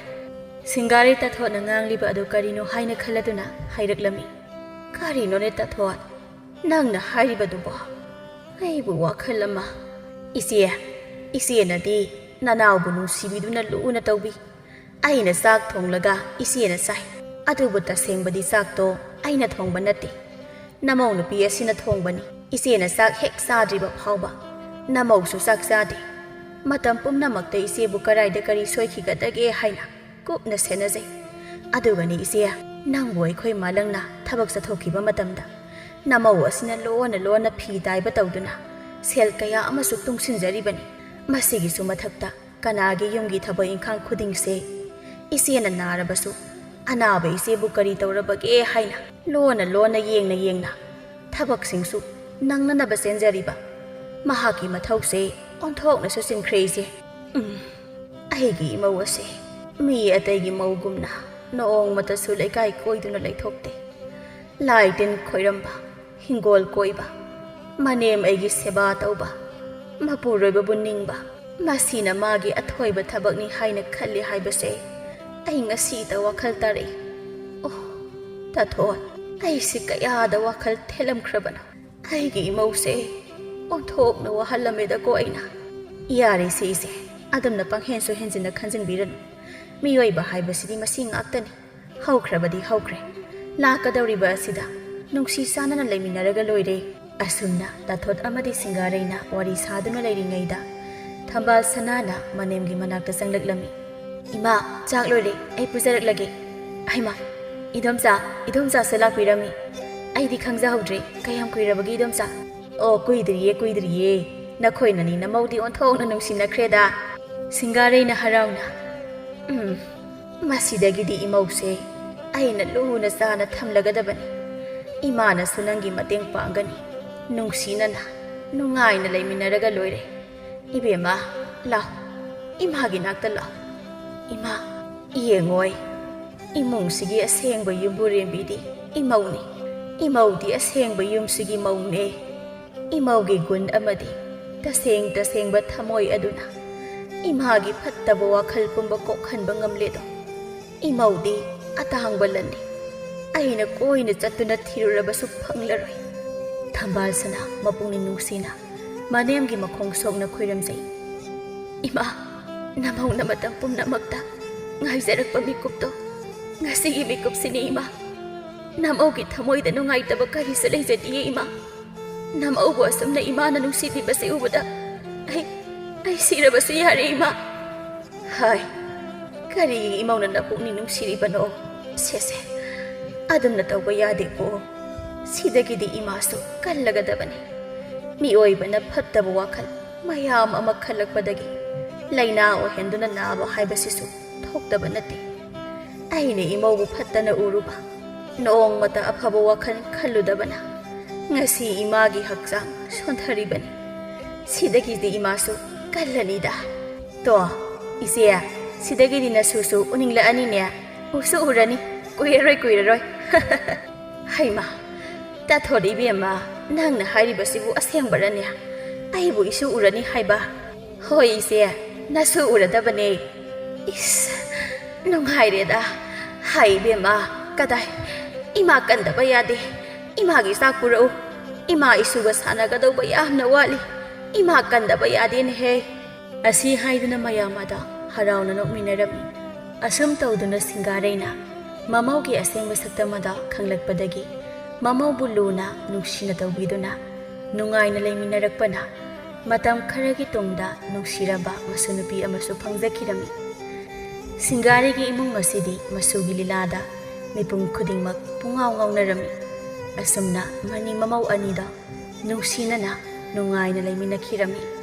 ꯁꯤꯡꯒꯥꯔꯩ ꯇꯥꯊꯣꯠꯅ ꯉꯥꯡꯂꯤꯕ ꯑꯗꯨ ꯀꯔꯤꯅꯣ ꯍꯥꯏꯅ ꯈꯜꯂꯗꯨꯅ ꯍꯥꯏꯔꯛꯂꯝꯃꯤ꯫ "ꯀꯔꯤꯅꯣꯅꯦ ꯇꯥꯊꯣꯠ, ꯅꯪꯅ ꯍꯥꯏꯔꯤꯕꯗꯨꯕꯣ? ꯑꯩꯕꯨ ꯋꯥꯈꯜ ꯑꯃ..." "ꯏꯆꯦ, ꯏꯆꯦꯅꯗꯤ ꯅꯅꯥꯎꯕꯨ ꯅꯨꯡꯁꯤꯕꯤꯗꯨꯅ ꯂꯨꯅ ꯇꯧꯕꯤ꯫ ꯑꯩꯅ ꯆꯥꯛ ꯊꯣꯡꯂꯒ ꯏꯆꯦꯅ ꯆꯥꯏ꯫ ꯑꯗꯨꯕꯨ ꯇꯁꯦꯡꯕꯗꯤ ꯆꯥꯛꯇꯣ ꯑꯩꯅ ꯊꯣꯡꯕ ꯅꯠꯇꯦ꯫ ꯅꯃꯧ ꯅꯨꯄꯤ ꯑꯁꯤꯅ ꯊꯣꯡꯕꯅꯤ꯫ ꯏꯆꯦꯅ ꯆꯥꯛ ꯍꯦꯛ ꯆꯥꯗ꯭ꯔꯤꯕ ꯐꯥꯎꯕ ꯅꯃꯧꯁꯨ ꯆꯥꯛ ꯆꯥꯗꯦ꯫ ꯃꯇꯝ ꯄꯨꯝꯅꯃꯛꯇ ꯏꯆꯦꯕꯨ ꯀꯗꯥꯏꯗ ꯀꯔꯤ ꯁꯣꯏꯈꯤꯒꯗꯒꯦ ꯍꯥꯏꯅ ꯀꯨꯞꯅ ꯁꯦꯟꯅꯖꯩ꯫ ꯑꯗꯨꯒꯅꯤ ꯏꯆꯦ, ꯅꯪꯕꯨ ꯑꯩꯈꯣꯏ ꯃꯥꯂꯪꯅ ꯊꯕꯛ ꯆꯠꯊꯣꯛꯈꯤꯕ ꯃꯇꯝꯗ ꯅꯃꯧ ꯑꯁꯤꯅ ꯂꯣꯟꯅ ꯂꯣꯟꯅ ꯐꯤ ꯇꯥꯏꯕ ꯇꯧꯗꯨꯅ ꯁꯦꯜ ꯀꯌꯥ ꯑꯃꯁꯨ ꯇꯨꯡꯁꯤꯟꯖꯔꯤꯕꯅꯤ꯫ ꯃꯁꯤꯒꯤꯁꯨ ꯃꯊꯛꯇ ꯀꯅꯥꯒꯤ ꯌꯨꯝꯒꯤ ꯊꯕꯛ ꯏꯪꯈꯥꯡ ꯈꯨꯗꯤꯡꯁꯦ ꯏꯆꯦꯅ ꯅꯥꯔꯕꯁꯨ ꯑꯅꯥꯕ ꯏꯆꯦꯕꯨ ꯀꯔꯤ ꯇꯧꯔꯕꯒꯦ ꯍꯥꯏꯅ ꯂꯣꯟꯅ ꯂꯣꯟꯅ ꯌꯦꯡꯅ ꯌꯦꯡꯅ ꯊꯕꯛꯁꯤꯡꯁꯨ ꯅꯪꯅꯅꯕ ꯆꯦꯟꯖꯔꯤꯕ꯫ ꯃꯍꯥꯛꯀꯤ ꯃꯊꯧꯁꯦ ꯑꯣꯟꯊꯣꯛꯅꯁꯨ ꯆꯤꯟꯈ꯭ꯔꯦ ꯏꯆꯦ꯫ ꯎꯝ, ꯑꯩꯒꯤ ꯏꯃꯧ ꯑꯁꯦ ꯃꯤ ꯑꯇꯩꯒꯤ ꯃꯧꯒꯨꯝꯅ ꯅꯣꯡꯃꯇꯁꯨ ꯂꯩꯀꯥꯏ ꯀꯣꯏꯗꯨꯅ ꯂꯩꯊꯣꯛꯇꯦ꯫ ꯂꯥꯏ ꯇꯤꯟ ꯈꯣꯏꯔꯝꯕ, ꯍꯤꯡꯒꯣꯜ ꯀꯣꯏꯕ, ꯃꯅꯦꯝ ꯑꯩꯒꯤ ꯁꯦꯕꯥ ꯇꯧꯕ, ꯃꯄꯨꯔꯣꯏꯕꯕꯨ ꯅꯤꯡꯕ, ꯃꯁꯤꯅ ꯃꯥꯒꯤ ꯑꯊꯣꯏꯕ ꯊꯕꯛꯅꯤ ꯍꯥꯏꯅ ꯈꯜꯂꯤ ꯍꯥꯏꯕꯁꯦ ꯑꯩ ꯉꯁꯤꯇ ꯋꯥꯈꯜ ꯇꯥꯔꯛꯏ꯫ ꯑꯣ, ꯇꯥꯊꯣꯠ, ꯑꯩꯁꯤ ꯀꯌꯥꯗ ꯋꯥꯈꯜ ꯊꯦꯠꯂꯝꯈ꯭ꯔꯕꯅꯣ꯫ ꯑꯩꯒꯤ ꯏꯃꯧꯁꯦ ꯑꯣꯟꯊꯣꯛꯅ ꯋꯥꯍꯜꯂꯝꯃꯦꯗꯀꯣ ꯑꯩꯅ꯫ ꯌꯥꯔꯦꯁꯦ ꯏꯆꯦ, ꯑꯗꯨꯝꯅ ꯄꯪꯍꯦꯟꯁꯨ ꯍꯦꯟꯖꯤꯟꯅ ꯈꯟꯖꯤꯟꯕꯤꯔꯅꯨ꯫ ꯃꯤꯑꯣꯏꯕ ꯍꯥꯏꯕꯁꯤꯗꯤ ꯃꯁꯤ ꯉꯥꯛꯇꯅꯤ꯫ ꯍꯧꯈ꯭ꯔꯕꯗꯤ ꯍꯧꯈ꯭ꯔꯦ꯫ ꯂꯥꯛꯀꯗꯧꯔꯤꯕ ꯑꯁꯤꯗ ꯅꯨꯡꯁꯤ ꯆꯥꯟꯅꯅ ꯂꯩꯃꯤꯟꯅꯔꯒ ꯂꯣꯏꯔꯦ꯫ ꯑꯁꯨꯝꯅ ꯇꯥꯊꯣꯠ ꯑꯃꯗꯤ ꯁꯤꯡꯒꯥꯔꯩꯅ ꯋꯥꯔꯤ ꯁꯥꯗꯨꯅ ꯂꯩꯔꯤꯉꯩꯗ ꯊꯝꯕꯥꯜ ꯁꯅꯥꯅ ꯃꯅꯦꯝꯒꯤ ꯃꯅꯥꯛꯇ ꯆꯪꯂꯛꯂꯝꯃꯤ꯫ "ꯏꯃꯥ, ꯆꯥꯛ ꯂꯣꯏꯔꯦ, ꯑꯩ ꯄꯨꯖꯔꯛꯂꯒꯦ꯫" "ꯍꯩꯃꯥ, ꯏꯗꯣꯝꯆꯥ, ꯏꯗꯣꯝꯆꯥꯁꯨ ꯂꯥꯛꯄꯤꯔꯝꯃꯤ꯫ ꯑꯩꯗꯤ ꯈꯪꯖꯍꯧꯗ꯭ꯔꯦ, ꯀꯌꯥꯝ ꯀꯨꯏꯔꯕꯒꯦ ꯏꯗꯣꯝꯆꯥ?" "ꯑꯣ, ꯀꯨꯏꯗ꯭ꯔꯤꯌꯦ, ꯀꯨꯏꯗ꯭ꯔꯤꯌꯦ꯫ ꯅꯈꯣꯏꯅꯅꯤ ꯅꯃꯧꯗꯤ ꯑꯣꯟꯊꯣꯛꯅ ꯅꯨꯡꯁꯤꯅꯈ꯭ꯔꯦꯗ꯫" ꯁꯤꯡꯒꯥꯔꯩꯅ ꯍꯔꯥꯎꯅ, "ꯎꯝ, ꯃꯁꯤꯗꯒꯤꯗꯤ ꯏꯃꯧꯁꯦ ꯑꯩꯅ ꯂꯨꯅ ꯆꯥꯅ ꯊꯝꯂꯒꯗꯕꯅꯤ꯫ ꯏꯃꯥꯅꯁꯨ ꯅꯪꯒꯤ ꯃꯇꯦꯡ ꯄꯥꯡꯒꯅꯤ꯫ ꯅꯨꯡꯁꯤꯅꯅ, ꯅꯨꯡꯉꯥꯏꯅ ꯂꯩꯃꯤꯟꯅꯔꯒ ꯂꯣꯏꯔꯦ꯫ ꯏꯕꯦꯝꯃ, ꯂꯥꯎ, ꯏꯃꯥꯒꯤ ꯅꯥꯛꯇ ꯂꯥꯎ꯫ ꯏꯃꯥ, ꯌꯦꯡꯉꯣꯏ, ꯏꯃꯨꯡꯁꯤꯒꯤ ꯑꯁꯦꯡꯕ ꯌꯨꯝꯕꯨꯔꯦꯝꯕꯤꯗꯤ ꯏꯃꯧꯅꯤ꯫ ꯏꯃꯧꯗꯤ ꯑꯁꯦꯡꯕ ꯌꯨꯝꯁꯤꯒꯤ ꯃꯧꯅꯦ꯫ ꯏꯃꯧꯒꯤ ꯒꯨꯟ ꯑꯃꯗꯤ ꯇꯁꯦꯡ ꯇꯁꯦꯡꯕ ꯊꯃꯣꯏ ꯑꯗꯨꯅ ꯏꯃꯥꯒꯤ ꯐꯠꯇꯕ ꯋꯥꯈꯜ ꯄꯨꯝꯕ ꯀꯣꯛꯍꯟꯕ ꯉꯝꯂꯦꯗꯣ꯫ ꯏꯃꯧꯗꯤ ꯑꯇꯥꯡꯕ ꯂꯟꯅꯤ꯫ ꯑꯩꯅ ꯀꯣꯏꯅ ꯆꯠꯇꯨꯅ ꯊꯤꯔꯨꯔꯕꯁꯨ ꯐꯪꯂꯔꯣꯏ꯫" ꯊꯝꯕꯥꯜ ꯁꯅꯥ ꯃꯄꯨꯛꯅꯤꯡ ꯅꯨꯡꯁꯤꯅ ꯃꯅꯦꯝꯒꯤ ꯃꯈꯣꯡ ꯁꯣꯛꯅ ꯈꯨꯏꯔꯝꯖꯩ꯫ "ꯏꯃꯥ, ꯅꯃꯧꯅ ꯃꯇꯝ ꯄꯨꯝꯅꯃꯛꯇ ꯉꯥꯏꯖꯔꯛꯄ ꯃꯤꯀꯨꯞꯇꯣ ꯉꯁꯤꯒꯤ ꯃꯤꯀꯨꯞꯁꯤꯅꯤ ꯏꯃꯥ꯫ ꯅꯃꯧꯒꯤ ꯊꯃꯣꯏꯗ ꯅꯨꯡꯉꯥꯏꯇꯕ ꯀꯔꯤꯁꯨ ꯂꯩꯖꯗꯤꯌꯦ ꯏꯃꯥ꯫ ꯅꯃꯧꯕꯨ ꯑꯁꯨꯝꯅ ꯏꯃꯥꯅ ꯅꯨꯡꯁꯤꯕꯤꯕꯁꯤ ꯎꯕꯗ ꯑꯩ, ꯑꯩ ꯁꯤꯔꯕꯁꯨ ꯌꯥꯔꯦ ꯏꯃꯥ꯫" "ꯍꯥꯏ, ꯀꯔꯤꯒꯤ ꯏꯃꯧꯅ ꯅꯄꯨꯛꯅꯤꯡ ꯅꯨꯡꯁꯤꯔꯤꯕꯅꯣ? ꯁꯦ, ꯁꯦ, ꯑꯗꯨꯝꯅ ꯇꯧꯕ ꯌꯥꯗꯦꯀꯣ꯫ ꯁꯤꯗꯒꯤꯗꯤ ꯏꯃꯥꯁꯨ ꯀꯜꯂꯒꯗꯕꯅꯤ꯫ ꯃꯤꯑꯣꯏꯕꯅ ꯐꯠꯇꯕ ꯋꯥꯈꯜ ꯃꯌꯥꯝ ꯑꯃ ꯈꯜꯂꯛꯄꯗꯒꯤ ꯂꯥꯏꯅꯥ ꯑꯣꯏꯍꯟꯗꯨꯅ ꯅꯥꯕ ꯍꯥꯏꯕꯁꯤꯁꯨ ꯊꯣꯛꯇꯕ ꯅꯠꯇꯦ꯫ ꯑꯩꯅ ꯏꯃꯧꯕꯨ ꯐꯠꯇꯅ ꯎꯔꯨꯕ, ꯅꯣꯡꯃꯇ ꯑꯐꯕ ꯋꯥꯈꯜ ꯈꯜꯂꯨꯗꯕꯅ ꯉꯁꯤ ꯏꯃꯥꯒꯤ ꯍꯛꯆꯥꯡ ꯁꯣꯟꯊꯔꯤꯕꯅꯤ꯫ ꯁꯤꯗꯒꯤꯗꯤ ꯏꯃꯥꯁꯨ ꯀꯜꯂꯅꯤꯗ꯫ ꯇꯣ, ꯏꯆꯦ, ꯁꯤꯗꯒꯤꯗꯤ ꯅꯁꯨꯁꯨ ꯎꯅꯤꯡꯂꯛꯑꯅꯤꯅꯦ꯫ ꯎꯁꯨ ꯎꯔꯅꯤ, ꯀꯨꯏꯔꯔꯣꯏ, ꯀꯨꯏꯔꯔꯣꯏ꯫" "ꯍꯩꯃꯥ, ꯇꯥꯊꯣꯔꯛꯏ ꯏꯕꯦꯝꯃ, ꯅꯪꯅ ꯍꯥꯏꯔꯤꯕꯁꯤꯕꯨ ꯑꯁꯦꯡꯕꯔꯅꯦ? ꯑꯩꯕꯨ ꯏꯁꯨ ꯎꯔꯅꯤ ꯍꯥꯏꯕ? ꯍꯣꯏ ꯏꯆꯦ, ꯅꯁꯨ ꯎꯔꯗꯕꯅꯦ꯫ ꯏꯁ, ꯅꯨꯡꯉꯥꯏꯔꯦꯗ꯫ ꯍꯥꯏ ꯏꯕꯦꯝꯃ, ꯀꯗꯥꯏ, ꯏꯃꯥ ꯀꯟꯗꯕ ꯌꯥꯗꯦ꯫ ꯏꯃꯥꯒꯤ ꯆꯥꯛ ꯄꯨꯔꯛꯎ꯫ ꯏꯃꯥ ꯏꯁꯨꯒ ꯁꯥꯟꯅꯒꯗꯧꯕ ꯌꯥꯝꯅ ꯋꯥꯠꯂꯤ꯫ ꯏꯃꯥ ꯀꯟꯗꯕ ꯌꯥꯗꯦꯅꯦꯍꯦ꯫ ꯑꯁꯤ ꯍꯥꯏꯗꯨꯅ ꯃꯌꯥꯝ ꯑꯗꯣ ꯍꯔꯥꯎꯅ ꯅꯣꯛꯃꯤꯟꯅꯔꯝꯃꯤ꯫ ꯑꯁꯨꯝ ꯇꯧꯗꯨꯅ ꯁꯤꯡꯒꯥꯔꯩꯅ ꯃꯃꯧꯒꯤ ꯑꯁꯦꯡꯕ ꯁꯛꯇꯝ ꯑꯗꯣ ꯈꯪꯂꯛꯄꯗꯒꯤ ꯃꯃꯧꯕꯨ ꯂꯨꯅ ꯅꯨꯡꯁꯤꯅ ꯇꯧꯕꯤꯗꯨꯅ ꯅꯨꯡꯉꯥꯏꯅ ꯂꯩꯃꯤꯟꯅꯔꯛꯄꯅ ꯃꯇꯝ ꯈꯔꯒꯤ ꯇꯨꯡꯗ ꯅꯨꯡꯁꯤꯔꯕ ꯃꯁꯨ ꯅꯨꯄꯤ ꯑꯃꯁꯨ ꯐꯪꯖꯈꯤꯔꯝꯃꯤ꯫ ꯁꯤꯡꯒꯥꯔꯩꯒꯤ ꯏꯃꯨꯡ ꯑꯁꯤꯗꯤ ꯃꯁꯨꯒꯤ ꯂꯤꯂꯥꯗ ꯃꯤꯄꯨꯝ ꯈꯨꯗꯤꯡꯃꯛ ꯄꯨꯡꯉꯥꯎ ꯉꯥꯎꯅꯔꯝꯃꯤ꯫ ꯑꯁꯨꯝꯅ ꯃꯅꯤ ꯃꯃꯧ ꯑꯅꯤꯗꯣ ꯅꯨꯡꯁꯤꯅꯅ ꯅꯨꯡꯉꯥꯏꯅ ꯂꯩꯃꯤꯟꯅꯈꯤꯔꯝꯃꯤ꯫